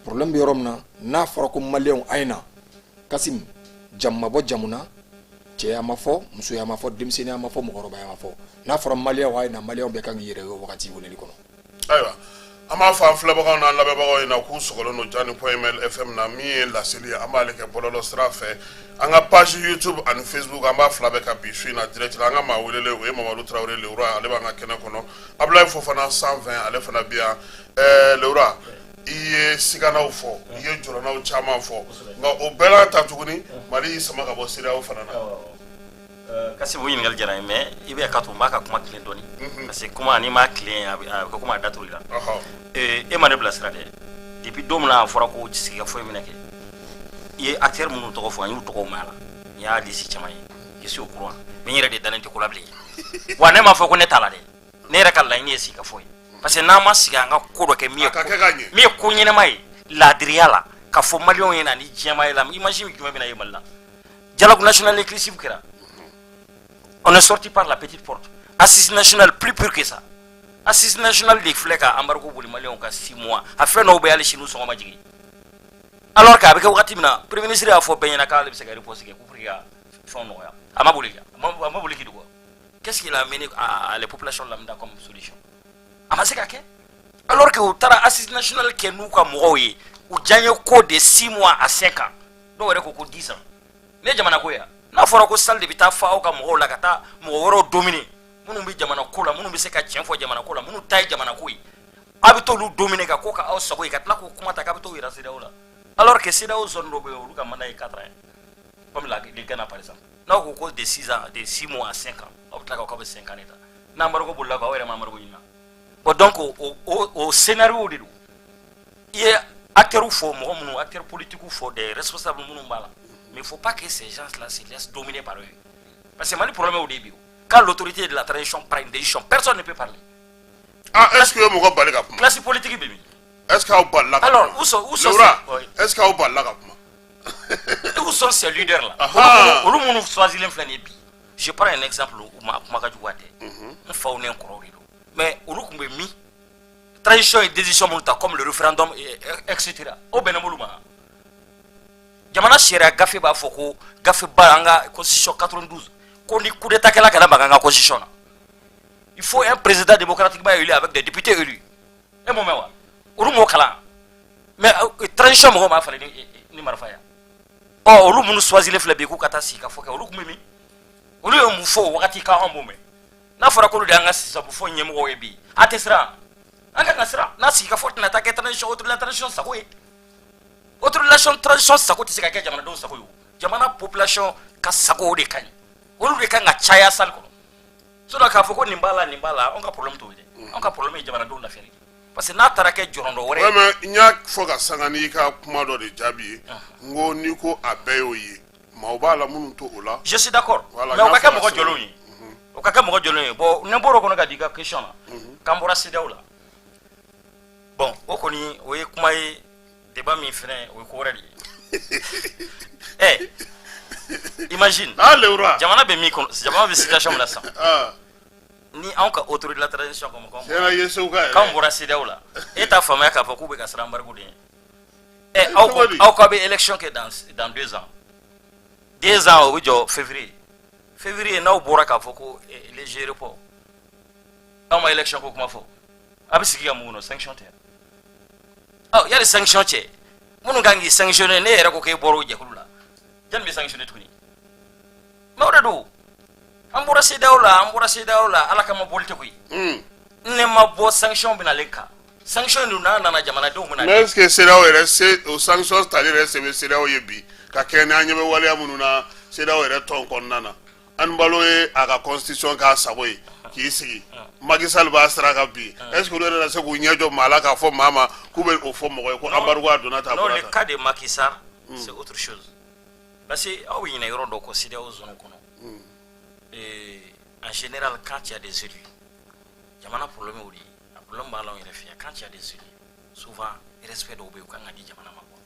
Problème bɛ yɔrɔ min na, n'a fɔra ko Maliyɛnw a ye na, Kasim, jamu ma bɔ jamu na, cɛya ma fɔ, musoya ma fɔ, denmisɛnninya ma fɔ, mɔgɔkɔrɔbaya ma fɔ. N'a fɔra Maliyɛnw a ye na, Maliyɛnw bɛɛ kan k'i yɛrɛ ye o wagati weleli kɔnɔ. Ayiwa, an b'a fɔ an filɛbagaw n'an lamɛnbagaw ɲɛna k'u sɔgɔlen don Jani point ml FM na. Min ye laseli ye, an b'ale kɛ bɔlɔlɔ sira fɛ, an ka page YouTube ani Facebook, an b'a fila bɛɛ ka bi su in na direct la. An ka maa welelen, o ye Mamadu Tarawele Leura, ale b'an ka kɛnɛ kɔnɔ. Abulayi Fofana 120, ale fana bi yan. Leura, i ye siganaw fɔ, i ye jɔrɔnaw caman fɔ, nka o bɛɛ n'a ta tuguni, Mali y'i sama ka bɔ CEDEAO fana na. Kasi, o ɲininkali diyara n ye, mais i bɛ ka to n b'a ka kuma tilen dɔɔni, parce que kuma, n'i m'a tilen, a bɛ kɛ komi a datuguli la. E ma ne bilasira dɛ. Depuis don min na a fɔra ko sigikafɔ in bɛna kɛ, i ye acteur minnu tɔgɔ fɔ, an y'u tɔgɔw mɛn a la. N y'a liste caman ye, je suis au courant, mais n yɛrɛ de dalen tɛ ko la bilen. Wa ne m'a fɔ ko ne t'a la dɛ. Ne yɛrɛ ka laɲini ye sigikafɔ ye, parce que n'an ma sigi an ka ko dɔ kɛ min ye A ka kɛ ka ɲɛ. min ye ko ɲɛnɛma ye laadiriya la, ka fɔ Maliyɛnw ɲɛna ni diɲɛmaa ye la, image jumɛn bɛna ye Mali la? Dialogue national inclusif kɛra, on est sorti par la petite porte. Assise nationale, plus pur que ça. Assise nationale de filɛ ka embargo boli Maliyɛnw ka 6 mois. A fɛn dɔw bɛ hali sini, sɔngɔ ma jigin, alors que a bɛ kɛ wagati min na, premier ministre y'a fɔ bɛɛ ɲɛna k'ale bɛ se ka riposte kɛ ko pour que ka fɛnw nɔgɔya. A ma boli, a ma boli k'i dogo. Qu'est-ce qu'il a amené à les populations lambda comme solution? A ma se ka kɛ, alors que u taara assise nationale kɛ n'u ka mɔgɔw ye, u diyaɲɛ ko de 6 mois à 5 ans, dɔw yɛrɛ ko ko 10 ans. Ne ye jamana ko ye, n'a fɔra ko salle de bɛ taa fa aw ka mɔgɔw la, ka taa mɔgɔ wɛrɛw dominer, minnu bɛ jamana ko la, minnu bɛ se ka tiɲɛ fɔ jamana ko la, minnu ta ye jamana ko ye, a bɛ t'olu dominer ka ko ka aw sago ye, ka tila k'o kuma ta k'a bɛ t'o yira CEDEAO la, alors que CEDEAO zone dɔ bɛ yen, olu ka mandat ye 4 ans ye, comme le Ghana par exemple. N'aw ko ko de 6 ans, de 6 mois à 5 ans, aw bɛ tila k'aw bɛ 5 ans de ta. N'embargo bolila kɔ, aw yɛrɛ ma embargo ɲini na. Bon, donc o scénario de don. I ye acteurs fɔ, mɔgɔ minnu, acteurs politiques fɔ, des responsables minnu b'a la, mais il faut pas que ces gens-là se laissent dominer par eux, parce que Mali problème o de ye bi. Quand l'autorité de la transition prend une décision, personne ne peut parler. Ah, est ce que ye mɔgɔ bali ka kuma? Classe politique bɛ min? Est ce que aw balila ka Alors, kuma? où sont Leura, ces, oui. est ce que aw balila ka kuma? Où sont ces leaders là? Olu minnu choisilen filɛ nin ye bi, je prends un exemple, u ma kuma ka jugu a tɛ, n faw ni n kɔrɔw de don, mais olu tun bɛ min? Transition ye décision minnu ta, comme le référendum etc., o bɛnna olu ma. Jamana sariya gafe b'a fɔ ko gafe ba, an ka constitution 92, ko ni coup d'état kɛla kana maga an ka constitution na, il faut un président démocratiquement élu avec des députés élus. E m'o mɛn wa? Olu m'o kalan, mais transition mɔgɔw m'a falen ni marifa ya. Ɔ, olu minnu choisilen filɛ bi k'u ka taa sigi ka fɔ kɛ, olu tun bɛ min? Olu ye mun fɔ o wagati k'anw b'o mɛn? N'a fɔra k'olu de y'an ka sisan fɔ ɲɛmɔgɔw ye bi, a tɛ siran? An kan ka siran n'a sigi ka fɔ tɛna taa kɛ transition, autorité la transition sago ye. Autorité la transition sago tɛ se ka kɛ jamanadenw sago ye. O jamana population ka sago, o de ka ɲi, olu de kan ka caya salle kɔnɔ. Sinon k'a fɔ ko nin b'a la, nin b'a la, anw ka problème t'o ye dɛ. Anw ka problème ye jamanadenw lafiyali, parce que n'a taara kɛ jɔrɔndɔ wɛrɛ ye. Ouais, mais n y'a fɔ ka sanga n'i ka kuma dɔ de jaabi ye, n ko n'i ko a bɛɛ y'o ye, maaw b'a la minnu to o la. Je suis d'accord. Voilà, mais o ka n y'a kɛ fɔ ka mɔgɔ sanga. jɔlenw ye, o ka kɛ mɔgɔ jɔlenw ye. Bon, ne bɔra o kɔnɔ ka di i ka question na, k'an bɔra CEDEAO la. Bon, o kɔni, o ye kuma ye, débat min fɛnɛ, o ye ko wɛrɛ de ye. Ɛ, imagine, ah, le roi, jamana bɛ min kɔnɔ, jamana bɛ situation min na sisan, ah, ni anw ka autorité de la transition kɔnɔ k'anw tiɲɛna, ye Segu ka k'anw yɛrɛ bɔra CEDEAO la, e t'a faamuya k'a fɔ k'u bɛ ka siran embargo de ɲɛ. Ɛ, aw ko Cogo di? aw k'aw bɛ élection kɛ dans 2 ans, 2 ans, o bɛ jɔ février. Février, n'aw bɔra k'a fɔ ko léger report, aw ma élection ko kuma fɔ, a bɛ sigi ka mun kɔnɔ? Sanction tɛ? Ɔ, yali sanction cɛ minnu kan k'i sanctionner, ne yɛrɛ ko k'e bɔra o jɛkulu la, jɔnni bɛ sanctionner tuguni? Mais o de don, an bɔra CEDEAO la, an bɔra CEDEAO la, ala kama bɔli tɛ koyi. Ne ma bɔ, sanction bɛ nalen kan, sanction dun n'a nana, jamanadenw bɛ na. Mais est ce que CEDEAO yɛrɛ se o sanction tali yɛrɛ se bɛ CEDEAO ye bi, ka kɛ ni an ɲɛ bɛ waleya minnu na CEDEAO yɛrɛ tɔn kɔnɔna na? An balo ye a ka constitution k'a sago ye k'i sigi, Macky Sall b'a sira kan bi. Est ce que olu yɛrɛ na se k'u ɲɛ jɔ maa la k'a fɔ maa ma k'u bɛ o fɔ mɔgɔ ye ko embargo a donna tan, a Non, bɔra le tan? cas de Macky Sall, c'est autre chose, parce que aw bɛ ɲinɛ yɔrɔ dɔ kɔ CEDEAO zone kɔnɔ. Et en général, quand il y a des élus, jamana problème y'o de ye, a problème b'a la anw yɛrɛ fɛ yan. Quand il y a des élus, souvent respect dɔw bɛ yen, u kan ka di jamana ma quoi,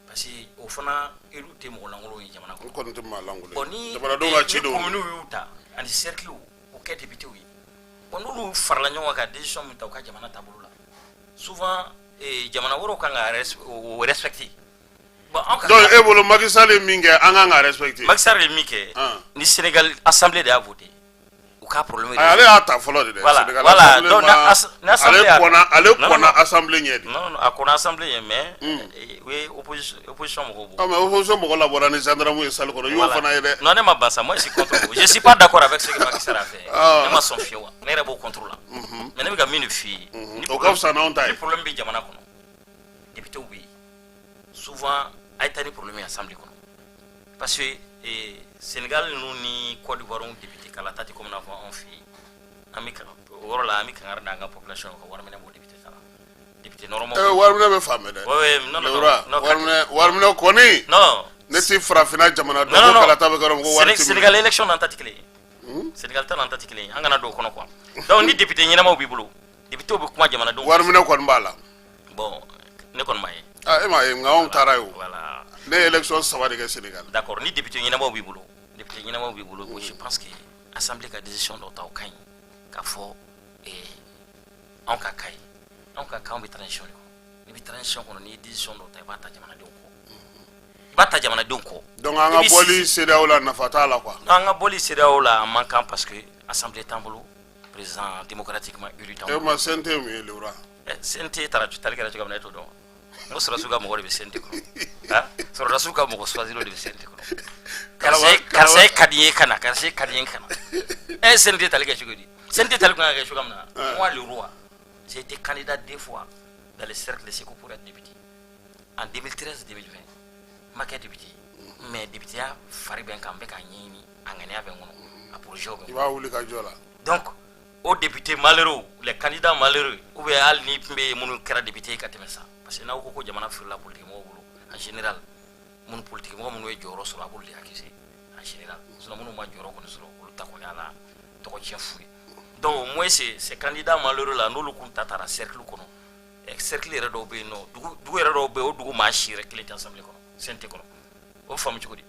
parce que o fana élu tɛ mɔgɔ lankolon ye jamana O kɔnɔ. kɔni tɛ maa lankolon Bon, ye, ni jamanadenw ka ci ni don. communes y'u ta ani cercle, o kɛ député ye, bon, n'olu farala ɲɔgɔn kan ka décision min ta u ka jamana taabolo la, souvent jamana wɛrɛw kan ka o respecter. Bon, anw ka Donc e bolo, Macky Sall ye min kɛ, an kan ka respecter? Macky Sall ye min kɛ, ni Sénégal assemblée de y'a voté, u ka problème. Ayi, ale y'a ta fɔlɔ de dɛ. Voilà, Sénégal voilà. assemblée Donc, ni assemblée ale kɔnna, ale Non, non, kɔnna non. assemblée ɲɛ de. Non, non, a kɔnna assemblée ɲɛ, mais u ye opposition mɔgɔw bɔ. Ah, mais opposition mɔgɔ labɔra ni gendarme ye salle kɔnɔ, i y'o Voilà. fana ye dɛ. Non, ne ma ban sa, moi je suis contre. Je suis pas d'accord avec ce que Macky Sall a fait. Ah. Ne ma sɔn fiyewu, ne yɛrɛ b'o contre la. Mais ne bɛ ka min de f'i ye, ni O ka fisa n'anw ta ni ye. problème bɛ jamana kɔnɔ, député bɛ yen, souvent a ye taa ni problème ye assemblée kɔnɔ, parce que Sénégal ninnu ni Côte d'Ivoire député kalata tɛ komi n'a fɔ anw fɛ yen. An bɛ o yɔrɔ la, an bɛ kangari da an ka population ye, ka wari minɛ bɔ député ta la, député normal. Eh, wariminɛ bɛ fan bɛɛ dɛ. Ouais, ouais, non, non, Le roi, non, non, wariminɛ kɔni, non. Ne ti farafinna jamana dɔn Non, non, ko non. kalata bɛ kɛ yɔrɔ min ko wari ti minɛ. Sénégal élection n'an ta tɛ kelen ye. Sénégal ta n'an ta tɛ kelen ye. An kana don o kɔnɔ quoi. Donc ni député ɲɛnamaw b'i bolo, député bɛ kuma jamanadenw. Wariminɛ kɔni b'a la. Bon, ne kɔni m'a ye. Ah, e m'a ye, nka anw taara ye o. Voilà. Ne ye élection saba de kɛ Sénégal. D'accord, ni député ɲɛnamaw b'i bolo, député ɲɛnamaw b'i bolo, bon, je pense que assemblée ka décision dɔ ta, o ka ɲi k'a fɔ anw ka cas ye, anw ka cas, anw bɛ transition de kɔnɔ. N'i bɛ transition kɔnɔ, n'i ye décision dɔ ta, i b'a ta jamanadenw kɔ, i b'a ta jamanadenw kɔ. Donc an ka I bɛ bɔli CEDEAO la, nafa t'a la quoi. An ka bɔli CEDEAO la, a man kan, parce que assemblée t'an bolo, président démocratiquement élu t'an E bolo. ma CNT ye mun ye, le roi? CNT taara tali kɛra cogoya min na, e t'o dɔn. N ko sɔrɔdasiw ka mɔgɔ de bɛ CNT kɔnɔ. Ah, sɔrɔdasiw ka mɔgɔ choisiw de bɛ CNT kɔnɔ. Karisa ye, karisa ye ka di n ye ka na, karisa ye ka di n ye ka na. Ɛ, CNT tali kɛ cogo di? CNT tali kan ka kɛ cogoya min na, moi le roi, j'ai été candidat deux fois dans le cercle de Ségou pour être député, en 2013, 2020. N ma kɛ député, mais député ya fari bɛ n kan, n bɛ k'a ɲɛɲini, a ŋaniya bɛ n kɔnɔ, a projet bɛ n I kɔnɔ. b'a wuli ka jɔ la. Donc aux députés malheureux, les candidats malheureux, ou bien hali ni tun bɛ yen minnu kɛra député ye ka tɛmɛ sa, parce que n'aw ko ko jamana feerela politique mɔgɔw bolo, en général minnu politique mɔgɔ minnu ye jɔyɔrɔ sɔrɔ, a b'olu de accuser en général. Sinon minnu ma jɔyɔrɔ kɔni sɔrɔ, olu ta kɔni y'a la tɔgɔ tiɲɛ fu ye. Donc au moins ces candidats malheureux là, n'olu kun ta taara cercle kɔnɔ, cercle yɛrɛ dɔw bɛ yen nɔ, dugu yɛrɛ dɔw bɛ yen, o dugu maa si yɛrɛ kelen tɛ assemblée kɔnɔ, CNT kɔnɔ, o bɛ faamu cogo di?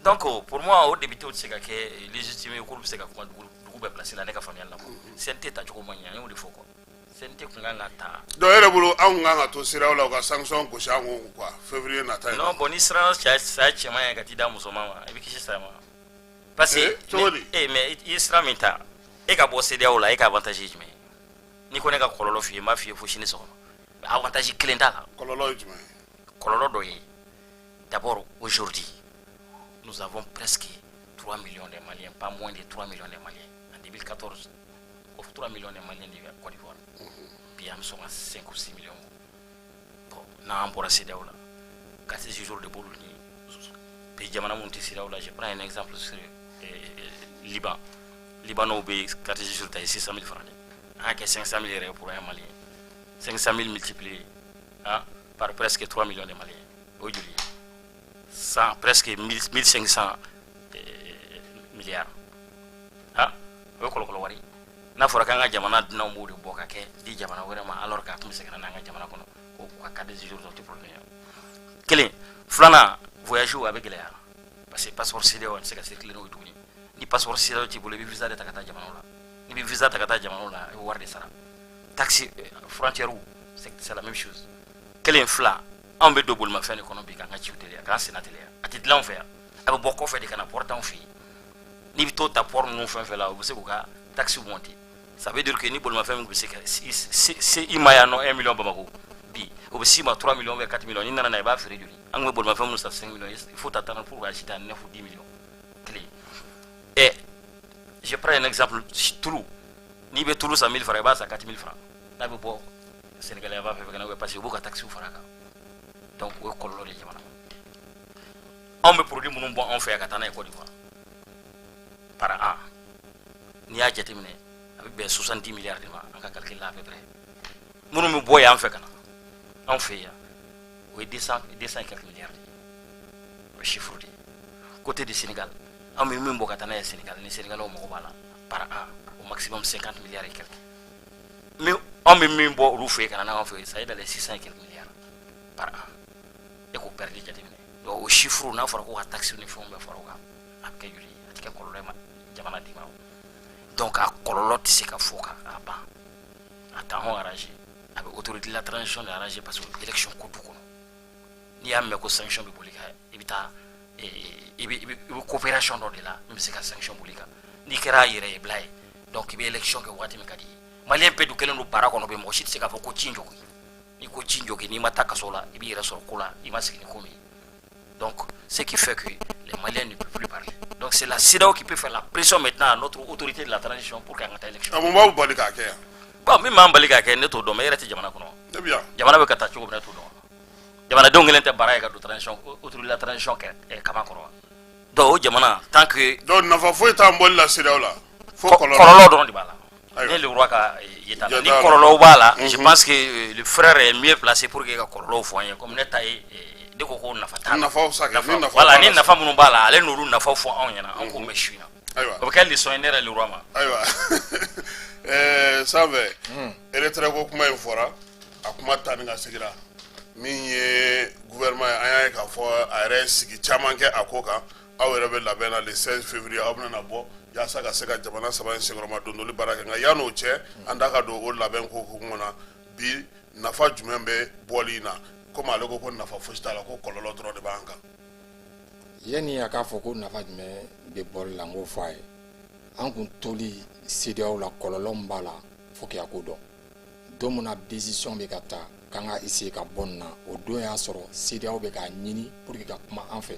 Donc pour moi, o député tɛ se ka kɛ légitime ye k'olu bɛ se ka kuma dugu bɛɛ place la. Ne ka faamuyali la quoi, CNT tacogo ma ɲɛ, an y'o de fɔ quoi. CNT kun kan ka ta. Donc e yɛrɛ bolo, anw kan ka to CEDEAO la, u ka sanction gosi an kun quoi, février nata in? Non, bon, ni siranna saya, saya cɛman ye ka t'i da musoman ma, i bɛ kisi saya ma, parce que Eh, cogo di? Mais i ye sira min ta, e ka bɔ CEDEAO la, e ka avantage ye jumɛn ye? N'i ko ne ka kɔlɔlɔ f'i ye, n b'a f'i ye fo sini sɔgɔma. Avantage kelen t'a la. Kɔlɔlɔ ye jumɛn ye? Kɔlɔlɔ dɔ ye, d'abord, aujourd'hui nous avons presque 3 millions de Maliens, pas moins de 3 millions de Maliens. En 2014, ko 3 millions de Maliens de bɛ Côte d'Ivoire. Bi an bɛ sɔn ka 5 ou 6 millions. Bon, n'an bɔra CEDEAO la, carte de séjour de b'olu ni pays jamana minnu tɛ CEDEAO la. Je prends un exemple sur Liban. Libanais bɛ carte de séjour ta ye 600 000 francs de. An ka kɛ 500 000 yɛrɛ pour un Malien. 500 000 multiplié, hein, par presque 3 millions de Maliens, o ye joli ye? 100, presque 1500 milliards. Ah, o ye kɔlɔkɔlɔ wari. N'a fɔra k'an ka jamana dunanw b'o de bɔ ka kɛ di jamana wɛrɛ ma, alors que a tun bɛ se ka na n'an ka jamana kɔnɔ ko ka carte de séjour, o tɛ problème ye. Kelen. Filanan, voyage a bɛ gɛlɛya, parce que passeport CEDEAO, a tɛ se ka circuler n'o ye tuguni. Ni passeport CEDEAO t'i bolo, i bɛ visa de ta ka taa jamanaw la. N'i bɛ visa ta ka taa jamanaw la, i bɛ wari de sara taxe frontière. C'est la même chose. Kelen. Fila, anw bɛ don bolimafɛn de kɔnɔ bi k'an ka ciw teliya, k'an senna teliya. A tɛ dilan anw fɛ yan, a bɛ bɔ kɔfɛ de ka na port anw fɛ yen. N'i bɛ t'o ta port ninnu fɛn fɛn la, u bɛ se k'u ka taxe monter. Ça veut dire que ni bolimafɛn min bɛ se ka se i ma yan nɔ 1 million Bamakɔ bi, o bɛ s'i ma 3 millions ou 4 millions. N'i nana na, i b'a feere joli? An tun bɛ bolimafɛn minnu san 5 millions, il faut t'attendre pour acheter à 9 ou 10 millions. Kelen. Et je prends un exemple, tulu. N'i bɛ tulu san 1000 francs, i b'a san 4000 francs n'a bɛ bɔ Sénégal yan fan fɛ ka na, parce que u b'u ka taxe fara a kan. Donc o ye kɔlɔlɔ de ye jamana ma. Anw bɛ produit minnu bɔ anw fɛ yan ka taa n'a ye Côte d'Ivoire par an, n'i y'a jateminɛ, a bɛ bɛn 70 milliards de ma, an ka calcul la, à peu près. Minnu bɛ bɔ yan fɛ ka na anw fɛ yan, o ye 200, 200 et quelques milliards de ye. O ye chiffre de ye. Côté du Sénégal, anw bɛ min bɔ ka taa n'a ye Sénégal, ni Sénégalais mago b'a la, par an, au maximum 50 milliards et quelques. Mais anw bɛ min bɔ olu fɛ yen ka na n'anw fɛ yen, ça est dans les 600 et quelques milliards par an. E k'o perdre jateminɛ. Donc o chiffre, n'a fɔra ko ka taxe ni fɛnw bɛɛ fara o kan, a bɛ kɛ joli ye? A tɛ kɛ kɔlɔlɔ ye ma jamana di ma. Donc a kɔlɔlɔ tɛ se ka fɔ ka a ban. A t'anw arranger, a bɛ autorité de la transition de arranger, parce que élection ko du kɔnɔ, n'i y'a mɛn ko sanction bɛ boli kan, i bɛ taa i bɛ coopération dɔ de la min bɛ se ka sanction boli kan. N'i kɛra a yɛrɛ ye bila ye, donc i bɛ élection kɛ waati min ka di i ye. Malien bɛɛ dun kɛlen don baara kɔnɔ bi, mɔgɔ si tɛ se k'a fɔ ko ci in jɔ. N'i ko ci jɔ, n'i ma taa kaso la, i b'i yɛrɛ sɔrɔ ko la i ma sigi ni ko min ye. Donc ce qui fait que les Maliens ne peuvent plus parler. Donc c'est la CEDEAO qui peut faire la pression maintenant à notre autorité de la transition pour qu'an ka taa élection. A mun b'aw bali k'a kɛ yan? Bon, min b'an bali k'a kɛ, ne t'o dɔn. Mais e yɛrɛ tɛ jamana kɔnɔ. Ne bɛ yan. Jamana bɛ ka taa cogo min na, ne t'o dɔn. Jamanadenw kelen tɛ baara ye ka don transition, autorité de la transition kɛ kama kɔrɔ wa? Donc o jamana, tant que Donc nafa foyi t'an bɔli la CEDEAO la fo kɔlɔlɔ? Kɔlɔlɔ dɔrɔn de b'a la. Ayiwa. Ne le roi ka yeta la, ni Jata la. kɔlɔlɔw b'a la, je pense que le frère est mieux placé pour que ka kɔlɔlɔw fɔ an ye, comme ne ta ye ne ko ko nafa t'a la. Nafaw sa kɛ, ni nafa Voilà. b'a Ni la. nafa minnu b'a la, ale n'olu nafaw fɔ anw ɲɛna, an k'o mɛn su in na. Ayiwa. O bɛ kɛ leçon ye ne yɛrɛ le roi ma. Ayiwa, sanfɛ retrait ko kuma in fɔra, a kuma taa ni ka seginna. Min ye gouvernement ye, an y'a ye k'a fɔ a yɛrɛ ye sigi caman kɛ a ko kan. Aw yɛrɛ bɛ labɛn na, le 16 février aw bɛna bɔ yaasa ka se ka jamana saba in senkɔrɔma dondoli baara kɛ. Nka yan'o cɛ, an da ka don o labɛn ko hukumu na bi, nafa jumɛn bɛ bɔli in na, komi ale ko ko nafa fosi t'a la, ko kɔlɔlɔ dɔrɔn de b'an kan? Yanni a k'a fɔ ko nafa jumɛn bɛ bɔli la, n k'o fɔ a ye. An kun toli CEDEAO la, kɔlɔlɔ min b'a la, fo k'a ko dɔn. Don min na décision bɛ ka ta k'an ka essayer ka bɔ nin na, o don y'a sɔrɔ CEDEAO bɛ k'a ɲini pour que ka kuma an fɛ.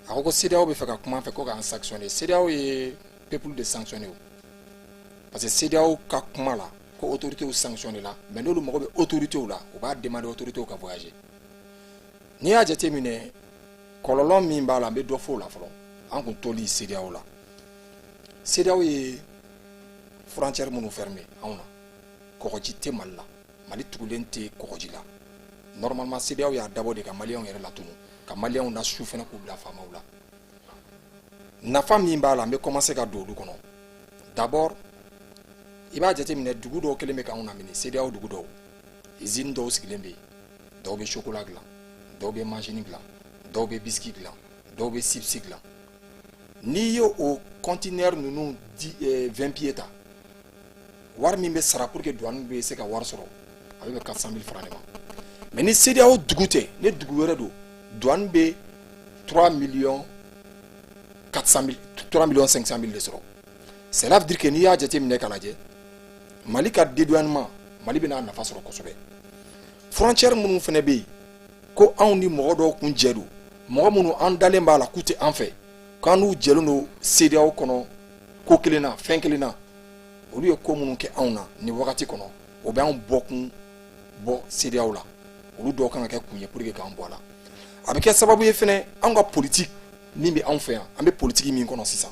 A ko ko CEDEAO bɛ fɛ ka kuma an fɛ ko k'an sanctionner. CEDEAO ye peuple de sanctionner o, parce que CEDEAO ka kuma la ko autorités sanctionner la, mais n'olu mago bɛ autorités la, u b'a demander autorités ka voyager. N'i y'a jateminɛ, kɔlɔlɔ min b'a la, n bɛ dɔ fɔ o la fɔlɔ. An kun toli CEDEAO la, CEDEAO ye frontière minnu fermé anw na, kɔgɔji tɛ Mali la, Mali tugulen tɛ kɔgɔji la. Normalement, CEDEAO y'a dabɔ de ka Maliyɛnw yɛrɛ latunu, ka Maliyɛnw la su fɛnɛ k'u bila faamaw la. Nafa min b'a la, n bɛ commencer ka don olu kɔnɔ. D'abord, i b'a jateminɛ, dugu dɔw kɛlen bɛ k'anw lamini, CEDEAO dugu dɔw, usine dɔw sigilen bɛ yen. Dɔw bɛ chocolat dilan, dɔw bɛ manjini dilan, dɔw bɛ biscuit dilan, dɔw bɛ chips dilan. N'i ye o conteneur ninnu di 20 pieds ta, wari min bɛ sara pour que douane bɛ se ka wari sɔrɔ, a bɛ bɛn 400 000 francs de ma. Mais ni CEDEAO dugu tɛ, ni dugu wɛrɛ don, douane bɛ 3 millions 400 000, 3 millions 500 000 de sɔrɔ. Cela veut dire que n'i y'a jateminɛ k'a lajɛ, Mali ka dédouanement, Mali bɛna nafa sɔrɔ kosɛbɛ. Frontière minnu fana bɛ yen ko anw ni mɔgɔ dɔw kun jɛ don, mɔgɔ minnu an dalen b'a la k'u tɛ an fɛ, k'an n'u jɛlen don CEDEAO kɔnɔ ko kelen na, fɛn kelen na, olu ye ko minnu kɛ anw na nin wagati kɔnɔ, o bɛ anw bɔkun bɔ CEDEAO la. Olu dɔw kan ka kɛ kun ye pour que k'an bɔ a la. A bɛ kɛ sababu ye fɛnɛ, anw ka politique min bɛ anw fɛ yan, an bɛ politique min kɔnɔ sisan,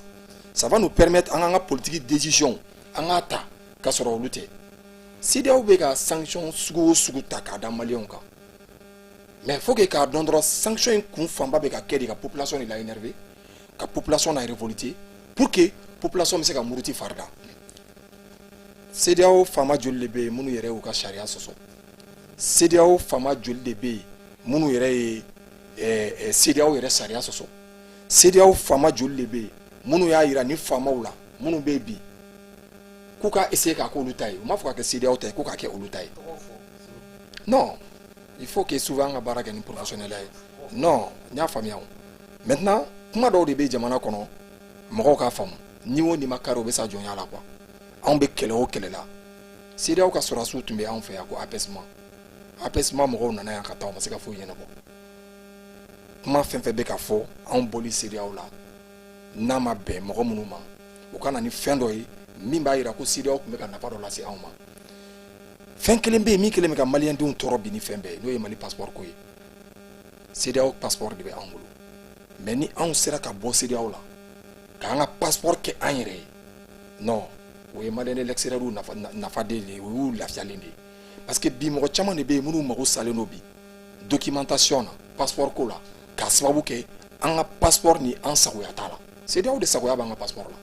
ça va nous permettre an k'an ka politique décision an k'a ta k'a sɔrɔ olu tɛ. CEDEAO bɛ ka sanction sugu o sugu ta k'a da maliyɛnw kan, mais faut que k'a dɔn dɔrɔn, sanction in kun fanba bɛ ka kɛ de ka population de la énerver, ka population la révolter, pour que population bɛ se ka muruti fari da. CEDEAO faama joli de bɛ yen minnu yɛrɛ y'u ka sariya sɔsɔ? CEDEAO faama joli de bɛ yen minnu yɛrɛ ye CEDEAO yɛrɛ sariya sɔsɔ? CEDEAO faama joli de bɛ yen minnu y'a yira ni faamaw la minnu bɛ yen bi k'u ka essayer k'a k'olu ta ye? U m'a fɔ ka kɛ CEDEAO ta ye, k'u k'a kɛ olu ta ye. Non, il faut que souvent an ka baara kɛ ni professionnel ye. Non, n y'a faamuya. O maintenant, kuma dɔw de bɛ jamana kɔnɔ, mɔgɔw k'a faamu, ni o ni ma kari, o bɛ sa jɔnya la quoi. Anw bɛ kɛlɛ o kɛlɛ la, CEDEAO ka sɔrɔdasiw tun bɛ anw fɛ yan ko apaisement. Apaisement mɔgɔw nana yan ka taa, u ma se ka foyi ɲɛnabɔ. Kuma fɛn fɛn bɛ ka fɔ anw bɔli CEDEAO la, n'a ma bɛn mɔgɔ minnu ma, u ka na ni fɛn dɔ ye min b'a yira ko CEDEAO tun bɛ ka nafa dɔ lase anw ma. Fɛn kelen bɛ yen min kɛlen bɛ ka maliyɛndenw tɔɔrɔ bi ni fɛn bɛɛ ye, n'o ye Mali passeport ko ye. CEDEAO passeport de bɛ anw bolo, mais ni anw sera ka bɔ CEDEAO la k'an ka passeport kɛ an yɛrɛ ye, non, o ye maliyɛn de l'extérieur nafa, nafa de ye, o y'u lafiyalen de ye, parce que bi mɔgɔ caman de bɛ yen minnu mago salen don bi documentation na passeport ko la, k'a sababu kɛ an ka passeport ni an sagoya t'a la. CEDEAO de sagoya b'an ka passeport la,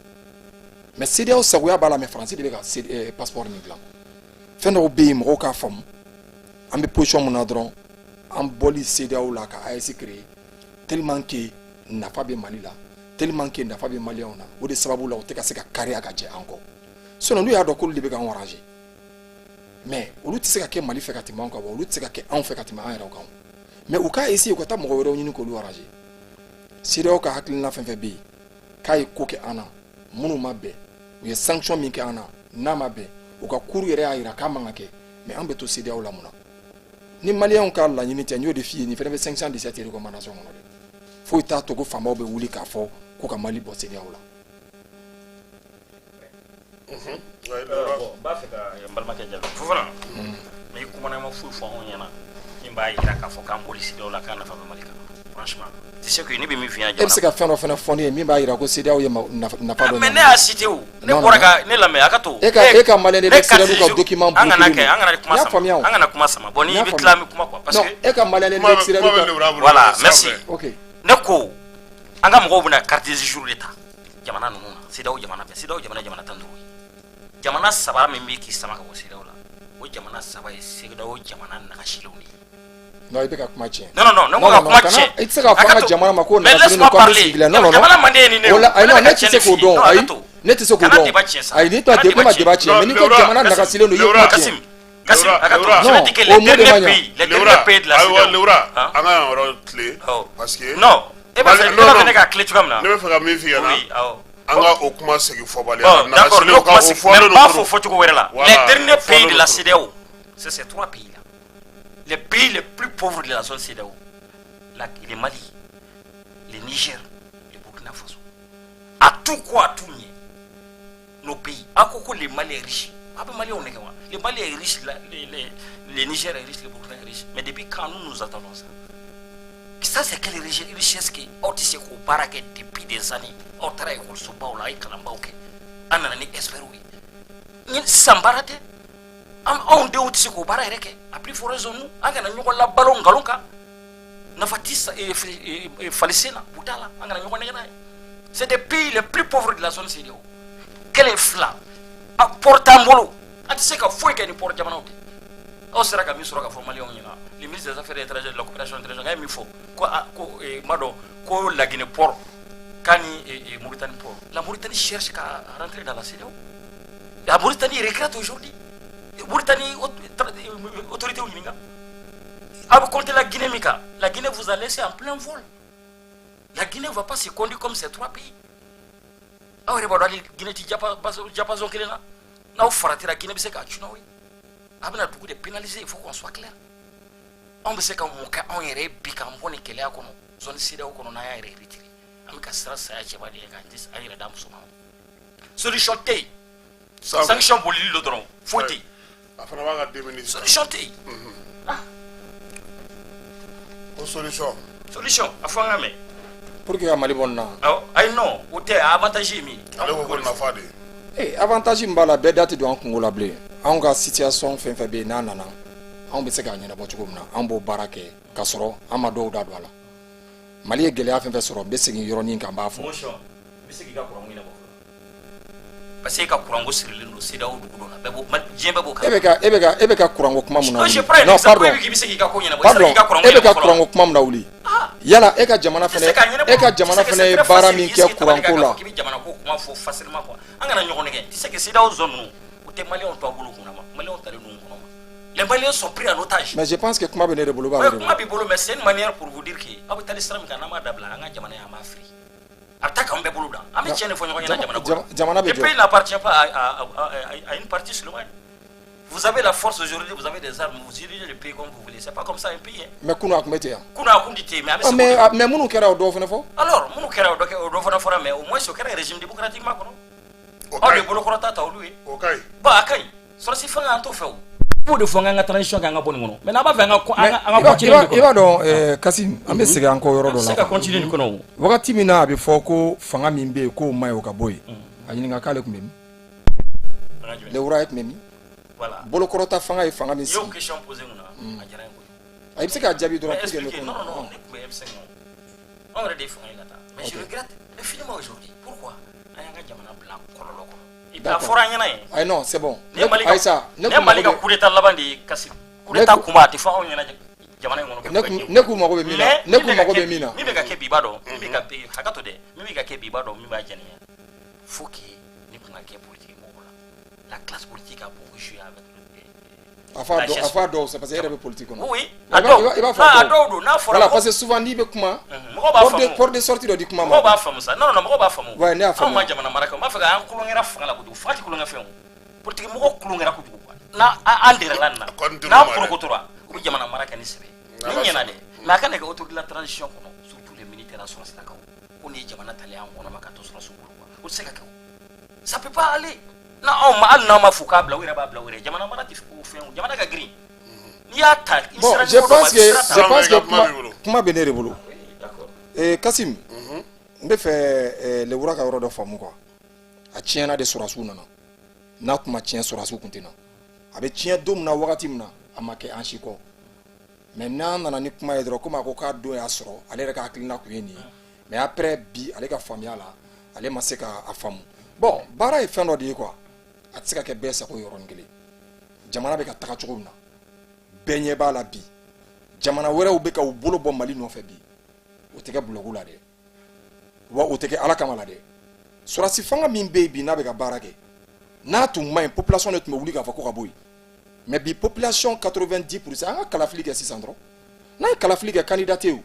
mais CEDEAO sagoya b'a la, mais Faransi de bɛ ka passeport nin dilan. Fɛn dɔw bɛ yen, mɔgɔw k'a faamu, an bɛ position mun na dɔrɔn, an bɔli CEDEAO la ka AES créer, tellement que nafa bɛ Mali la, tellement que nafa bɛ maliyɛnw na, o de sababu la u tɛ ka se ka kariya ka jɛ an kɔ. Sinon n'u y'a dɔn k'olu de bɛ k'anw arranger, mais olu tɛ se ka kɛ Mali fɛ ka tɛmɛ anw kan wa, olu tɛ se ka kɛ anw fɛ ka tɛmɛ an yɛrɛ kan. Mais u k'a essayer u ka taa mɔgɔ wɛrɛw ɲini k'olu arranger. CEDEAO ka hakilina fɛn fɛn bɛ yen k'a ye ko kɛ an na minnu ma bɛn, u ye sanction min kɛ an na n'a ma bɛn, u ka cour yɛrɛ y'a jira k'a man ka kɛ, mais an bɛ to CEDEAO la mun na? Ni maliyɛnw ka laɲini tɛ, n y'o de f'i ye, nin fana bɛ 517 recommandation kɔnɔ dɛ. Foyi t'a to ko faamaw bɛ wuli k'a fɔ ko ka Mali bɔ CEDEAO la. Bon, n b'a fɛ ka n balimakɛ jaabi, Fofana. Mais i kumana, i ma foyi fɔ anw ɲɛna min b'a jira k'a fɔ k'an bɔli CEDEAO la k'a nafa bɛ Mali kan. Franchement, tu sais que ne bɛ min f'i ɲɛna. E bɛ se ka fɛn dɔ fana fɔ ne ye min b'a jira ko CEDEAO ye nafa dɔ? Mais ne y'a cité o, ne bɔra ka ne lamɛn, a ka to. E ka maliyɛn de l'extérieur ka document. An kana kɛ, an kana kuma sama, an kana kuma sama. Bon, n'i bɛ tila, an bɛ kuma quoi, parce que e ka maliyɛn de l'extérieur ka Voilà, merci. Ne ko an ka mɔgɔw bɛna carte de séjour de ta jamana ninnu na, CEDEAO jamana bɛɛ. CEDEAO jamana, jamana 15 ye. Jamana saba min bɛ k'i sama ka bɔ CEDEAO la, o jamana saba ye CEDEAO jamana nagasilenw de ye. Non, i bɛ ka kuma tiɲɛ. Non, non, non, ne ko ka kuma tiɲɛ. I tɛ se k'a fɔ an ka jamana ma ko nagasilen don, k'an bɛ sigi la. Non, non, non. Jamana man di ye nin de ye. O la, ayi, non, ne tɛ se k'o dɔn. Ayi, ne tɛ se k'o dɔn. Ayi, ni tɔ ne ma débat tiɲɛ, mais n'i ko jamana nagasilen don, i ye kuma tiɲɛ. Kassim, a ka to. Je vais dire que les derniers pays, les derniers pays de la Ayiwa, CEDEAO. Lewura, an ka yan yɔrɔ tile, parce que Non, e b'a fɛ ne ka tile cogoya min na. Ne bɛ fɛ ka min f'i ɲɛna, Oui, awɔ. an ka o kuma segin fɔbaliya. Bon, d'accord, n'o kuma segin, mais n b'a fɔ fɔcogo wɛrɛ la. Les derniers pays de la CEDEAO, c'est ces trois pays-là. Les pays les plus pauvres de la zone CEDEAO, le Mali, le Niger, le Burkina Faso. À tout quoi, à tout ɲɛ. Nos pays. A ko ko le Mali est riche. A bɛ Maliens nɛgɛ wa? Le Mali est riche, le Niger est riche, le Burkina est riche. Mais depuis quand nous nous attendons ça? Ça, c'est quelle richesse que aw tɛ se k'o baara kɛ depuis des années? Aw taara ekɔlisobaw la, a ye kalanbaw kɛ. An nana ni experts ye. Ni sisan baara tɛ. An anw denw tɛ se k'o baara yɛrɛ kɛ. À plus forte raison nous, an kana ɲɔgɔn labalo nkalon kan. Nafa ti falisen na, u t'a la, an kana ɲɔgɔn nɛgɛ n'a ye. C'est des pays les plus pauvres de la zone CEDEAO. Kelen fila, a port t'an bolo, an tɛ se ka foyi kɛ ni port jamanaw tɛ. Aw sera ka min sɔrɔ ka fɔ maliyɛnw ɲɛna, le ministre des Affaires étrangères, de la coopération internationale, a ye min fɔ ko a ko n b'a dɔn ko Laginɛ port k'a ni Mauritanie port. La Mauritanie cherche qu'à rentrer dans la CEDEAO. La Mauritanie regrette aujourd'hui. Mauritanie autorité ɲininka. A bɛ compter la Guinée min kan, la Guinée vous a laissé en plein vol. La Guinée ne va pas se conduire comme ces trois pays. Aw yɛrɛ b'a dɔn, hali Guinée ti diapason kelen na. N'aw faratira, Guinée bɛ se k'a cun aw ye, a bɛna dugu de pénaliser. Il faut qu'on soit clair. Anw bɛ se ka mun kɛ anw yɛrɛ ye bi k'an bɔ nin gɛlɛya kɔnɔ, zone CEDEAO kɔnɔ, n'an y'a yɛrɛ retiré? An bɛ ka siran saya cɛba de ye k'an an yɛrɛ da muso ma. Solution tɛ yen. Sanction bolili don dɔrɔn, foyi tɛ yen. A fana b'a ka 2 minutes. Solution tɛ yen. Ko solution. Solution, a fɔ an ka mɛn. Pour que ka Mali bɔ nin na? Awɔ, ayi, non, o tɛ. Avantage ye min ye. Ale ko ko nafa de. Ee, avantage min b'a la, bɛɛ da tɛ don an kungo la bilen. Anw ka situation fɛn fɛn bɛ yen, n'a nana, anw bɛ se k'a ɲɛnabɔ cogo min na, an b'o baara kɛ k'a sɔrɔ an ma dɔw da don a la. Mali ye gɛlɛya fɛn fɛn sɔrɔ, n bɛ segin yɔrɔnin kan, n b'a fɔ. Motion, i bɛ se k'i ka kuranko ɲɛnabɔ fɔlɔ, parce que e ka kuranko sirilen don CEDEAO dugu dɔ la, bɛɛ b'o, diɲɛ bɛɛ b'o. E bɛ ka kuranko kuma mun na wuli? Non, pardon, k'i bɛ se k'i ka ko ɲɛnabɔ. Pardon, e bɛ ka kuranko kuma mun na wuli? Yala e ka jamana fɛnɛ, e ka jamana fɛnɛ ye baara min kɛ kuranko la? K'i bɛ jamana ko kuma fɔ facilement quoi. An kana ɲɔgɔn nɛgɛ. Tu sais que CEDEAO zone ninnu, o tɛ Maliyɛnw to a bolo kunna ma, Maliyɛnw talen don kɔnɔ ma. Les Maliens sont pris en otage. Mais je pense que kuma bɛ ne de bolo, b'a de kuma b'i bolo, mais c'est une manière pour vous dire que aw bɛ taa ni sira min kan, n'an m'a dabila, an ka jamana ye, an b'a firi. A bɛ taa k'an bɛɛ bolo dan. An bɛ tiɲɛ de fɔ ɲɔgɔn ɲɛna jamana ko. Jamana bɛ Le pays n'appartient pas à une partie seulement. Vous avez la force aujourd'hui, vous avez des armes, vous dirigez le pays comme vous voulez. C'est pas comme ça un pays, hein. Mais kunu a tun bɛ ten yan. Kunu a kun tɛ ten, mais a bɛ se. Mais minnu kɛra, o dɔw fana fɔ. Alors minnu kɛra, o dɔ kɛ, o dɔ fana fɔra, mais au moins o kɛra régime démocratiquement kɔnɔ. Aw de bolokɔrɔta ta olu ye. O ka ɲi. Bon, a ka ɲi. Sɔrɔsi fanga, an t'o fɛ o. B'o de fɔ n k'an ka transition kɛ, an ka bɔ nin kɔnɔ. Mais n'an b'a fɛ an ka continuer nin kɔnɔ. I b'a dɔn, Kasim, an bɛ segin an kɔ yɔrɔ dɔ la. An bɛ se ka continuer nin kɔnɔ o. Wagati min na a bɛ fɔ ko fanga min bɛ yen k'o ma ɲi, o ka bɔ yen, a ɲininka k'ale tun bɛ min? Lewura ye tun bɛ min? Voilà. Bolokɔrɔta fanga ye fanga min I y'o sigi. question posé mun na? A diyara n ye kojugu. A i bɛ se k'a jaabi dɔrɔn Mais pour que ne expliquer, kɔnɔ. non, non, non, ne tun bɛ M5 kɔnɔ. Anw yɛrɛ de ye fanga in lata. Mais je regrette infiniment aujourd'hui. Pourquoi? An y'an ka jamana bila kɔlɔlɔ kɔnɔ. Et puis a fɔra an ɲɛna yen. Ayi, non, c'est bon. Ne Mali ka Ayisa, ne ne Mali ka coup d'état laban de ye Kassim. Coup d'état kunba, a tɛ fɔ anw ɲɛna jamana in kɔnɔ. Ne k'u mago bɛ min na, ne k'u mago bɛ min na. Min bɛ ka kɛ bi, i b'a dɔn. Min bɛ ka hakɛ to dɛ. Min bɛ ka kɛ bi, i b'a dɔn min b'a jɛnɛya. Faut que ni kun ka kɛ politique mɔgɔw la. La classe politique a beaucoup joué avec A fɔ a dɔw, a fɔ a dɔw, c'est parce que e yɛrɛ bɛ politique kɔnɔ. Oui, a dɔw. I b'a fɔ a dɔw don n'a fɔra. Voilà, parce que souvent n'i bɛ kuma. Mɔgɔw b'a faamu. Porte de sortie dɔ di kuma ma. Mɔgɔw b'a faamu sa. Non, non, mɔgɔw b'a faamu. Ouais, ne y'a faamu. Anw ma jamana mara kɛ. N b'a fɛ k'an kulonkɛra fanga la kojugu. Fanga tɛ kulonkɛ fɛn o. Politique mɔgɔw kulonkɛra kojugu quoi. N'a an dɛrɛla nin na. N'an porokotora, u bɛ jamana mara kɛ ni sɛbɛ ye. Ni ɲɛna dɛ. Mais a kana kɛ autour de la transition kɔnɔ, surtout les militaires, sɔrɔsilakaw. Ko nin ye jamana talen an kɔnɔ ma ka to sɔrɔsiw bolo quoi. O tɛ se ka kɛ o. Ça peut pas aller. Na anw ma, hali n'an ma fo k'a bila, u yɛrɛ b'a bila u yɛrɛ. Jamana mara tɛ o fɛn o. Jamana ka girin. N'i y'a ta, i Bon, sera je pense que je pense que kuma b'i bolo. Kuma bɛ ne de bolo. D'accord. Ee, Kasim, n bɛ fɛ Lewura ka yɔrɔ dɔ faamu quoi. A tiɲɛna de, sɔrɔsiw nana. N'a tun ma tiɲɛ, sɔrɔsiw tun tɛ na. A bɛ tiɲɛ don min na, wagati min na, a ma kɛ an si kɔ. Mais n'an nana ni kuma ye dɔrɔn, komi a ko k'a don y'a sɔrɔ ale yɛrɛ ka hakilina tun ye nin ye, mais après bi, ale ka faamuya la, ale ma se ka a faamu. Bon, baara ye fɛn dɔ de ye quoi, a tɛ se ka kɛ bɛɛ sago yɔrɔnin kelen. Jamana bɛ ka taga cogo min na, bɛɛ ɲɛ b'a la bi. Jamana wɛrɛw bɛ ka u bolo bɔ Mali nɔfɛ bi. O tɛ kɛ bulɔku la dɛ, wa o tɛ kɛ Ala kama la dɛ. Sɔrɔsi fanga min bɛ yen bi, n'a bɛ ka baara kɛ, n'a tun ma ɲi, population de tun bɛ wuli k'a fɔ ko ka bɔ yen. Mais bi, population 90%, an ka kalafili kɛ sisan dɔrɔn, n'a ye kalafili kɛ, candidat tɛ yen o.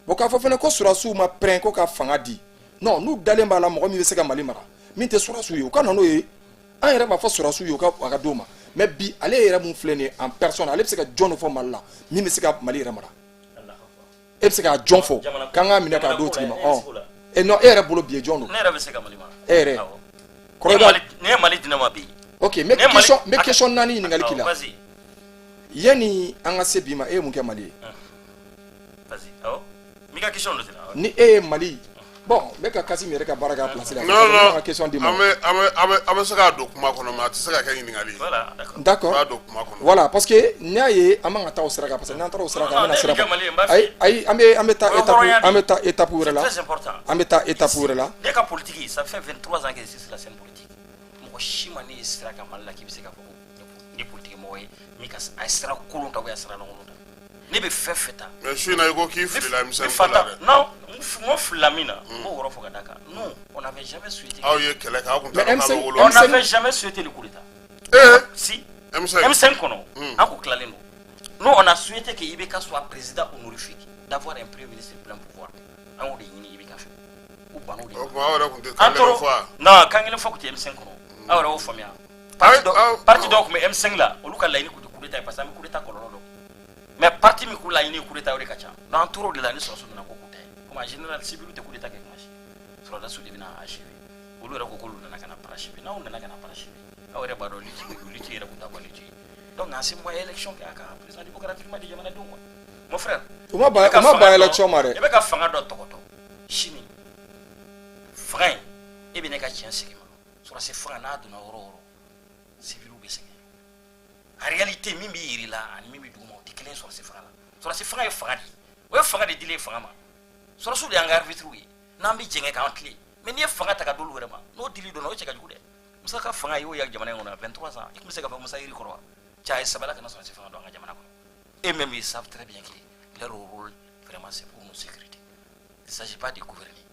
Bon, k'a fɔ fana ko sɔrɔsiw ma prêt ko ka fanga di, non. N'u dalen b'a la, mɔgɔ min bɛ se ka Mali mara min tɛ sɔrɔsiw ye, u ka na n'o ye. An yɛrɛ b'a fɔ sɔrɔsiw ye, u ka a ka d'o ma. Mais bi, ale yɛrɛ mun filɛ nin ye en personne, ale bɛ se ka jɔn de fɔ Mali la min bɛ se ka Mali yɛrɛ mara? E bɛ se k'a jɔn fɔ k'an k'a minɛ k'a d'o tigi ma? Ɔ e non, e yɛrɛ bolo bi ye jɔn don? Ne yɛrɛ bɛ se ka Mali mara. E yɛrɛ kɔrɔ, ne ye Mali di ne ma bi. Ok, n bɛ question, n bɛ question naani ɲininkali k'i la. Vas-y. Yanni an ka se bi ma, e ye mun kɛ Mali ye? Vas-y, awɔ. N b'i ka question dɔ la. Ni e ye Mali, bon, n bɛ ka Kasim yɛrɛ ka baara kɛ a place la. Non, non. Ka question di ma. An bɛ se k'a don kuma kɔnɔ, mais a tɛ se ka kɛ ɲininkali ye. Voilà, d'accord. D'accord. B'a don kuma kɔnɔ. Voilà, parce que n'i y'a ye an man ka taa o sira kan, parce que n'an taara o sira kan, an bɛna sira kan. Ayi, ayi, an bɛ taa étape, an bɛ taa étape wɛrɛ la. C'est très important. An bɛ taa étape wɛrɛ la. Ne ka politique, ça fait 23 ans que je suis sur la scène politique. Mɔgɔ si ma ne ye sira kan Mali la k'i bɛ se k'a fɔ ko ne politique mɔgɔ ye min ka a ye sira kolon ta ou bien a sira lankolon ta. Ne bɛ fɛn fɛn ta. Mais su in na, i ko k'i filila M5 ko la dɛ. Non, n ko filila min na, n b'o yɔrɔ fɔ ka d'a kan. Nous, on n'avait jamais souhaité. Aw ye kɛlɛ kɛ, aw kun t'a dɔn k'a bɛ wolo. On n'avait jamais souhaité le coup d'état. Ee. Si. M5. M5 kɔnɔ, an ko tilalen don. Nous, on a souhaité que IBK soit président honorifique, d'avoir un premier ministre plein pouvoir. An y'o de ɲini IBK fɛ. U ban'o de ma. O tuma aw yɛrɛ kun tɛ kan kelen fɔ wa? Non, kan kelen fɔ kun tɛ M5 kɔnɔ. Aw yɛrɛ y'o faamuya. Parti dɔw tun bɛ M5 la, olu ka laɲini tun tɛ coup d'état ye, parce que an bɛ coup d'état kɔlɔlɔ dɔn. Mais parti min k'u laɲini ye coup d'état, o de ka ca. Donc an tor'o de la ni sɔrɔdasiw nana ko coup d'état ye. Comme en général, civil tɛ coup d'état kɛ kuma si, sɔrɔdasiw de bɛna achever. Olu yɛrɛ ko k'olu nana ka na parachever. N'aw nana ka na parachever, aw yɛrɛ b'a dɔn lutte, lutte yɛrɛ kun t'a bɔ lutte ye. Donc en ce moment, élection kɛ a ka président démocratiquement di jamanadenw ma, mon frère. U ma ban, u ma ban élection ma dɛ. I bɛ ka fanga dɔ tɔgɔtɔ sini, fanga in e bɛ ne ka tiɲɛ segin ma. Sɔrɔdasi fanga, n'a donna yɔrɔ o yɔrɔ, civil bɛ sɛgɛn. En réalité, min b'i yiri la ani min bɛ duguma, o tɛ kelen ye. Sɔrɔdasi fanga la, sɔrɔdasi fanga ye fanga de ye, o ye fanga de dilen ye fanga ma. Sɔrɔdasiw de y'an ka arbitre ye, n'an bɛ jɛngɛ k'an tilen. Mais n'i ye fanga ta ka d'olu yɛrɛ ma, n'o dili donna, o cɛ ka jugu dɛ. Musa ka fanga y'o ya jamana in kɔnɔ 23 ans, i tun bɛ se ka fɔ Musa yiri kɔrɔ wa? Cɛ, a ye sabali ka na sɔrɔdasi fanga don an ka jamana kɔnɔ. Eux-mêmes, ils savent très bien que leur rôle vraiment, c'est pour nos sécurités. Il ne s'agit pas de gouverner.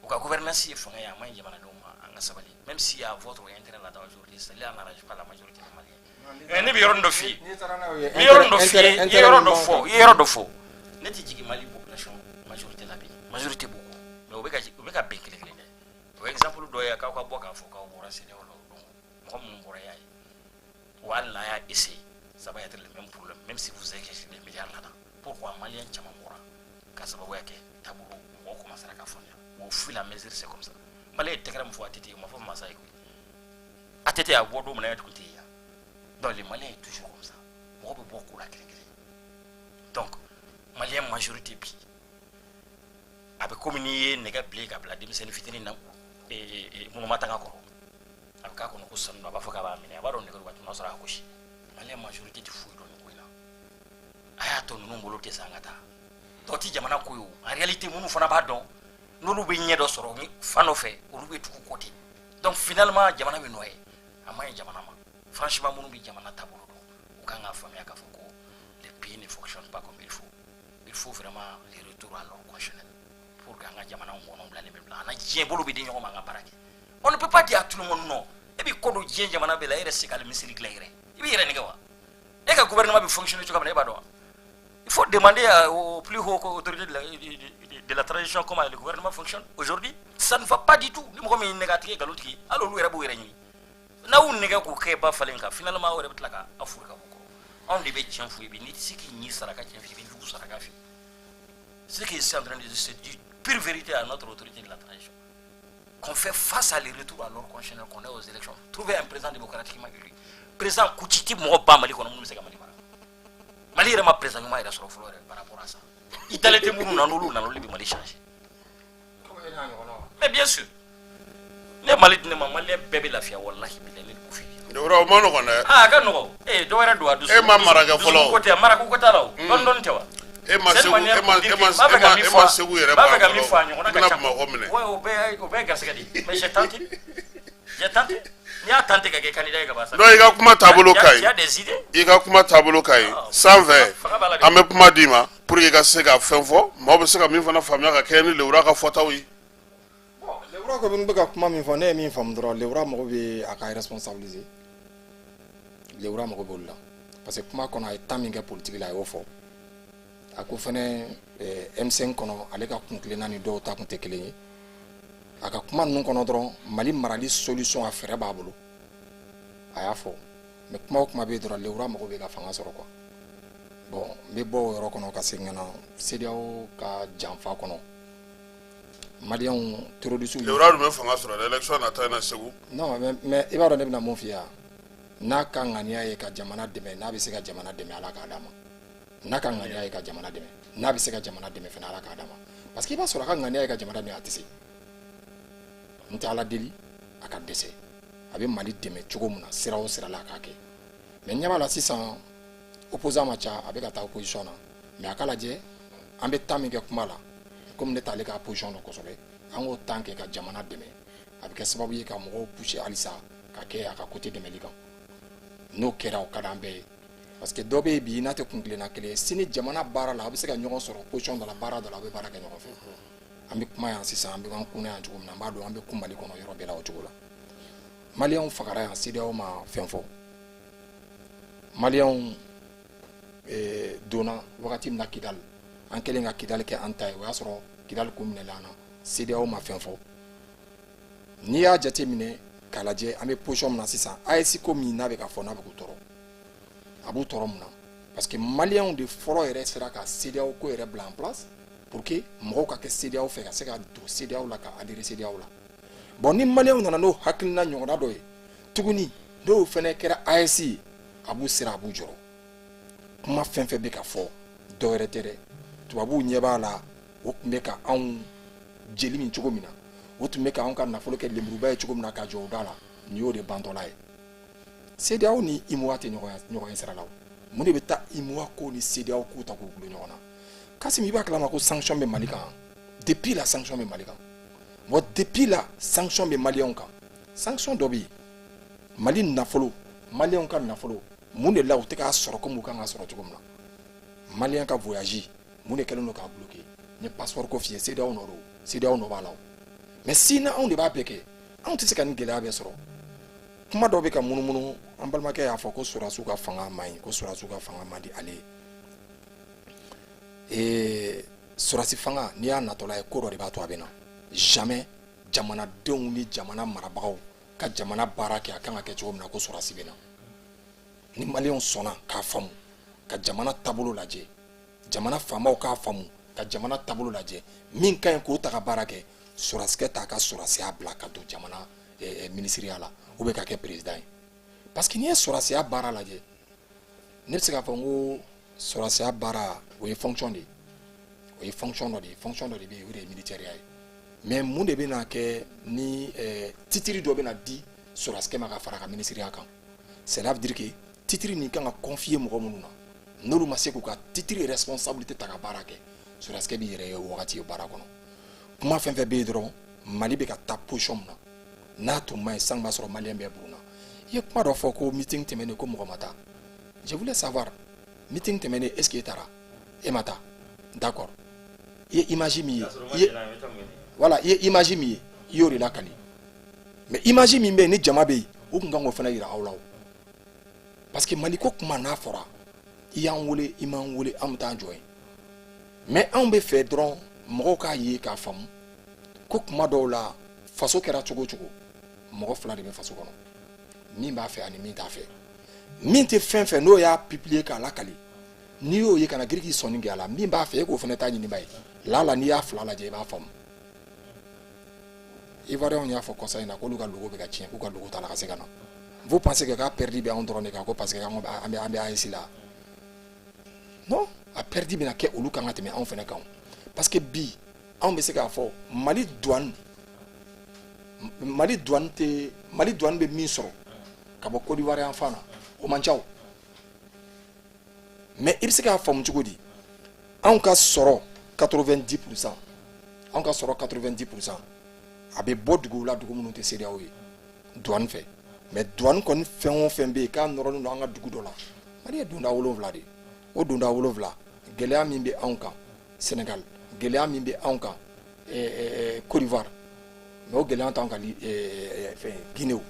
U ka gouvernance ye fanga ye, a man ɲi jamanadenw ma. An ka sabali. Même s'il y a votre intérêt là-dedans aujourd'hui, cela n'arrange pas la majorité des Maliens. Ne bɛ yɔrɔnin dɔ f'i ye, n bɛ yɔrɔnin dɔ f'i ye, i ye yɔrɔ dɔ fɔ, i ye yɔrɔ dɔ fɔ. Ne tɛ jigin Mali population majorité la bi, majorité b'u kɔ, mais u bɛ ka bɛn kelen kelen dɛ. O exemple dɔ ye k'aw ka bɔ k'a fɔ k'aw bɔra CEDEAO la. O don, mɔgɔ minnu bɔra, y'a ye wa, hali n'a y'a essayé, ça va être le même problème, même si vous avez des milliards là-dedans. Pourquoi Malien caman bɔra? Ka sababuya kɛ taabolo, mɔgɔw commencera ka faamuya au fur et à mesure. C'est comme ça. Mali ye tɛgɛrɛ min fɔ ATT, o ma fɔ masa ye koyi. ATT a bɔ don min na, e tun tɛ yen yan. Donc le Malien est toujours comme ça, mɔgɔ bɛ bɔ ko la kelen kelen. Donc Malien majorité bi, a bɛ komi n'i ye nɛgɛ bilen ka bila denmisɛnnin fitinin na munuma tanga kɔrɔ, a bɛ k'a kɔnɔ ko sanu don, a b'a fɔ k'a b'a minɛ, a b'a dɔn nɛgɛ don, waati min n'a sɔrɔ a gosi. Malien majorité tɛ foyi dɔn nin ko in na. A y'a to ninnu bolo tɛ se an ka taa tɔ ti jamana ko ye. O en réalité, minnu fana b'a dɔn, n'olu bɛ ɲɛ dɔ sɔrɔ ni fan dɔ fɛ, olu bɛ tugu kɔ ten. Donc finalement, jamana bɛ nɔ ye, a man ɲi jamana ma. Franchement, minnu bɛ jamana taabolo dɔn, u kan k'a faamuya k'a fɔ ko le pays ne fonctionne pas comme il faut. Il faut vraiment le retour à l'ordre constitutionnel pour que an ka jamana kɔnɔ bilalen bɛ bila an na, diɲɛ bolo bɛ di ɲɔgɔn ma, an ka baara kɛ. On ne peut pas dire à tout le monde non. E b'i kɔ don diɲɛ jamana bɛɛ la, e yɛrɛ se k'ale misiri dilan yɛrɛ, i b'i yɛrɛ nɛgɛ wa? E ka gouvernement bɛ fonctionner cogoya min na, e b'a dɔn wa? Il faut demander au plus haut autorité de la transition comment le gouvernement fonctionne aujourd'hui. Ça ne va pas du tout. Ni mɔgɔ min nɛgɛ, a tigi ye nkalon tigi, hali olu yɛrɛ b'u yɛrɛ ɲini. N'aw nɛgɛ k'o kɛ ba falen kan, finalement aw yɛrɛ bɛ tila ka aw furu ka bɔ kɔrɔ. Anw de bɛ tiɲɛ f'u ye bi. N'i tɛ se k'i ɲi saraka tiɲɛ f'i ye, i bɛ jugu saraka f'i ye. Ce qui est en train de dire, c'est du pure vérité à notre autorité de la transition. Qu'on fait face à les retours à l'ordre constitutionnel, qu'on est aux élections. Trouver un président démocratiquement élu. Président kuci ti mɔgɔ ba Mali kɔnɔ minnu bɛ se ka Mali mara. Mali yɛrɛ ma président ɲuman yɛrɛ sɔrɔ fɔlɔ yɛrɛ par rapport à ça. I dalen tɛ minnu na, n'olu nana, olu bɛ Mali changer. Mais bien sûr, ne Mali di ne ma, Malien bɛɛ bɛ lafiya, walahi bilahi, ne de b'o f'i ye. O ma nɔgɔn dɛ. Ah, a ka nɔgɔn. Ee, dɔ wɛrɛ don a dusu. E ma mara kɛ fɔlɔ. Dusukun ko tɛ, mara ko t'a la o. Dɔɔni dɔɔni tɛ wa? E ma Segu, e ma Segu yɛrɛ. B'a fɛ ka min fɔ, a ɲɔgɔnna ka ca. I bɛna Bamakɔ minɛ. Ouais, o bɛɛ ye garisɛgɛ de ye. Mais j'ai tenté. J'ai tenté. N'i y'a tenté ka kɛ candidat ye ka ban sa. Non, i ka kuma taabolo ka ɲi. Tu as des idées. I ka kuma taabolo ka ɲi. Sanfɛ, Fanga b'a la dɛ. an bɛ kuma d'i ma pour que i ka se ka fɛn fɔ, maaw bɛ se ka min fana faamuya ka kɛɲɛ ni Lewura ka fɔtaw ye. Bon, Lewura ko bɛ ka kuma min fɔ, ne ye min faamu dɔrɔn, Lewura mago bɛ a ka responsabiliser. Lewura mago b'olu la, parce que kuma kɔnɔ, a ye temps min kɛ politique la, a y'o fɔ. A ko fɛnɛ M5 kɔnɔ, ale ka kun kelenna ni dɔw ta kun tɛ kelen ye. A ka kuma ninnu kɔnɔ dɔrɔn, Mali marali solution, a fɛɛrɛ b'a bolo, a y'a fɔ. Mais kuma o kuma bɛ yen dɔrɔn, Lewura mago bɛ ka fanga sɔrɔ quoi. Bon, n bɛ bɔ o yɔrɔ kɔnɔ ka segin ka na CEDEAO ka janfa kɔnɔ, Maliyɛnw terroristes. Lewura dun bɛ fanga sɔrɔ dɛ, élection nata in na Segu. Non, mais i b'a dɔn ne bɛna mun f'i ye wa? N'a ka ŋaniya ye ka jamana dɛmɛ, n'a bɛ se ka jamana dɛmɛ, Ala k'a d'a ma. N'a ka ŋaniya ye ka jamana dɛmɛ, n'a bɛ se ka jamana dɛmɛ fana, Ala k'a d'a ma. Parce que i b'a sɔrɔ a ka ŋaniya ye ka jamana dɛmɛ, a tɛ se. N tɛ Ala deli a ka dɛsɛ. A bɛ Mali dɛmɛ cogo min na, sira o sira la, a k'a kɛ. Mais ɲɛ b'a la sisan, opposant ma ca, a bɛ ka taa opposition na. Mais a ka lajɛ, an bɛ temps min kɛ kuma la, komi ne t'ale ka position dɔn kosɛbɛ, an k'o temps kɛ ka jamana dɛmɛ. A bɛ kɛ sababu ye ka mɔgɔw pousser halisa ka kɛ a ka côté dɛmɛli kan. N'o kɛra, o ka d'an bɛɛ ye, parce que dɔ bɛ yen bi n'a tɛ kun kelenna kelen ye, sini jamana baara la, a bɛ se ka ɲɔgɔn sɔrɔ position dɔ la, baara dɔ la, a bɛ baara kɛ ɲɔgɔn fɛ. An bɛ kuma yan sisan, an bɛ an kunna yan cogo min na, an b'a dɔn an bɛ kun Mali kɔnɔ yɔrɔ bɛɛ la o cogo la. Maliyɛnw fagara yan, CEDEAO ma fɛn fɔ. Maliyɛnw donna wagati min na Kidali, an kɛlen ka Kidali kɛ an ta ye, o y'a sɔrɔ Kidali kun minɛla an na, CEDEAO ma fɛn fɔ. N'i y'a jateminɛ K'a lajɛ an bɛ position min na sisan, AES ko min n'a bɛ ka fɔ, n'a bɛ k'u tɔɔrɔ, a b'u tɔɔrɔ mun na? Parce que maliyɛnw de fɔlɔ yɛrɛ sera ka CEDEAO ko yɛrɛ bila en place pour que mɔgɔw ka kɛ CEDEAO fɛ, ka se ka don CEDEAO la, ka adhérer CEDEAO la. Bon, ni maliyɛnw nana n'o hakilina ɲɔgɔnna dɔ ye tuguni, n'o fɛnɛ kɛra AES ye, a b'u siran, a b'u jɔrɔ. Kuma fɛn fɛn bɛ ka fɔ, dɔwɛrɛ tɛ dɛ, tubabuw ɲɛ b'a la. O tun bɛ ka anw jeli min cogo min na, o tun bɛ ka anw ka nafolo kɛ lenburuba ye cogo min na, ka jɔ o da la, nin y'o de bantɔla ye. CEDEAO ni UEMOA tɛ ɲɔgɔn ye sira la. O mun de bɛ taa UEMOA ko ni CEDEAO ko ta k'u gulo ɲɔgɔn na? Kassim, i b'a kalama ko sanction bɛ Mali kan. Depuis la sanction bɛ Mali kan. Bon, depuis la sanction bɛ maliyɛnw kan, sanction dɔ bɛ yen, Mali nafolo, maliyɛnw ka nafolo, mun de la u tɛ k'a sɔrɔ komi u kan ka sɔrɔ cogo min na? Maliyɛn ka voyage, mun de kɛlen don k'a bloquer? N ye passeport ko f'i ye, CEDEAO nɔ don, CEDEAO nɔ b'a la. O mais sini anw de b'a bɛɛ kɛ, anw tɛ se ka nin gɛlɛya bɛɛ sɔrɔ. Kuma dɔw bɛ ka munumunu. An balimakɛ y'a fɔ ko sɔrɔdasiw ka fanga man ɲi, ko sɔrɔdasiw ka fanga man di ale ye. Sɔrɔdasi fanga, n'i y'a natɔla ye, ko dɔ de b'a to a bɛ na. Jamais jamanadenw ni jamana marabagaw ka jamana baara kɛ a kan ka kɛ cogo min na ko sɔrɔdasi bɛ na. Ni maliyɛnw sɔnna k'a faamu, ka jamana taabolo lajɛ, jamana faamaw k'a faamu, ka jamana taabolo lajɛ, min ka ɲi k'o ta ka baara kɛ, sɔrɔdasikɛ t'a ka sɔrɔdasiya bila ka don jamana minisiriya la ou bien ka kɛ président ye. Parce que n'i ye sɔrɔdasiya baara lajɛ, ne bɛ se k'a fɔ n ko sɔrɔdasiya baara, o ye fonction de ye, o ye fonction dɔ de ye, fonction dɔ de bɛ yen, o de ye militaire ye. Mais mun de bɛna kɛ ni titre dɔ bɛna di sɔrɔdasikɛ ma ka fara a ka minisiriya kan? Cela veut dire que titre nin kan ka confier mɔgɔ minnu na, n'olu ma se k'u ka titre responsabilité ta ka baara kɛ, sɔrɔdasikɛ b'i yɛrɛ ye o wagati ye baara kɔnɔ. Kuma fɛn fɛn bɛ yen dɔrɔn, Mali bɛ ka taa position min na, n'a tun ma ɲi san b'a sɔrɔ maliyɛn bɛɛ buruna. I ye kuma dɔ fɔ ko meeting tɛmɛnen ko mɔgɔ ma taa. Je voulais savoir, meeting tɛmɛnen, est ce que e taara? E ma taa, d'accord. I ye image min ye, i ye, voilà, i ye image min ye, i y'o de lakali. Mais image min bɛ yen ni jama bɛ yen, o tun kan k'o fana yira aw la o. Parce que Mali ko kuma n'a fɔra, i y'an wele, i m'an wele, an bɛ taa jɔ yen. Mais anw bɛ fɛ dɔrɔn mɔgɔw k'a ye k'a faamu ko kuma dɔw la, faso kɛra cogo o cogo, mɔgɔ fila de bɛ faso kɔnɔ, min b'a fɛ ani min t'a fɛ. Min tɛ fɛn fɛ, n'o y'a publier k'a lakali, n'i y'o ye, kana girin k'i sɔnni kɛ a la. Min b'a fɛ, e k'o fana ta ɲini ba ye la. N'i y'a fila lajɛ, i b'a faamu. Ivoiriyɛnw y'a fɔ kɔsa in na k'olu ka logo bɛ ka tiɲɛ, k'u ka logo t'a la ka se ka na. Vous pensez que k'a perdu bɛ anw dɔrɔn de kan, ko parce que an bɛ AES la? Non, a perdu bɛna kɛ olu kan ka tɛmɛ anw fana kan. Parce que bi, anw bɛ se k'a fɔ Mali douane, Mali douane tɛ, Mali douane bɛ min sɔrɔ ka bɔ Côte d'Ivoire yan fan na, o man ca o. Mais i bɛ se k'a faamu cogo di? Anw ka sɔrɔ 90%, anw ka sɔrɔ 90%, a bɛ bɔ duguw la, dugu minnu tɛ CEDEAO ye, douane fɛ. Mais douane kɔni, fɛn o fɛn bɛ yen k'a nɔrɔlen don an ka dugu dɔ la, Mali ye donda 7 de ye. O donda 7, gɛlɛya min bɛ anw kan Sénégal, gɛlɛya min bɛ anw kan Côte d'Ivoire, mais o gɛlɛya t'anw kan fɛn Guinée.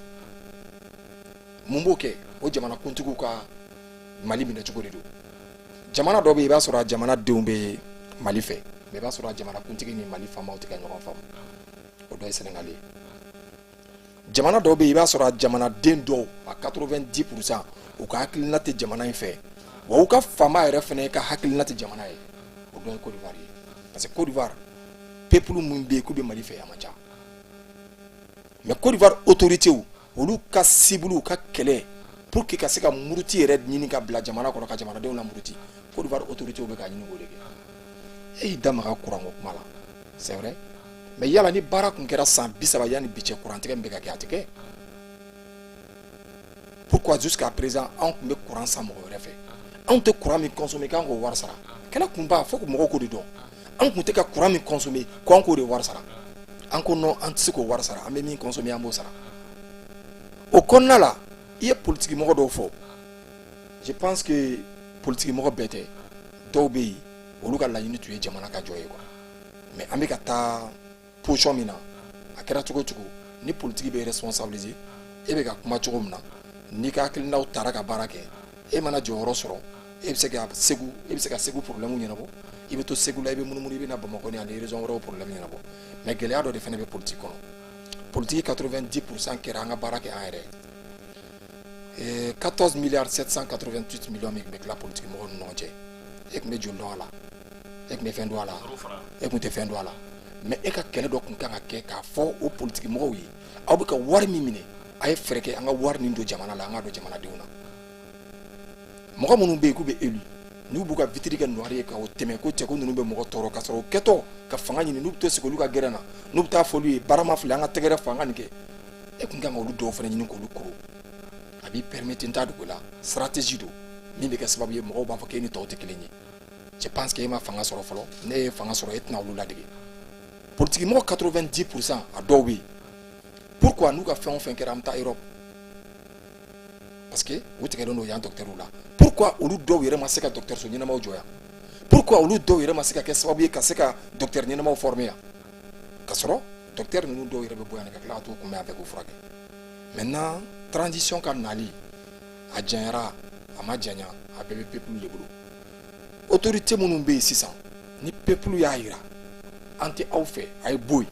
Mun b'o kɛ? O jamana kuntigiw ka Mali minɛ cogo de don. Jamana dɔ bɛ yen, i b'a sɔrɔ a jamana denw bɛ Mali fɛ, mais i b'a sɔrɔ a jamana kuntigi ni Mali faamaw tɛ ka ɲɔgɔn faamu. O dɔ ye Sénégal ye. Jamana dɔw bɛ yen, i b'a sɔrɔ a jamanaden dɔw a 90%, u ka hakilina tɛ jamana in fɛ, wa u ka faama yɛrɛ fana ka hakilina tɛ jamana ye. O dɔ ye Côte d'Ivoire ye. Parce que Côte d'Ivoire peuple min bɛ yen k'u bɛ Mali fɛ, a man ca. Mais Côte d'Ivoire autorités, olu ka cible, ka kɛlɛ pour que ka se ka muruti yɛrɛ ɲini ka bila jamana kɔnɔ, ka jamanadenw la muruti, Côte d'Ivoire autorités bɛ ka ɲini k'o de kɛ. E y'i da maga courant ko kuma la, c'est vrai. Mais yala ni baara tun kɛra san 30 yanni bi cɛ, courant tigɛ min bɛ ka kɛ, a tɛ kɛ. Pourquoi jusqu'à présent anw tun bɛ courant san mɔgɔ wɛrɛ fɛ? Anw tɛ courant min consommer k'an k'o wari sara. Kɛlɛ kun ba fo ko mɔgɔw k'o de dɔn. An tun tɛ ka courant min consommer ko an k'o de wari sara. An ko non, an tɛ se k'o wari sara, an bɛ min consommer, an b'o sara. O kɔnɔna la, i ye politiki mɔgɔ dɔw fɔ. Je pense que politiki mɔgɔ bɛɛ tɛ. Dɔw bɛ yen, olu ka laɲini tun ye jamana ka jɔ ye quoi. Mais an bɛ ka taa position min na, a kɛra cogo o cogo, ni politiki bɛ responsabiliser, e bɛ ka kuma cogo min na, n'i ka hakilinaw taara ka baara kɛ, e mana jɔyɔrɔ sɔrɔ, e bɛ se ka Segu, e bɛ se ka Segu problème ɲɛnabɔ. I bɛ to Segu la, i bɛ munumunu, i bɛ na Bamakɔ ni ani région wɛrɛw problème ɲɛnabɔ. Mais gɛlɛya dɔ de fana bɛ politique kɔnɔ. Politique 90% kɛra an ka baara kɛ an yɛrɛ ye. 14 milliards 788 millions min tun bɛ tila politique mɔgɔw ni ɲɔgɔn cɛ, e tun bɛ joli dɔn a la? E tun bɛ fɛn dɔn a la? E tun tɛ fɛn dɔn a la. Mais e ka kɛlɛ dɔ tun kan ka kɛ k'a fɔ o politique mɔgɔw ye, aw bɛ ka wari min minɛ, a ye fɛɛrɛ kɛ an ka wari nin don jamana la, an k'a don jamanadenw na. Mɔgɔ minnu bɛ yen k'u bɛ élu, n'u b'u ka vitre kɛ noir ye ka o tɛmɛ ko cɛ ko ninnu bɛ mɔgɔ tɔɔrɔ, ka sɔrɔ o kɛtɔ ka fanga ɲini, n'u bɛ to sigi olu ka gɛrɛn na, n'u bɛ taa fɔ olu ye barama filɛ, an ka tɛgɛrɛ fɔ, an ka nin kɛ, e tun kan ka olu dɔw fana ɲini k'olu koro. A b'i permettre, n t'a dogo la, stratégie don min bɛ kɛ sababu ye mɔgɔw b'a fɔ k'e ni tɔw tɛ kelen ye. Je pense que e ma fanga sɔrɔ fɔlɔ. Ne ye fanga sɔrɔ, e tɛna olu ladege. Politique mɔgɔ 90%, a dɔw bɛ yen, pourquoi n'u ka fɛn o fɛn kɛra, an bɛ taa Europe? Parce que u tigɛlen don yan docteur la. Pourquoi olu dɔw yɛrɛ ma se ka dɔgɔtɔrɔso ɲɛnamaw jɔ yan? Pourquoi olu dɔw yɛrɛ ma se ka kɛ sababu ye ka se ka docteur ɲɛnamaw former yan, ka sɔrɔ docteur ninnu dɔw yɛrɛ bɛ bɔ yan ka tila ka t'u kunbɛn yan fɛ k'u furakɛ? Maintenant, transition ka nali, a janyara, a ma janya, a bɛɛ bɛ peuple de bolo. Autorité minnu bɛ yen sisan, ni peuple y'a yira an tɛ aw fɛ, a ye bɔ yen,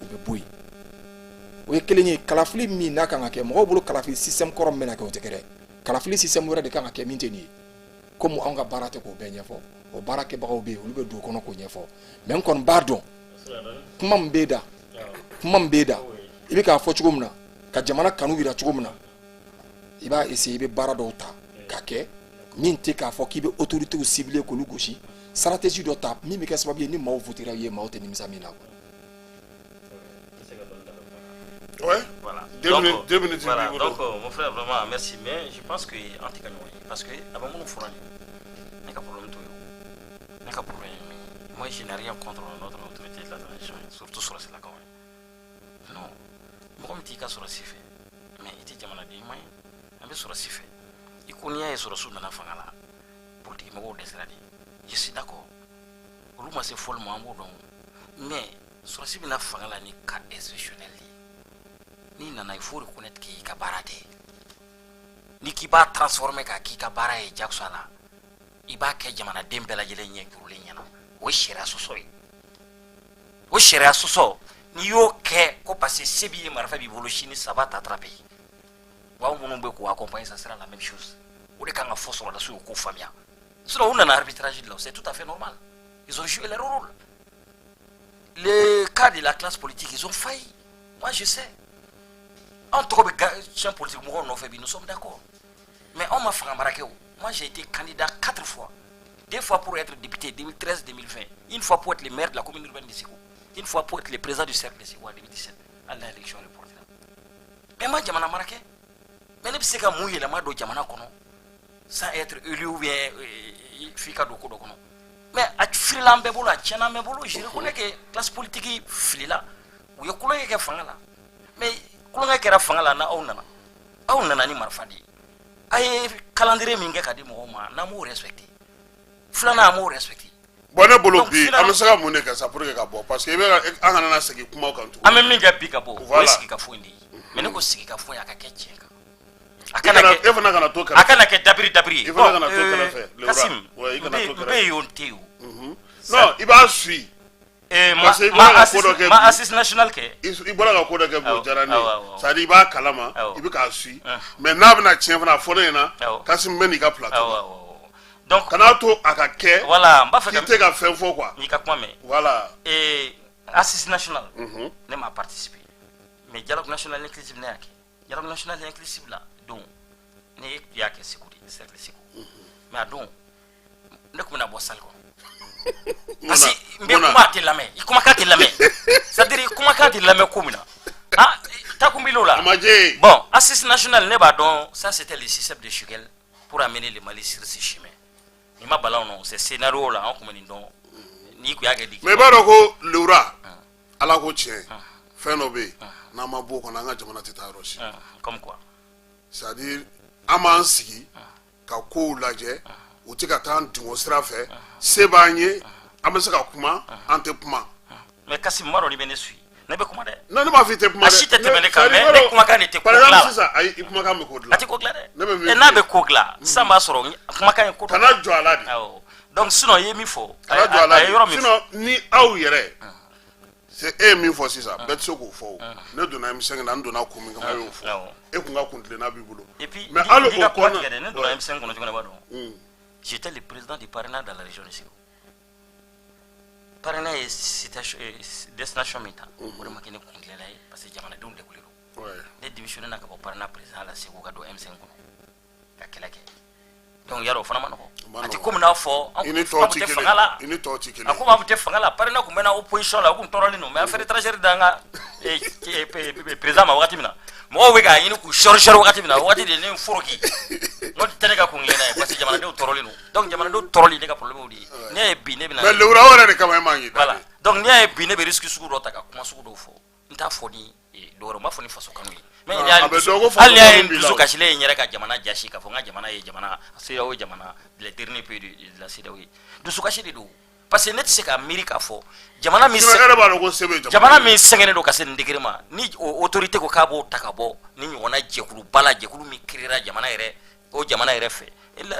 u bɛ bɔ yen. O ye kelen ye. Kalafili min n'a kan ka kɛ, mɔgɔw bolo kalafili système kɔrɔ min bɛna kɛ, o tɛ kɛ dɛ. Kalafili système wɛrɛ de kan ka kɛ min tɛ nin ye. Komi anw ka baara tɛ k'o bɛɛ ɲɛfɔ, o baara kɛbagaw bɛ yen, olu bɛ don o kɔnɔ k'o ɲɛfɔ. Mais n kɔni b'a dɔn, kuma min b'e da, kuma min b'e da, i bɛ k'a fɔ cogo min na, ka jamana kanu yira cogo min na, i b'a essayer, i bɛ baara dɔw ta ka kɛ min tɛ k'a fɔ k'i bɛ autorités cibler k'olu gosi. Stratégie dɔ ta min bɛ kɛ sababu ye ni maaw votera i ye, maaw tɛ nimisa min na quoi. Ouais. Voilà. Deux Donc, minutes, 2 minutes. Voilà. B'i Donc, bolo. mon frère, vraiment, merci. Mais je pense que an tɛ ka ɲɔgɔn ye. Parce que a bɛ minnu fɔra nin ye, ne ka problème t'o ye o. Ne ka problème ye min ye, moi je n'ai rien contre notre autorité de la transition, surtout sɔrɔsilakaw ye. Non, mɔgɔ min t'i ka sɔrɔsi fɛ, mais i tɛ jamanaden ɲuman ye. An bɛ sɔrɔsi fɛ. I ko n'i y'a ye sɔrɔsiw nana fanga la, politique mɔgɔw dɛsɛra de. Je suis d'accord. Olu ma se fɔli ma, an b'o dɔn. Mais sɔrɔsi bɛna fanga la ni cas exceptionnel de ye. N'i nana, il faut reconnaître k'i ka baara tɛ. Ni k'i b'a transformer k'a k'i ka baara ye jagosa la, i b'a kɛ jamanaden bɛɛ lajɛlen ɲɛ jurulen ɲɛna. O ye sariya sɔsɔ ye. O sariya sɔsɔ, n'i y'o kɛ ko parce que se b'i ye, marifa b'i bolo, sini ça va t'attraper. Wa aw minnu bɛ k'o accompagner, ça sera la même chose. O de kan ka fɔ sɔrɔdasiw ye, k'o faamuya. Sinon u nana arbitrage de la, c'est tout à fait normal, ils ont joué leur rôle. Le cas de la classe politique, ils ont failli. Moi je sais, anw tɔgɔ bɛ tiɲɛ politique mɔgɔw nɔfɛ bi, nous sommes d'accord, mais anw ma fanga mara kɛ o. Moi j'ai été candidat quatre fois: deux fois pour être député, 2013, 2020, une fois pour être le maire de la commune urbaine de Ségou, une fois pour être le président du cercle de Ségou en 2017, hali n'a élection reportée la. Mais ma jamana mara kɛ. Mais ne bɛ se ka mun yɛlɛma don jamana kɔnɔ sans être élu ou bien f'i ka don ko dɔ kɔnɔ? Mais a filila an bɛɛ bolo, a tiɲɛna an bɛɛ bolo. Je reconnais que classe politique filila, u ye kulonkɛ kɛ fanga la. Mais kulonkɛ kɛra fanga la, n'aw nana, aw nana ni marifa de ye. A ye calendrier min kɛ ka di mɔgɔw ma, n'an m'o respecté, filanan an m'o respecté. Bon, ne bolo Donc, bi, an finalement- bɛ se ka mun de kɛ sa pour que ka bɔ? Parce que i bɛ ka an kana na segin kumaw kan tuguni. An bɛ min kɛ bi ka bɔ, o ye sigikafɔ in de ye. Mais ne ko sigikafɔ in, a ka kɛ tiɲɛ kan, a I kana kana kɛ e fana kana to a kɛrɛfɛ. kana kɛ dabiri dabiri ye. I fana kana to kɛrɛfɛ, Leura. Kasim, Ouais, i kana n to bɛ n kɛrɛfɛ. bɛ yen o, n tɛ yen o. Non, i b'a suit. Ma Parce que i ma bɔra ka ko dɔ assise kɛ ma bi. assise nationale kɛ. I bɔra ka ko dɔ kɛ bi, o diyara ne ye. Awɔ. C'est à dire i b'a kalama, i bɛ k'a suit. Mais n'a bɛna tiɲɛ fana, a fɔ ne ɲɛna. Kasim bɛ n'i ka plateau Awɔ kan. awɔ awɔ. Donc Kan'a to a ka kɛ voilà, n b'a fɛ k'i ka tɛ ka fɛn fɔ quoi. N'i ka kuma mɛn. Voilà. Assise nationale, ne ma participé, mais dialogue national inclusif, ne y'a kɛ. Dialogue national inclusif la don, ne y'a kɛ Segu de, cercle Segu. Mais a don, ne tun bɛna bɔ salle kɔnɔ parce que n bɛ Mun na? kuma, a tɛ lamɛn, i kumakan tɛ lamɛn, c'est à dire i kumakan tɛ lamɛn ko min na, ah, takun b'i l'o la. A ma diya ye. Bon, assise nationale, ne b'a dɔn, ça c'était le système de Choguel pour amener le Mali sur ce chemin. Nin ma bala nɔ, c'est scénario la, an tun bɛ nin dɔn n'i kun y'a kɛ di. Mais i b'a dɔn ko Lewura, Ala ko tiɲɛ, fɛn dɔ bɛ yen, n'an ma bɔ o kɔnɔ, an ka jamana tɛ taa yɔrɔ si. Comme quoi? C'est à dire an b'an sigi ka kow lajɛ, u tɛ ka taa an dingɔ sira fɛ. Se b'an ye, an bɛ se ka kuma, an tɛ kuma. Mais Kassim, n b'a dɔn n'i bɛ ne suit, ne bɛ kuma dɛ. Non, ne m'a fɔ i tɛ kuma A dɛ. si tɛ tɛmɛ ne kan, C'est-à-dire, mais i b'a ne dɔn, kumakan de tɛ ko par exemple dilan la. sisan, ayi, i kumakan bɛ ko A dilan. tɛ ko dilan dɛ. Ne bɛ min Ɛ, n'a f'i ye. bɛ ko dilan sisan, b'a sɔrɔ kumakan ye ko dɔ. Kana jɔ a la de. Awɔ, donc sinon i ye min fɔ, Kana jɔ a la a ye de. yɔrɔ min fɔ. Sinon ni aw yɛrɛ C'est e ye min fɔ sisan, bɛɛ tɛ se k'o fɔ. O ne donna M5 na, n donna kun min kama, e y'o fɔ, e kun ka kuntilenna b'i bolo. Et puis mais hali o o kɔnɔ ne donna M5 kɔnɔ cogo min na, i b'a dɔn, j'étais le président du PARENA dans la région de Ségou. PARENA ye citation destination min ta, o de ma kɛ ne kuntilenna ye, parce que jamanadenw degunnen don. Ne démissionné na ka bɔ PARENA président la Ségou ka don M5 kɔnɔ ka kɛlɛ kɛ. Donc yarɔ, o fana ma nɔgɔ. A tɛ komi n'a fɔ I ni an tɔw tun ti tɛ kelen fanga la. I ni tɔw ti kelen. A komi an tun tɛ fanga la, PARENA tun bɛ na opposition la, u tun tɔɔrɔlen don, mais affaire étrangère d'an ka président ma wagati min na, mɔgɔw bɛ k'a ɲini k'u sɔri sɔri wagati min na, o wagati de ne ye n foroki. N ko tɛ ne ka kuntilenna ye, parce que jamanadenw tɔɔrɔlen don. Donc jamanadenw tɔɔrɔli, ne ka problème y'o de ye. N'i y'a ye bi ne bɛ na Mais lewura o yɛrɛ de kama e man k'i da. Voilà, donc n'i y'a ye bi ne bɛ risque sugu dɔ ta ka kuma sugu dɔw fɔ, n t'a fɔ ni dɔwɛrɛ, n b'a fɔ ni faso kanu ye. Mais Ah, n'i y'a a bɛ dɔn ko faso hali n'i y'a ye kanu n b'i la dusu o. kasilen ye n yɛrɛ ka jamana jasi k'a fɔ n ka jamana ye jamana CEDEAO ye jamana les derniers pays de la CEDEAO ye, dusukasi de don, parce que ne tɛ se ka miiri k'a fɔ jamana min Sinon e yɛrɛ b'a dɔn ko se bɛ jamana min sɛgɛnnen don ka se nin degré ma, ni o autorité ko k'a b'o ta ka bɔ ni ɲɔgɔnna jɛkuluba la, jɛkulu min créera jamana yɛrɛ, o jamana yɛrɛ fɛ. E la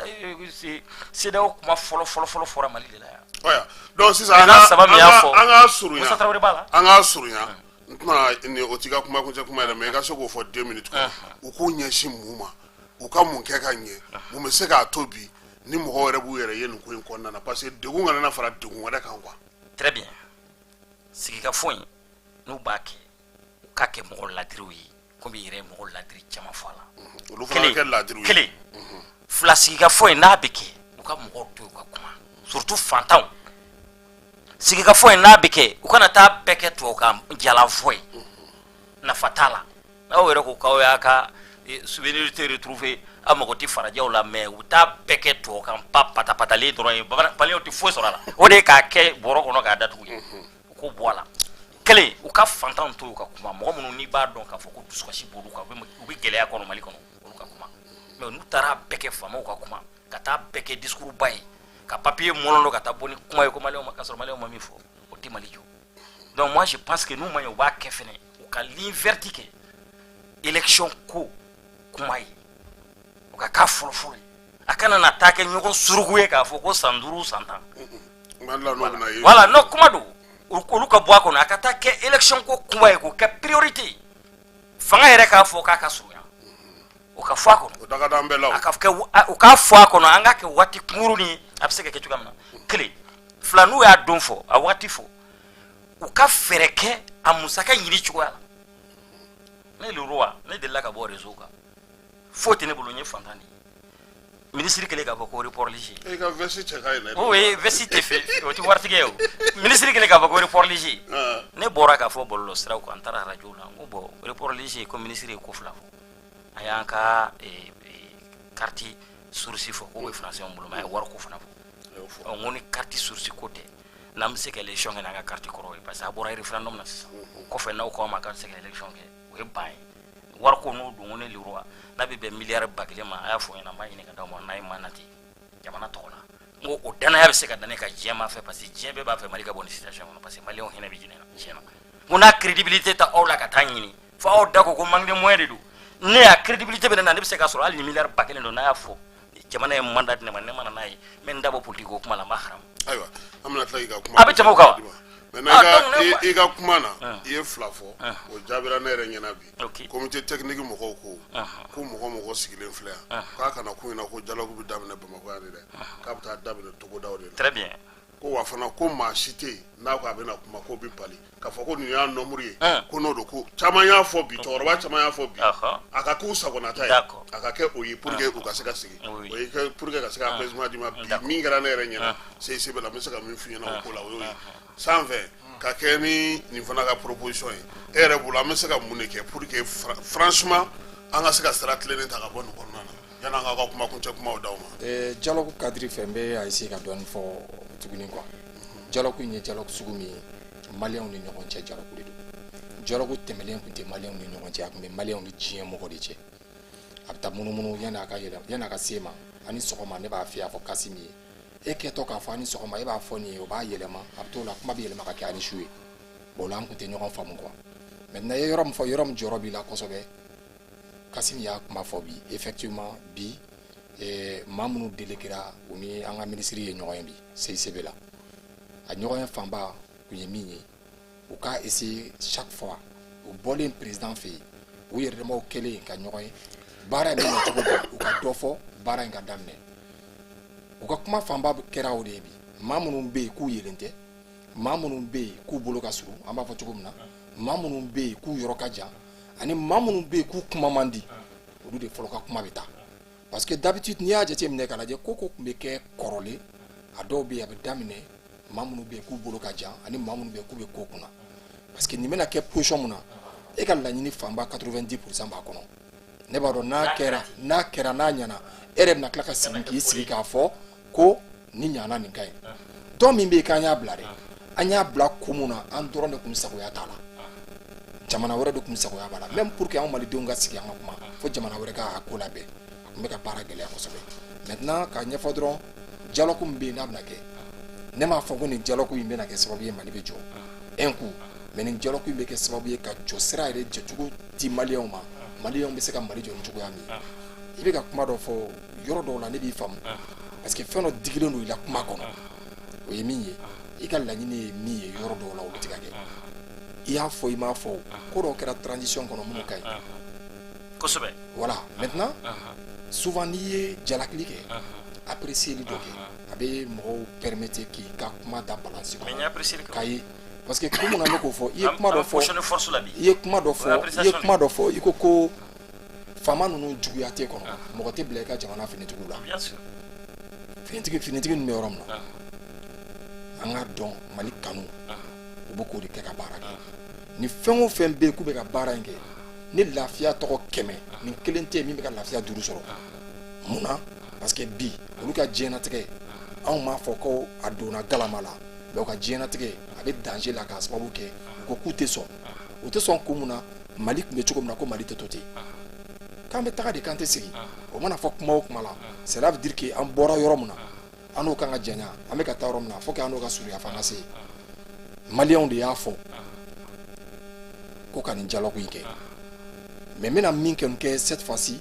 CEDEAO kuma fɔlɔ fɔlɔ fɔlɔ fɔra Mali de la yan. Ɔya, donc sisan an Président ka saba min y'a an ka fɔ, an ka surunya Musa Tarawele b'a la. An k'a surunya, n tɛna ni o t'i ka kuma kuncɛ kuma yɛrɛ, mais i ka se k'o fɔ 2 minutes kɔnɔ. U k'u ɲɛsin mun ma? U ka mun kɛ ka ɲɛ? Mun bɛ se k'a to bi ni mɔgɔw yɛrɛ b'u yɛrɛ ye nin ko in kɔnɔna na? Parce que degun kana na fara degun wɛrɛ kan quoi. Très bien. Sigikafɔ in, n'u b'a kɛ, u k'a kɛ mɔgɔ ladiriw ye, komi i yɛrɛ ye mɔgɔ ladiri caman fɔ a la. Olu fana ka kɛ ladiriw ye. Kelen, fila, sigikafɔ in n'a bɛ kɛ, u ka mɔgɔw to yen u ka kuma, surtout fantanw. Sigikafɔ in n'a bɛ kɛ, u kana taa bɛɛ kɛ tubabukan jalanfɔ ye, nafa t'a la. N'aw yɛrɛ ko k'aw y'a ka souveraineté retrouver, aw mago tɛ farajɛw la, mais u taa bɛɛ kɛ tubabukan pa patapatalen dɔrɔn ye, maliyɛnw tɛ foyi sɔrɔ a la. O de ye k'a kɛ bɔrɔ kɔnɔ k'a datugu ye, u k'o bɔ a la. Kelen, u ka fantanw to yen u ka kuma. Mɔgɔ minnu n'i b'a dɔn k'a fɔ ko dusukasi b'olu kan, u bɛ gɛlɛya kɔnɔ Mali kɔnɔ, olu ka kuma. Mais n'u taara bɛɛ kɛ faamaw ka kuma, ka taa bɛɛ kɛ discours ba ye, ka papier mɔlɔn ka taa bɔ ni kuma ye ko maliyɛnw ma, ka sɔrɔ maliyɛnw ma min fɔ, o tɛ Mali jɔ. Donc moi je pense que n'u ma ɲɛ, u b'a kɛ fɛnɛ, u ka ligne verte kɛ élection ko kuma ye, o ka k'a fɔlɔ fɔlɔ ye. A kana na taa kɛ ɲɔgɔn suruku ye k'a fɔ ko san 5, san 10. Mali la, n'o bɛna ye. Voilà, non, kuma don, olu ka bɔ a kɔnɔ. A ka taa kɛ élection ko kuma ye, k'o kɛ priorité ye. Fanga yɛrɛ k'a fɔ k'a ka surunya, o ka fɔ a kɔnɔ. O da ka d'an bɛɛ la o. A ka kɛ, u k'a fɔ a kɔnɔ, an k'a kɛ waati kunkurunin ye, a bɛ se ka kɛ cogoya min na. Kelen, fila, n'u y'a don fɔ, a waati fɔ, u ka fɛɛrɛ kɛ a musaka ɲini cogoya la. Ne le roi, ne delila ka bɔ réseau kan, foyi tɛ ne bolo, n ye fantan de ye. Minisiri kɛlen k'a fɔ ko report léger. E ka veste cɛ ka ɲi dɛ. O ye veste tɛ fɛ, o tɛ waritigɛ ye. O minisiri kɛlen k'a fɔ ko report léger, ne bɔra k'a fɔ bɔlɔlɔ siraw kan, n taara radio la, n ko bon, report léger, ko minisiri ye ko fila fɔ. A y'an ka carte source fɔ k'o bɛ français bolo, mais a ye wariko fana fɔ. Ɔ, n ko ni carte source ko tɛ, n'an bɛ se ka élection kɛ n'an ka carte kɔrɔ ye, parce que a bɔra référendum na sisan, o kɔfɛ n'aw ko an ma k'an tɛ se ka élection kɛ, o ye ban ye. Wariko n'o don, ko ne le roi, n'a bɛ bɛn miliyari 1000 ma, a y'a fɔ n ɲɛna, n b'a ɲini ka d'aw ma n'a ye mandat jamana tɔgɔ la. N ko o danaya bɛ se ka da ne kan diɲɛ ma fɛ, parce que diɲɛ bɛɛ b'a fɛ Mali ka bɔ nin situation kɔnɔ, parce que maliyɛnw hinɛ bɛ jinɛ na diɲɛ na. N ko n'a crédibilité tɛ aw la ka taa ɲini fo aw da ko ko manque de moyen de don, ne y'a crédibilité bɛ ne na, ne bɛ se k'a sɔrɔ hali ni miliyari 1000 don. N'a y'a fɔ jamana ye mandat di ne ma, ne mana n'a ye, n bɛ n da bɔ politique ko kuma la, n b'a haramu. Ayiwa, an bɛna tila k'i ka kuma. A bɛ tɛmɛ o kan wa? Maintenant, Ah, i ka donc ne i ka kuma na, i ye fila fɔ, o jaabira ne yɛrɛ ɲɛna bi. Comité technique mɔgɔw ko ko mɔgɔ mɔgɔ sigilen filɛ yan, k'a kana ko ɲɛna ko dialogue bɛ daminɛ Bamakɔ yan de dɛ, k'a bɛ taa daminɛ togodaw de la. Très bien. Ko wa fana, ko maa si tɛ yen n'a ko a bɛna kuma k'o bɛ bali k'a fɔ ko nin y'a nombre ye. Ko n'o don, ko caman y'a fɔ bi, cɛkɔrɔba caman y'a fɔ bi, a ka k'u sagonata ye, a ka kɛ o ye pour que u ka se ka sigi. O ye kɛ pour que ka se ka apaisement d'i ma bi. Min kɛra ne yɛrɛ ɲɛna CICB la, n bɛ se ka min f'i ɲɛna o ko la, o y'o ye. Sanfɛ ka kɛ ni nin fana ka proposition ye, e yɛrɛ bolo, an bɛ se ka mun de kɛ pour que franchement an ka se ka sira tilennen ta ka bɔ nin kɔnɔna na, yanni an k'aw ka kuma kuncɛ kumaw d'aw ma? Dialogue cadre fɛ, n bɛ a essayer ka dɔɔni fɔ tuguni quoi. Dialogue in ye dialogue sugu min ye, maliyɛnw ni ɲɔgɔn cɛ dialogue de don. Dialogue tɛmɛlen tun tɛ maliyɛnw ni ɲɔgɔn cɛ, a tun bɛ maliyɛnw ni diɲɛ mɔgɔ de cɛ. A bɛ taa munumunu yanni a ka yɛlɛ, yanni a ka se ma ani sɔgɔma. Ne b'a f'i ye, a fɔ Kasimi ye, e kɛtɔ k'a fɔ ani sɔgɔma, e b'a fɔ nin ye, o b'a yɛlɛma, a bɛ t'o la, kuma bɛ yɛlɛma ka kɛ ani su ye. Bon, o la an tun tɛ ɲɔgɔn faamu quoi. Maintenant, i ye yɔrɔ min fɔ, yɔrɔ min jɔyɔrɔ b'i la kosɛbɛ, Kasimi y'a kuma fɔ bi. Effectivement, bi maa minnu déléguera, u ni an ka minisiri ye ɲɔgɔn ye bi CICB la. A ɲɔgɔn ye fanba kun ye min ye U ka essayer chaque fois, u bɔlen président fɛ yen, u yɛrɛ damaw kɛlen ka ɲɔgɔn ye, baara in bɛ ɲɛ cogo di, u ka dɔ fɔ baara in ka daminɛ. U ka kuma fanba kɛra o de ye bi. Maa minnu bɛ yen k'u yelen tɛ, maa minnu bɛ yen k'u bolo ka surun, an b'a fɔ cogo min na, maa minnu bɛ yen k'u yɔrɔ ka jan, ani maa minnu bɛ yen k'u kuma man di, olu de fɔlɔ ka kuma bɛ taa. Parce que d'habitude, n'i y'a jateminɛ k'a lajɛ, ko ko tun bɛ kɛ kɔrɔlen, a dɔw bɛ yen, a bɛ daminɛ maa minnu bɛ yen k'u bolo ka jan ani maa minnu bɛ yen k'u bɛ ko kunna. Parce que nin bɛna kɛ position mun na, e ka laɲini fanba, 90% b'a kɔnɔ. Ne b'a dɔn, n'a kɛra, n'a kɛra, n'a ɲɛna, e yɛrɛ bɛna tila ka segin k'i sigi k'a fɔ ko nin ɲana, nin ka ɲi. Dɔn min bɛ yen k'an y'a bila dɛ, an y'a bila kun mun na, an dɔrɔn de kun sagoya t'a la, jamana wɛrɛ de kun sagoya b'a la. Même pour que anw malidenw ka sigi an ka kuma, fo jamana wɛrɛ k'a ko labɛn. A tun bɛ ka baara gɛlɛya kosɛbɛ. Maintenant, k'a ɲɛfɔ dɔrɔn, dialogue min bɛ yen n'a bɛna kɛ, ne m'a fɔ ko nin dialogue in bɛna kɛ sababu ye Mali bɛ jɔ un coup, mais nin dialogue in bɛ kɛ sababu ye ka jɔ sira yɛrɛ jɔcogo di maliyɛnw ma, maliyɛnw bɛ se ka Mali jɔ ni cogoya min ye. I bɛ ka kuma dɔ fɔ yɔrɔ dɔw la, ne b'i faamu, parce que fɛn dɔ digilen don i la kuma kɔnɔ. O ye min ye, i ka laɲini ye min ye yɔrɔ dɔw la, olu tɛ ka kɛ. I y'a fɔ, i m'a fɔ, ko dɔw kɛra transition kɔnɔ minnu ka ɲi. Voilà. Maintenant, souvent, n'i ye jalakili kɛ, apprécier dɔ kɛ, a bɛ mɔgɔw permettre k'i ka kuma da balance kɔnɔ k'a ye. Parce que kun mun na ne k'o fɔ, i ye kuma dɔ fɔ, i ye kuma dɔ fɔ, i ye kuma dɔ fɔ, i ko ko faama ninnu juguya tɛ kɔnɔ, mɔgɔ tɛ bila i ka jamana finitigiw la. Finitigi ninnu bɛ yɔrɔ min na, an k'a dɔn, Mali kanu, u bɛ k'o de kɛ ka baara kɛ. Ni fɛn o fɛn bɛ yen k'u bɛ ka baara in kɛ ni lafiya tɔgɔ 100, nin kelen tɛ yen min bɛ ka lafiya duuru sɔrɔ. Mun na? Parce que bi, olu ka diɲɛnatigɛ, anw m'a fɔ ko a donna galama la, mais u ka diɲɛnatigɛ a bɛ danger la, k'a sababu kɛ u ko k'u tɛ sɔn. U tɛ sɔn kun mun na? Mali tun bɛ cogo min na, ko Mali tɛ to ten, k'an bɛ taga de, k'an tɛ segin. O mana fɔ kuma o kuma la, cela veut dire que an bɔra yɔrɔ min na, an n'o kan ka janya, an bɛ ka taa yɔrɔ min na, fo que an n'o ka surunya f'an ka se yen. Maliyɛnw de y'a fɔ ko ka nin dialogue in kɛ. Mais n bɛna min kɔni kɛ cette fois-ci,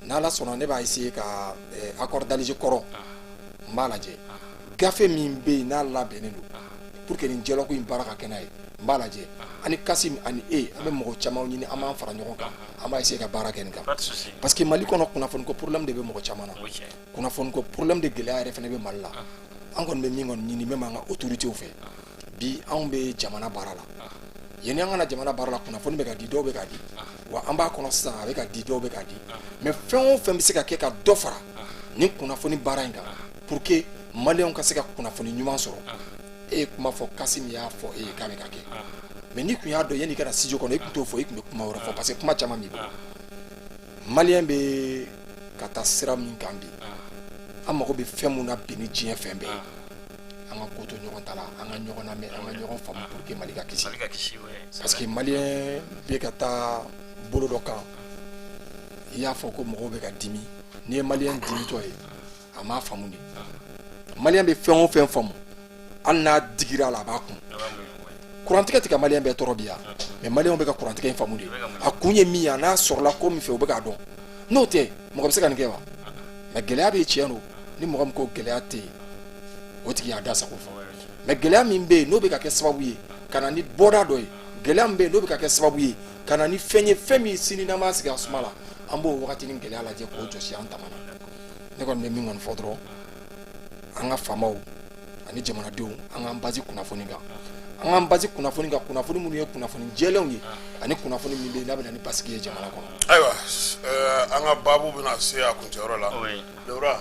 n'Ala sɔnna, ne b'a essayer ka accord d'Alger kɔrɔ, n b'a lajɛ, gafe min bɛ yen n'a labɛnnen don pour que nin dialogue in baara ka kɛ n'a ye, n b'a lajɛ. Ani Kasim ani e, an bɛ mɔgɔ caman ɲini, an b'an fara ɲɔgɔn kan, an b'a essayer ka baara kɛ nin kan. Parce que Mali kɔnɔ, kunnafoni ko problème de bɛ mɔgɔ caman na, kunnafoni ko problème de gɛlɛya yɛrɛ fana bɛ Mali la. An kɔni bɛ min kɔni ɲini même an ka autorités fɛ bi, anw bɛ jamana baara la, yanni an ka na jamana baara la, kunnafoni bɛ ka di, dɔw bɛ ka di wa, an b'a kɔnɔ sisan, a bɛ ka di, dɔw bɛ ka di. Mais fɛn o fɛn bɛ se ka kɛ ka dɔ fara nin kunnafoni baara in kan pour que maliyɛnw ka se ka kunnafoni ɲuman sɔrɔ. E ye kuma fɔ, Kasim y'a fɔ e ye k'a bɛ ka kɛ, mais n'i tun y'a dɔn yanni i ka na studio kɔnɔ, i tun t'o fɔ, i tun bɛ kuma wɛrɛ fɔ, parce que kuma caman b'i bolo. Maliyɛn bɛ ka taa sira min kan bi, an mago bɛ fɛn mun na bi ni diɲɛ fɛn bɛɛ ye, an ka ko to ɲɔgɔn ta la, an ka ɲɔgɔn lamɛn, an ka ɲɔgɔn faamu pour que Mali ka kisi. Parce que maliyɛn bɛ ka taa bolo dɔ kan. I y'a fɔ ko mɔgɔw bɛ ka dimi. N'i ye maliyɛn dimitɔ ye, a m'a faamu de. Maliyɛn bɛ fɛn o fɛn faamu, hali n'a digira a la, a b'a kun. Kurantigɛ tɛ ka maliyɛn bɛɛ tɔɔrɔ bi yan, mais maliyɛnw bɛ ka kurantigɛ in faamu de. A kun ye min ye, a n'a sɔrɔla ko min fɛ, u bɛ k'a dɔn. N'o tɛ, mɔgɔ bɛ se ka nin kɛ wa? Mais gɛlɛya bɛ yen, tiɲɛ don. Ni mɔgɔ min ko gɛlɛya tɛ yen, o tigi y'a da sago fɔ. Mais gɛlɛya min bɛ yen, n'o bɛ ka kɛ sababu ye ka na ni bɔda dɔ ye, gɛlɛya min bɛ yen, n'o bɛ ka kɛ sababu ye ka na ni fɛn ye, fɛn min sini n'an b'a sigi a suma la, an b'o wagati ni gɛlɛya lajɛ k'o jɔsi an tama na. Ne kɔni bɛ min kɔni fɔ dɔrɔn, an ka faamaw ani jamanadenw, an k'an basi kunnafoni kan, an k'an basi kunnafoni kan, kunnafoni minnu ye kunnafoni jɛlenw ye, ani kunnafoni min bɛ yen n'a bɛ na ni basigi ye jamana kɔnɔ. Ayiwa, an ka baabu bɛna se a kuncɛyɔrɔ la. Lewura,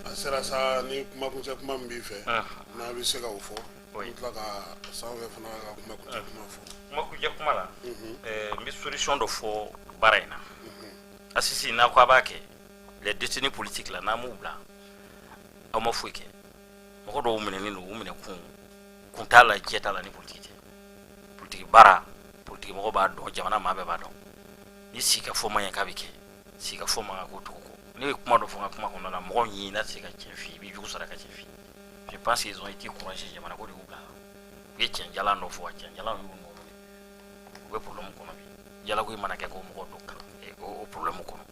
a sera sa. Ni kumakuncɛ kuma min b'i fɛ, n'a bɛ se ka o fɔ, n tila ka sanfɛ fana ka kumakuncɛ kuma fɔ. Kumakuncɛ kuma la, n bɛ solution dɔ fɔ baara in na. Assises, n'a ko a b'a kɛ, les détenus politiques la, n'an m'u bila, aw ma foyi kɛ. Mɔgɔ dɔw minɛnen don, u minɛ kun kun t'a la, jɛ t'a la ni politiki tɛ. Politiki baara, politiki mɔgɔ b'a dɔn, jamana maa bɛɛ b'a dɔn. Ni sigi ka fɔ man ɲɛ k'a bɛ kɛ, sigi ka fɔ man kan k'o tugu kɔ. Ne ye kuma dɔ fɔ n ka kuma kɔnɔna la, mɔgɔ min n'a tɛ se ka tiɲɛ f'i ye, i b'i jugu sara ka tiɲɛ f'i ye. Je pense qu'ils ont été courageux, jamana ko de y'u bila. U ye tiɲɛ jalan dɔ fɔ, a tiɲɛ jalan y'u nɔ u bɛ problème kɔnɔ bi. Jalako in mana kɛ k'o mɔgɔ dɔ o problème kɔnɔ,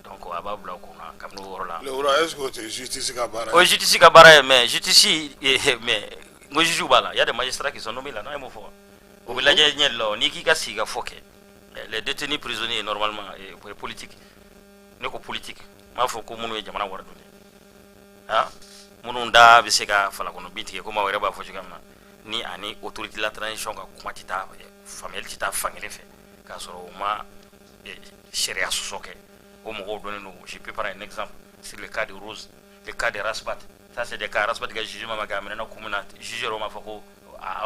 donc a b'a bila o kunna kabini o yɔrɔ la. Lewura, est ce que o tɛ justice ka baara ye? O ye justice ka baara ye, mais justice, mais n ko juge b'a la, il y a des magistrats qui sont nommés là. N'a ye mun fɔ? O bɛ lajɛ ɲɛ de la. O n'i k'i ka sigikafɔ kɛ, les détenus prisonniers normalement politique, ne ko politique, n b'a fɔ ko minnu ye jamana wari dun dɛ, ah, minnu da bɛ se ka falakɔnɔ bin tigɛ, komi aw yɛrɛ b'a fɔ cogoya min na, ni ani autorité la transition ka kuma tɛ taa, faamuyali tɛ taa fankelen fɛ, k'a sɔrɔ u ma sariya sɔsɔ kɛ, o mɔgɔw dɔnnen don. Je peux prendre un exemple sur le cas de Rose, le cas de Ras Bath. Ça, c'est des cas. Ras Bath ka jugement ma kɛ, a minɛna kun min na, juge yɛrɛ ma fɔ ko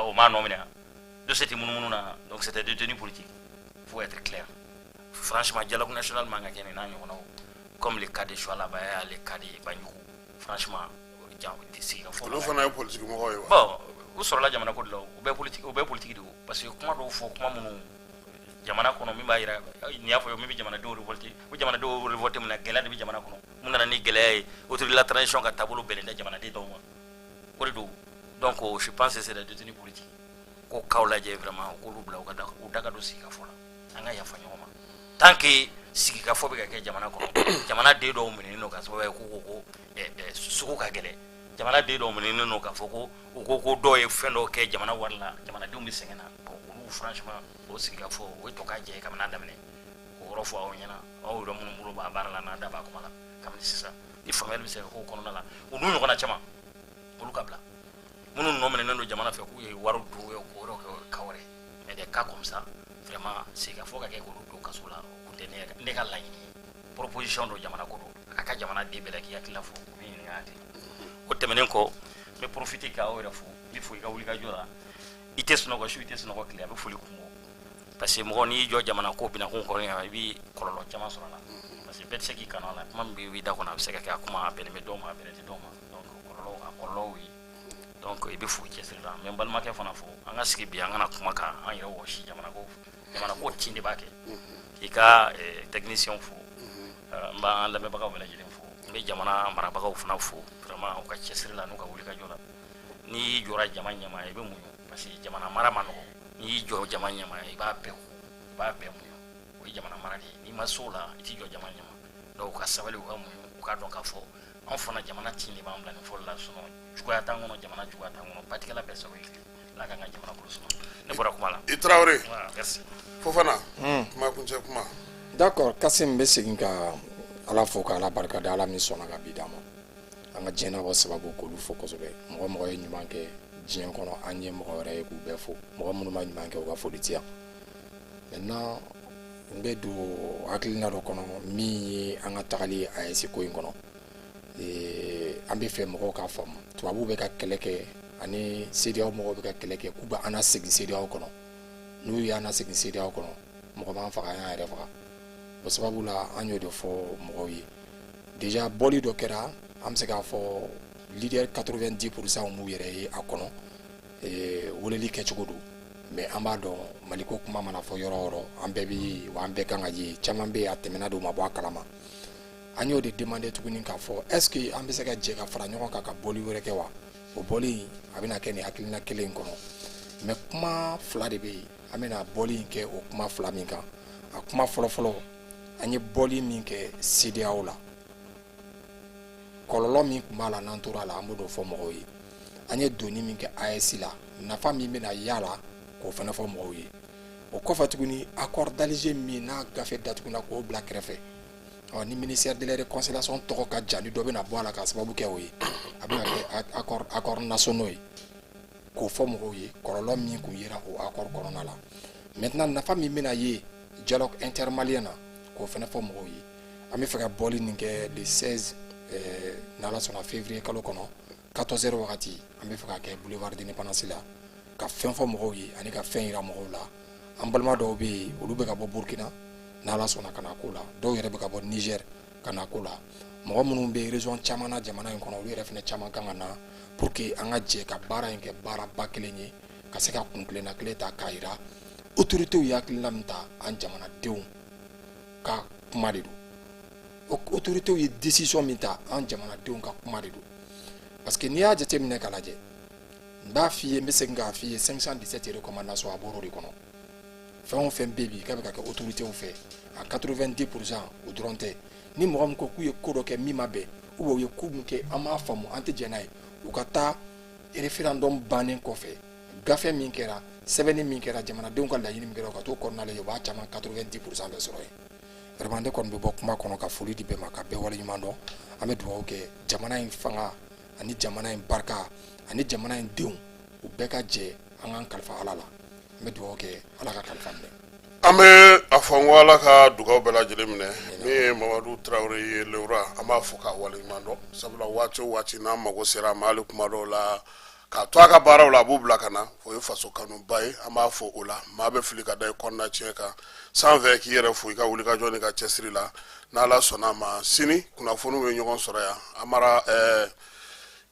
o m'a nɔ minɛ, dossier tɛ munumunu na. Donc c'était détenu politique, faut être clair. Franchement, dialogue national man ka kɛ nin n'a ɲɔgɔnnaw, comme le cas de Chouala Baya, le cas de Banjugu. Franchement, sigikafɔ Olu fana ye politique mɔgɔw ye wa? Bon, u sɔrɔla jamana ko de la. U bɛɛ politique, u bɛɛ politique de o, parce que kuma dɔw fɔ, kuma minnu jamana kɔnɔ, min b'a yira nin y'a fɔ, min bɛ jamanadenw révolter, o jamanadenw révolter mun na? Gɛlɛya de bɛ jamana kɔnɔ. Mun nana ni gɛlɛya ye? Autorité la transition ka taabolo bɛnnen tɛ jamanaden dɔw ma, o de don. Donc je pense que c'est des détenus politiques ko k'aw lajɛ vraiment, u k'olu bila u ka da, u da ka don sigikafɔ la, an ka yafa ɲɔgɔn ma. Tant que sigikafɔ bɛ ka kɛ jamana kɔnɔ, jamana den dɔw minɛnen don ka sababu ye ko sugu ka gɛlɛn, jamana den dɔw minɛnen don k'a fɔ ko u ko ko dɔw ye fɛn dɔw kɛ jamana wari la, jamanadenw bɛ sɛgɛn na. Bon, olu franchement, o sigikafɔ, o ye tɔ ka jɛ kabini a daminɛ. O yɔrɔ fɔ aw ɲɛna, aw yɛrɛ minnu bolo b'a baara la, n'a da b'a kuma la kabini sisan, ni faamuyali bɛ se ka k'o kɔnɔna la, u n'u ɲɔgɔnna caman, olu ka bila. Minnu nɔ minɛnen don jamana fɛ k'u ye wari dun ye, k'o yɔrɔ kɛ cas wɛrɛ, mais des cas comme ça, vraiment, sigikafɔ ka kɛ k'olu don kaso la, o kun tɛ ne ka laɲini ye. Proposition don, jamana ko don, a ka jamana den bɛɛ la k'i hakili fɔ, u b'i ɲininka hakili. O tɛmɛnen kɔ, n bɛ profiter k'aw yɛrɛ fo. N bɛ fo i ka wulikajɔ la. I tɛ sunɔgɔ su, i tɛ sunɔgɔ tile, a bɛ foli kun bɔ, parce que mɔgɔ n'i jɔ jamana ko binakun kɔnɔ, i bɛ kɔlɔlɔ caman sɔrɔ a la, parce que bɛɛ tɛ se k'i kanu a la. Kuma min bɛ i da kɔnɔ, a bɛ se ka kɛ a kuma a bɛnnen bɛ dɔw ma, a bɛnnen tɛ dɔw ma. Donc kɔlɔlɔ, a kɔlɔlɔw ye. Donc i bɛ fo cɛsiri la. N bɛ n balimakɛ fana fo. An ka sigi bi, an kana kuma kan an yɛrɛ wɔsi. Jamana ko, jamana ko tin de b'a kɛ. K'i ka technicien fo, n b'an lamɛnbagaw bɛɛ lajɛlen fo, n bɛ jamana marabagaw fana fo vraiment, u ka cɛsiri la n'u ka wulikajɔ la. N'i y'i jɔra jama ɲɛma, i bɛ muɲu, parce que jamana mara ma nɔgɔ. N'i y'i jɔ jama ɲɛma, i b'a bɛɛ ku, i b'a bɛɛ muɲu, o ye jamana mara de ye. N'i ma s'o la, i t'i jɔ jama ɲɛma. Donc u ka sabali, u ka muɲu, u k'a dɔn k'a fɔ anw fana, jamana tin de b'an bila nin fɔli la. Sinon juguya t'an kɔnɔ, jamana juguya t'an kɔnɔ. Batigɛla bɛɛ sago ye kelen. Ala k'an ka jamana bolo suma. Ne bɔra kuma la. I Tarawele. Voilà, merci. Fofana, kuma kuncɛ kuma. D'accord, Kasim, bɛ segin ka Ala fo, ka Ala barika da, Ala min sɔnna ka bi d'an ma. An ka diɲɛnabɔ sababu, k'olu fo kosɛbɛ. Mɔgɔ mɔgɔ ye ɲuman kɛ diɲɛ kɔnɔ, an ye mɔgɔ wɛrɛ ye, k'u bɛɛ fo. Mɔgɔ minnu ma ɲuman kɛ, u ka foli ti yan. Maintenant, n bɛ don hakilina dɔ kɔnɔ min ye an ka tagali ye AES ko in kɔnɔ. An bɛ fɛ mɔgɔw k'a faamu, tubabuw bɛ ka kɛlɛ kɛ ani CEDEAO mɔgɔw bɛ ka kɛlɛ kɛ k'u bɛ an lasegin CEDEAO kɔnɔ. N'u y'an lasegin CEDEAO kɔnɔ, mɔgɔ b'an faga, an y'an yɛrɛ faga. O sababu la, an y'o de fɔ mɔgɔw ye déjà. Bɔli dɔ kɛra, an bɛ se k'a fɔ leader 90% m'u yɛrɛ ye a kɔnɔ. Weleli kɛcogo don, mais an b'a dɔn, Maliko kuma mana fɔ yɔrɔ o yɔrɔ, an bɛɛ bɛ ye wa, an bɛɛ kan ka ye. Caman bɛ yen, a tɛmɛna don, u ma bɔ a kalama. An y'o de demander tuguni k'a fɔ est ce que an bɛ se ka jɛ ka fara ɲɔgɔn kan ka bɔli wɛrɛ kɛ wa? O bɔli in, a bɛna kɛ nin hakilina kelen in kɔnɔ, mais kuma fila de bɛ yen. An bɛna bɔli in kɛ o kuma fila min kan, a kuma fɔlɔfɔlɔ, an ye bɔli min kɛ CEDEAO la, kɔlɔlɔ min tun b'a la n'an tora a la, an b'o de fɔ mɔgɔw ye. An ye donni min kɛ AES la, nafa min bɛna y'a la, k'o fana fɔ mɔgɔw ye. O kɔfɛ tuguni, accord d'Alger min n'a gafe datuguna, k'o bila kɛrɛfɛ. Ɔ ni ministère de la réconciliation tɔgɔ ka jan, ni dɔ bɛna bɔ a la k'a sababu kɛ o ye, a bɛna kɛ accord nationaux ye, k'o fɔ mɔgɔw ye kɔlɔlɔ min kun yera o accord kɔnɔna la. Maintenant, nafa min bɛna ye dialogue intermalien na, k'o fana fɔ mɔgɔw ye. An bɛ fɛ ka bɔli nin kɛ le 16, n'Ala sɔnna, février kalo kɔnɔ, 14 heures wagati. An bɛ fɛ ka kɛ boulevard d'indépendance la, ka fɛn fɔ mɔgɔw ye ani ka fɛn yira mɔgɔw la. An balima dɔw bɛ yen, olu bɛ ka bɔ Burkina, n'Ala sɔnna ka na ko la. Dɔw yɛrɛ bɛ ka bɔ Niger ka na ko la. Mɔgɔ minnu bɛ région caman na jamana in kɔnɔ, olu yɛrɛ fana caman kan ka na pour que an ka jɛ ka baara in kɛ baaraba kelen ye, ka se ka kun kelenna kelen ta k'a yira autorités ye hakilina min ta, an jamanadenw ka kuma de don. Autorités ye décision min ta, an jamanadenw ka kuma de don, parce que n'i y'a jateminɛ k'a lajɛ, n b'a f'i ye, n bɛ segin k'a f'i ye, 517 recommandations, a bɔr'o de kɔnɔ. Fɛn o fɛn bɛ bi k'a bɛ ka kɛ autorités fɛ, a 90%, o dɔrɔn tɛ. Ni mɔgɔ min ko k'u ye ko dɔ kɛ min ma bɛn, ou bien u ye ko min kɛ an m'a faamu, an tɛ jɛn n'a ye, u ka taa référendum bannen kɔfɛ. Gafe min kɛra, sɛbɛnni min kɛra, jamanadenw ka laɲini min kɛra, ka t'o kɔnɔna lajɛ, u b'a caman 90% bɛɛ sɔrɔ yen. Vraiment, ne kɔni bɛ bɔ kuma kɔnɔ ka foli di bɛɛ ma, ka bɛɛ waleɲuman dɔn. An bɛ dugawu kɛ jamana in fanga ani jamana in barika ani jamana in denw, u bɛɛ ka jɛ an k'an kalifa Ala la. An bɛ dugawu kɛ, Ala ka kalifa minɛ. An bɛ a fɔ n ko Ala ka dugawu bɛɛ lajɛlen minɛ. Min ye Mamadu Tarawele ye, Lewura, an b'a fɔ k'a waleɲuman dɔn, sabula waati o waati n'an mago sera a ma, hali kuma dɔw la k'a to a ka baaraw la, a b'u bila ka na. O ye faso kanuba ye, an b'a fɔ o la. Maa bɛ fili ka da i kɔnɔna tiɲɛ kan sanfɛ. K'i yɛrɛ fo i ka wulikajɔ n'i ka cɛsiri la. N'Ala sɔnna a ma, sini kunnafoniw bɛ ɲɔgɔn sɔrɔ yan. Amara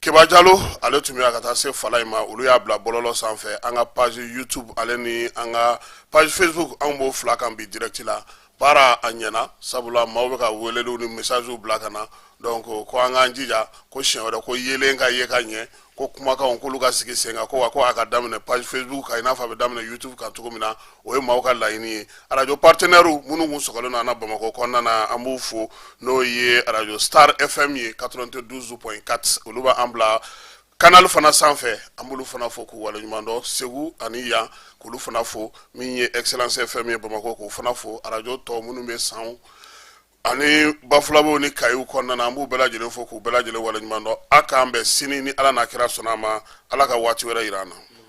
Keba Jalo, ale tun bɛ yan ka taa se fala in ma. Olu y'a bila bɔlɔlɔ sanfɛ, an ka page YouTube ale ni an ka page Facebook, anw b'o fila kan bi direct la. Baara a ɲɛna, sabula maaw bɛ ka weleliw ni messagew bila ka na. Donc ko an k'an jija ko siɲɛ wɛrɛ ko yelen ka ye ka ɲɛ, ko kumakanw k'olu ka sigi sen kan, ko wa ko a ka daminɛ page Facebook kan i n'a fɔ a bɛ daminɛ YouTube kan cogo min na. O ye maaw ka laɲini ye. Arajo partenaires minnu kun sɔgɔlen don an na Bamakɔ kɔnɔna na, an b'u fo, n'o ye arajo Star FM ye 92.4, olu b'an bila canal fana sanfɛ. An b'olu fana fo k'u waleɲuman dɔn. Segu ani yan, k'olu fana fo. Min ye Excellence FM ye Bamakɔ, k'u fana fo. Arajo tɔ minnu bɛ San ani Bafulabew ni Kayiw kɔnɔna na, an b'u bɛɛ lajɛlen fo k'u bɛɛ lajɛlen waleɲuman dɔn. A k'an bɛn sini ni Ala n'a kira sɔnna a ma. Ala ka waati wɛrɛ yira an na.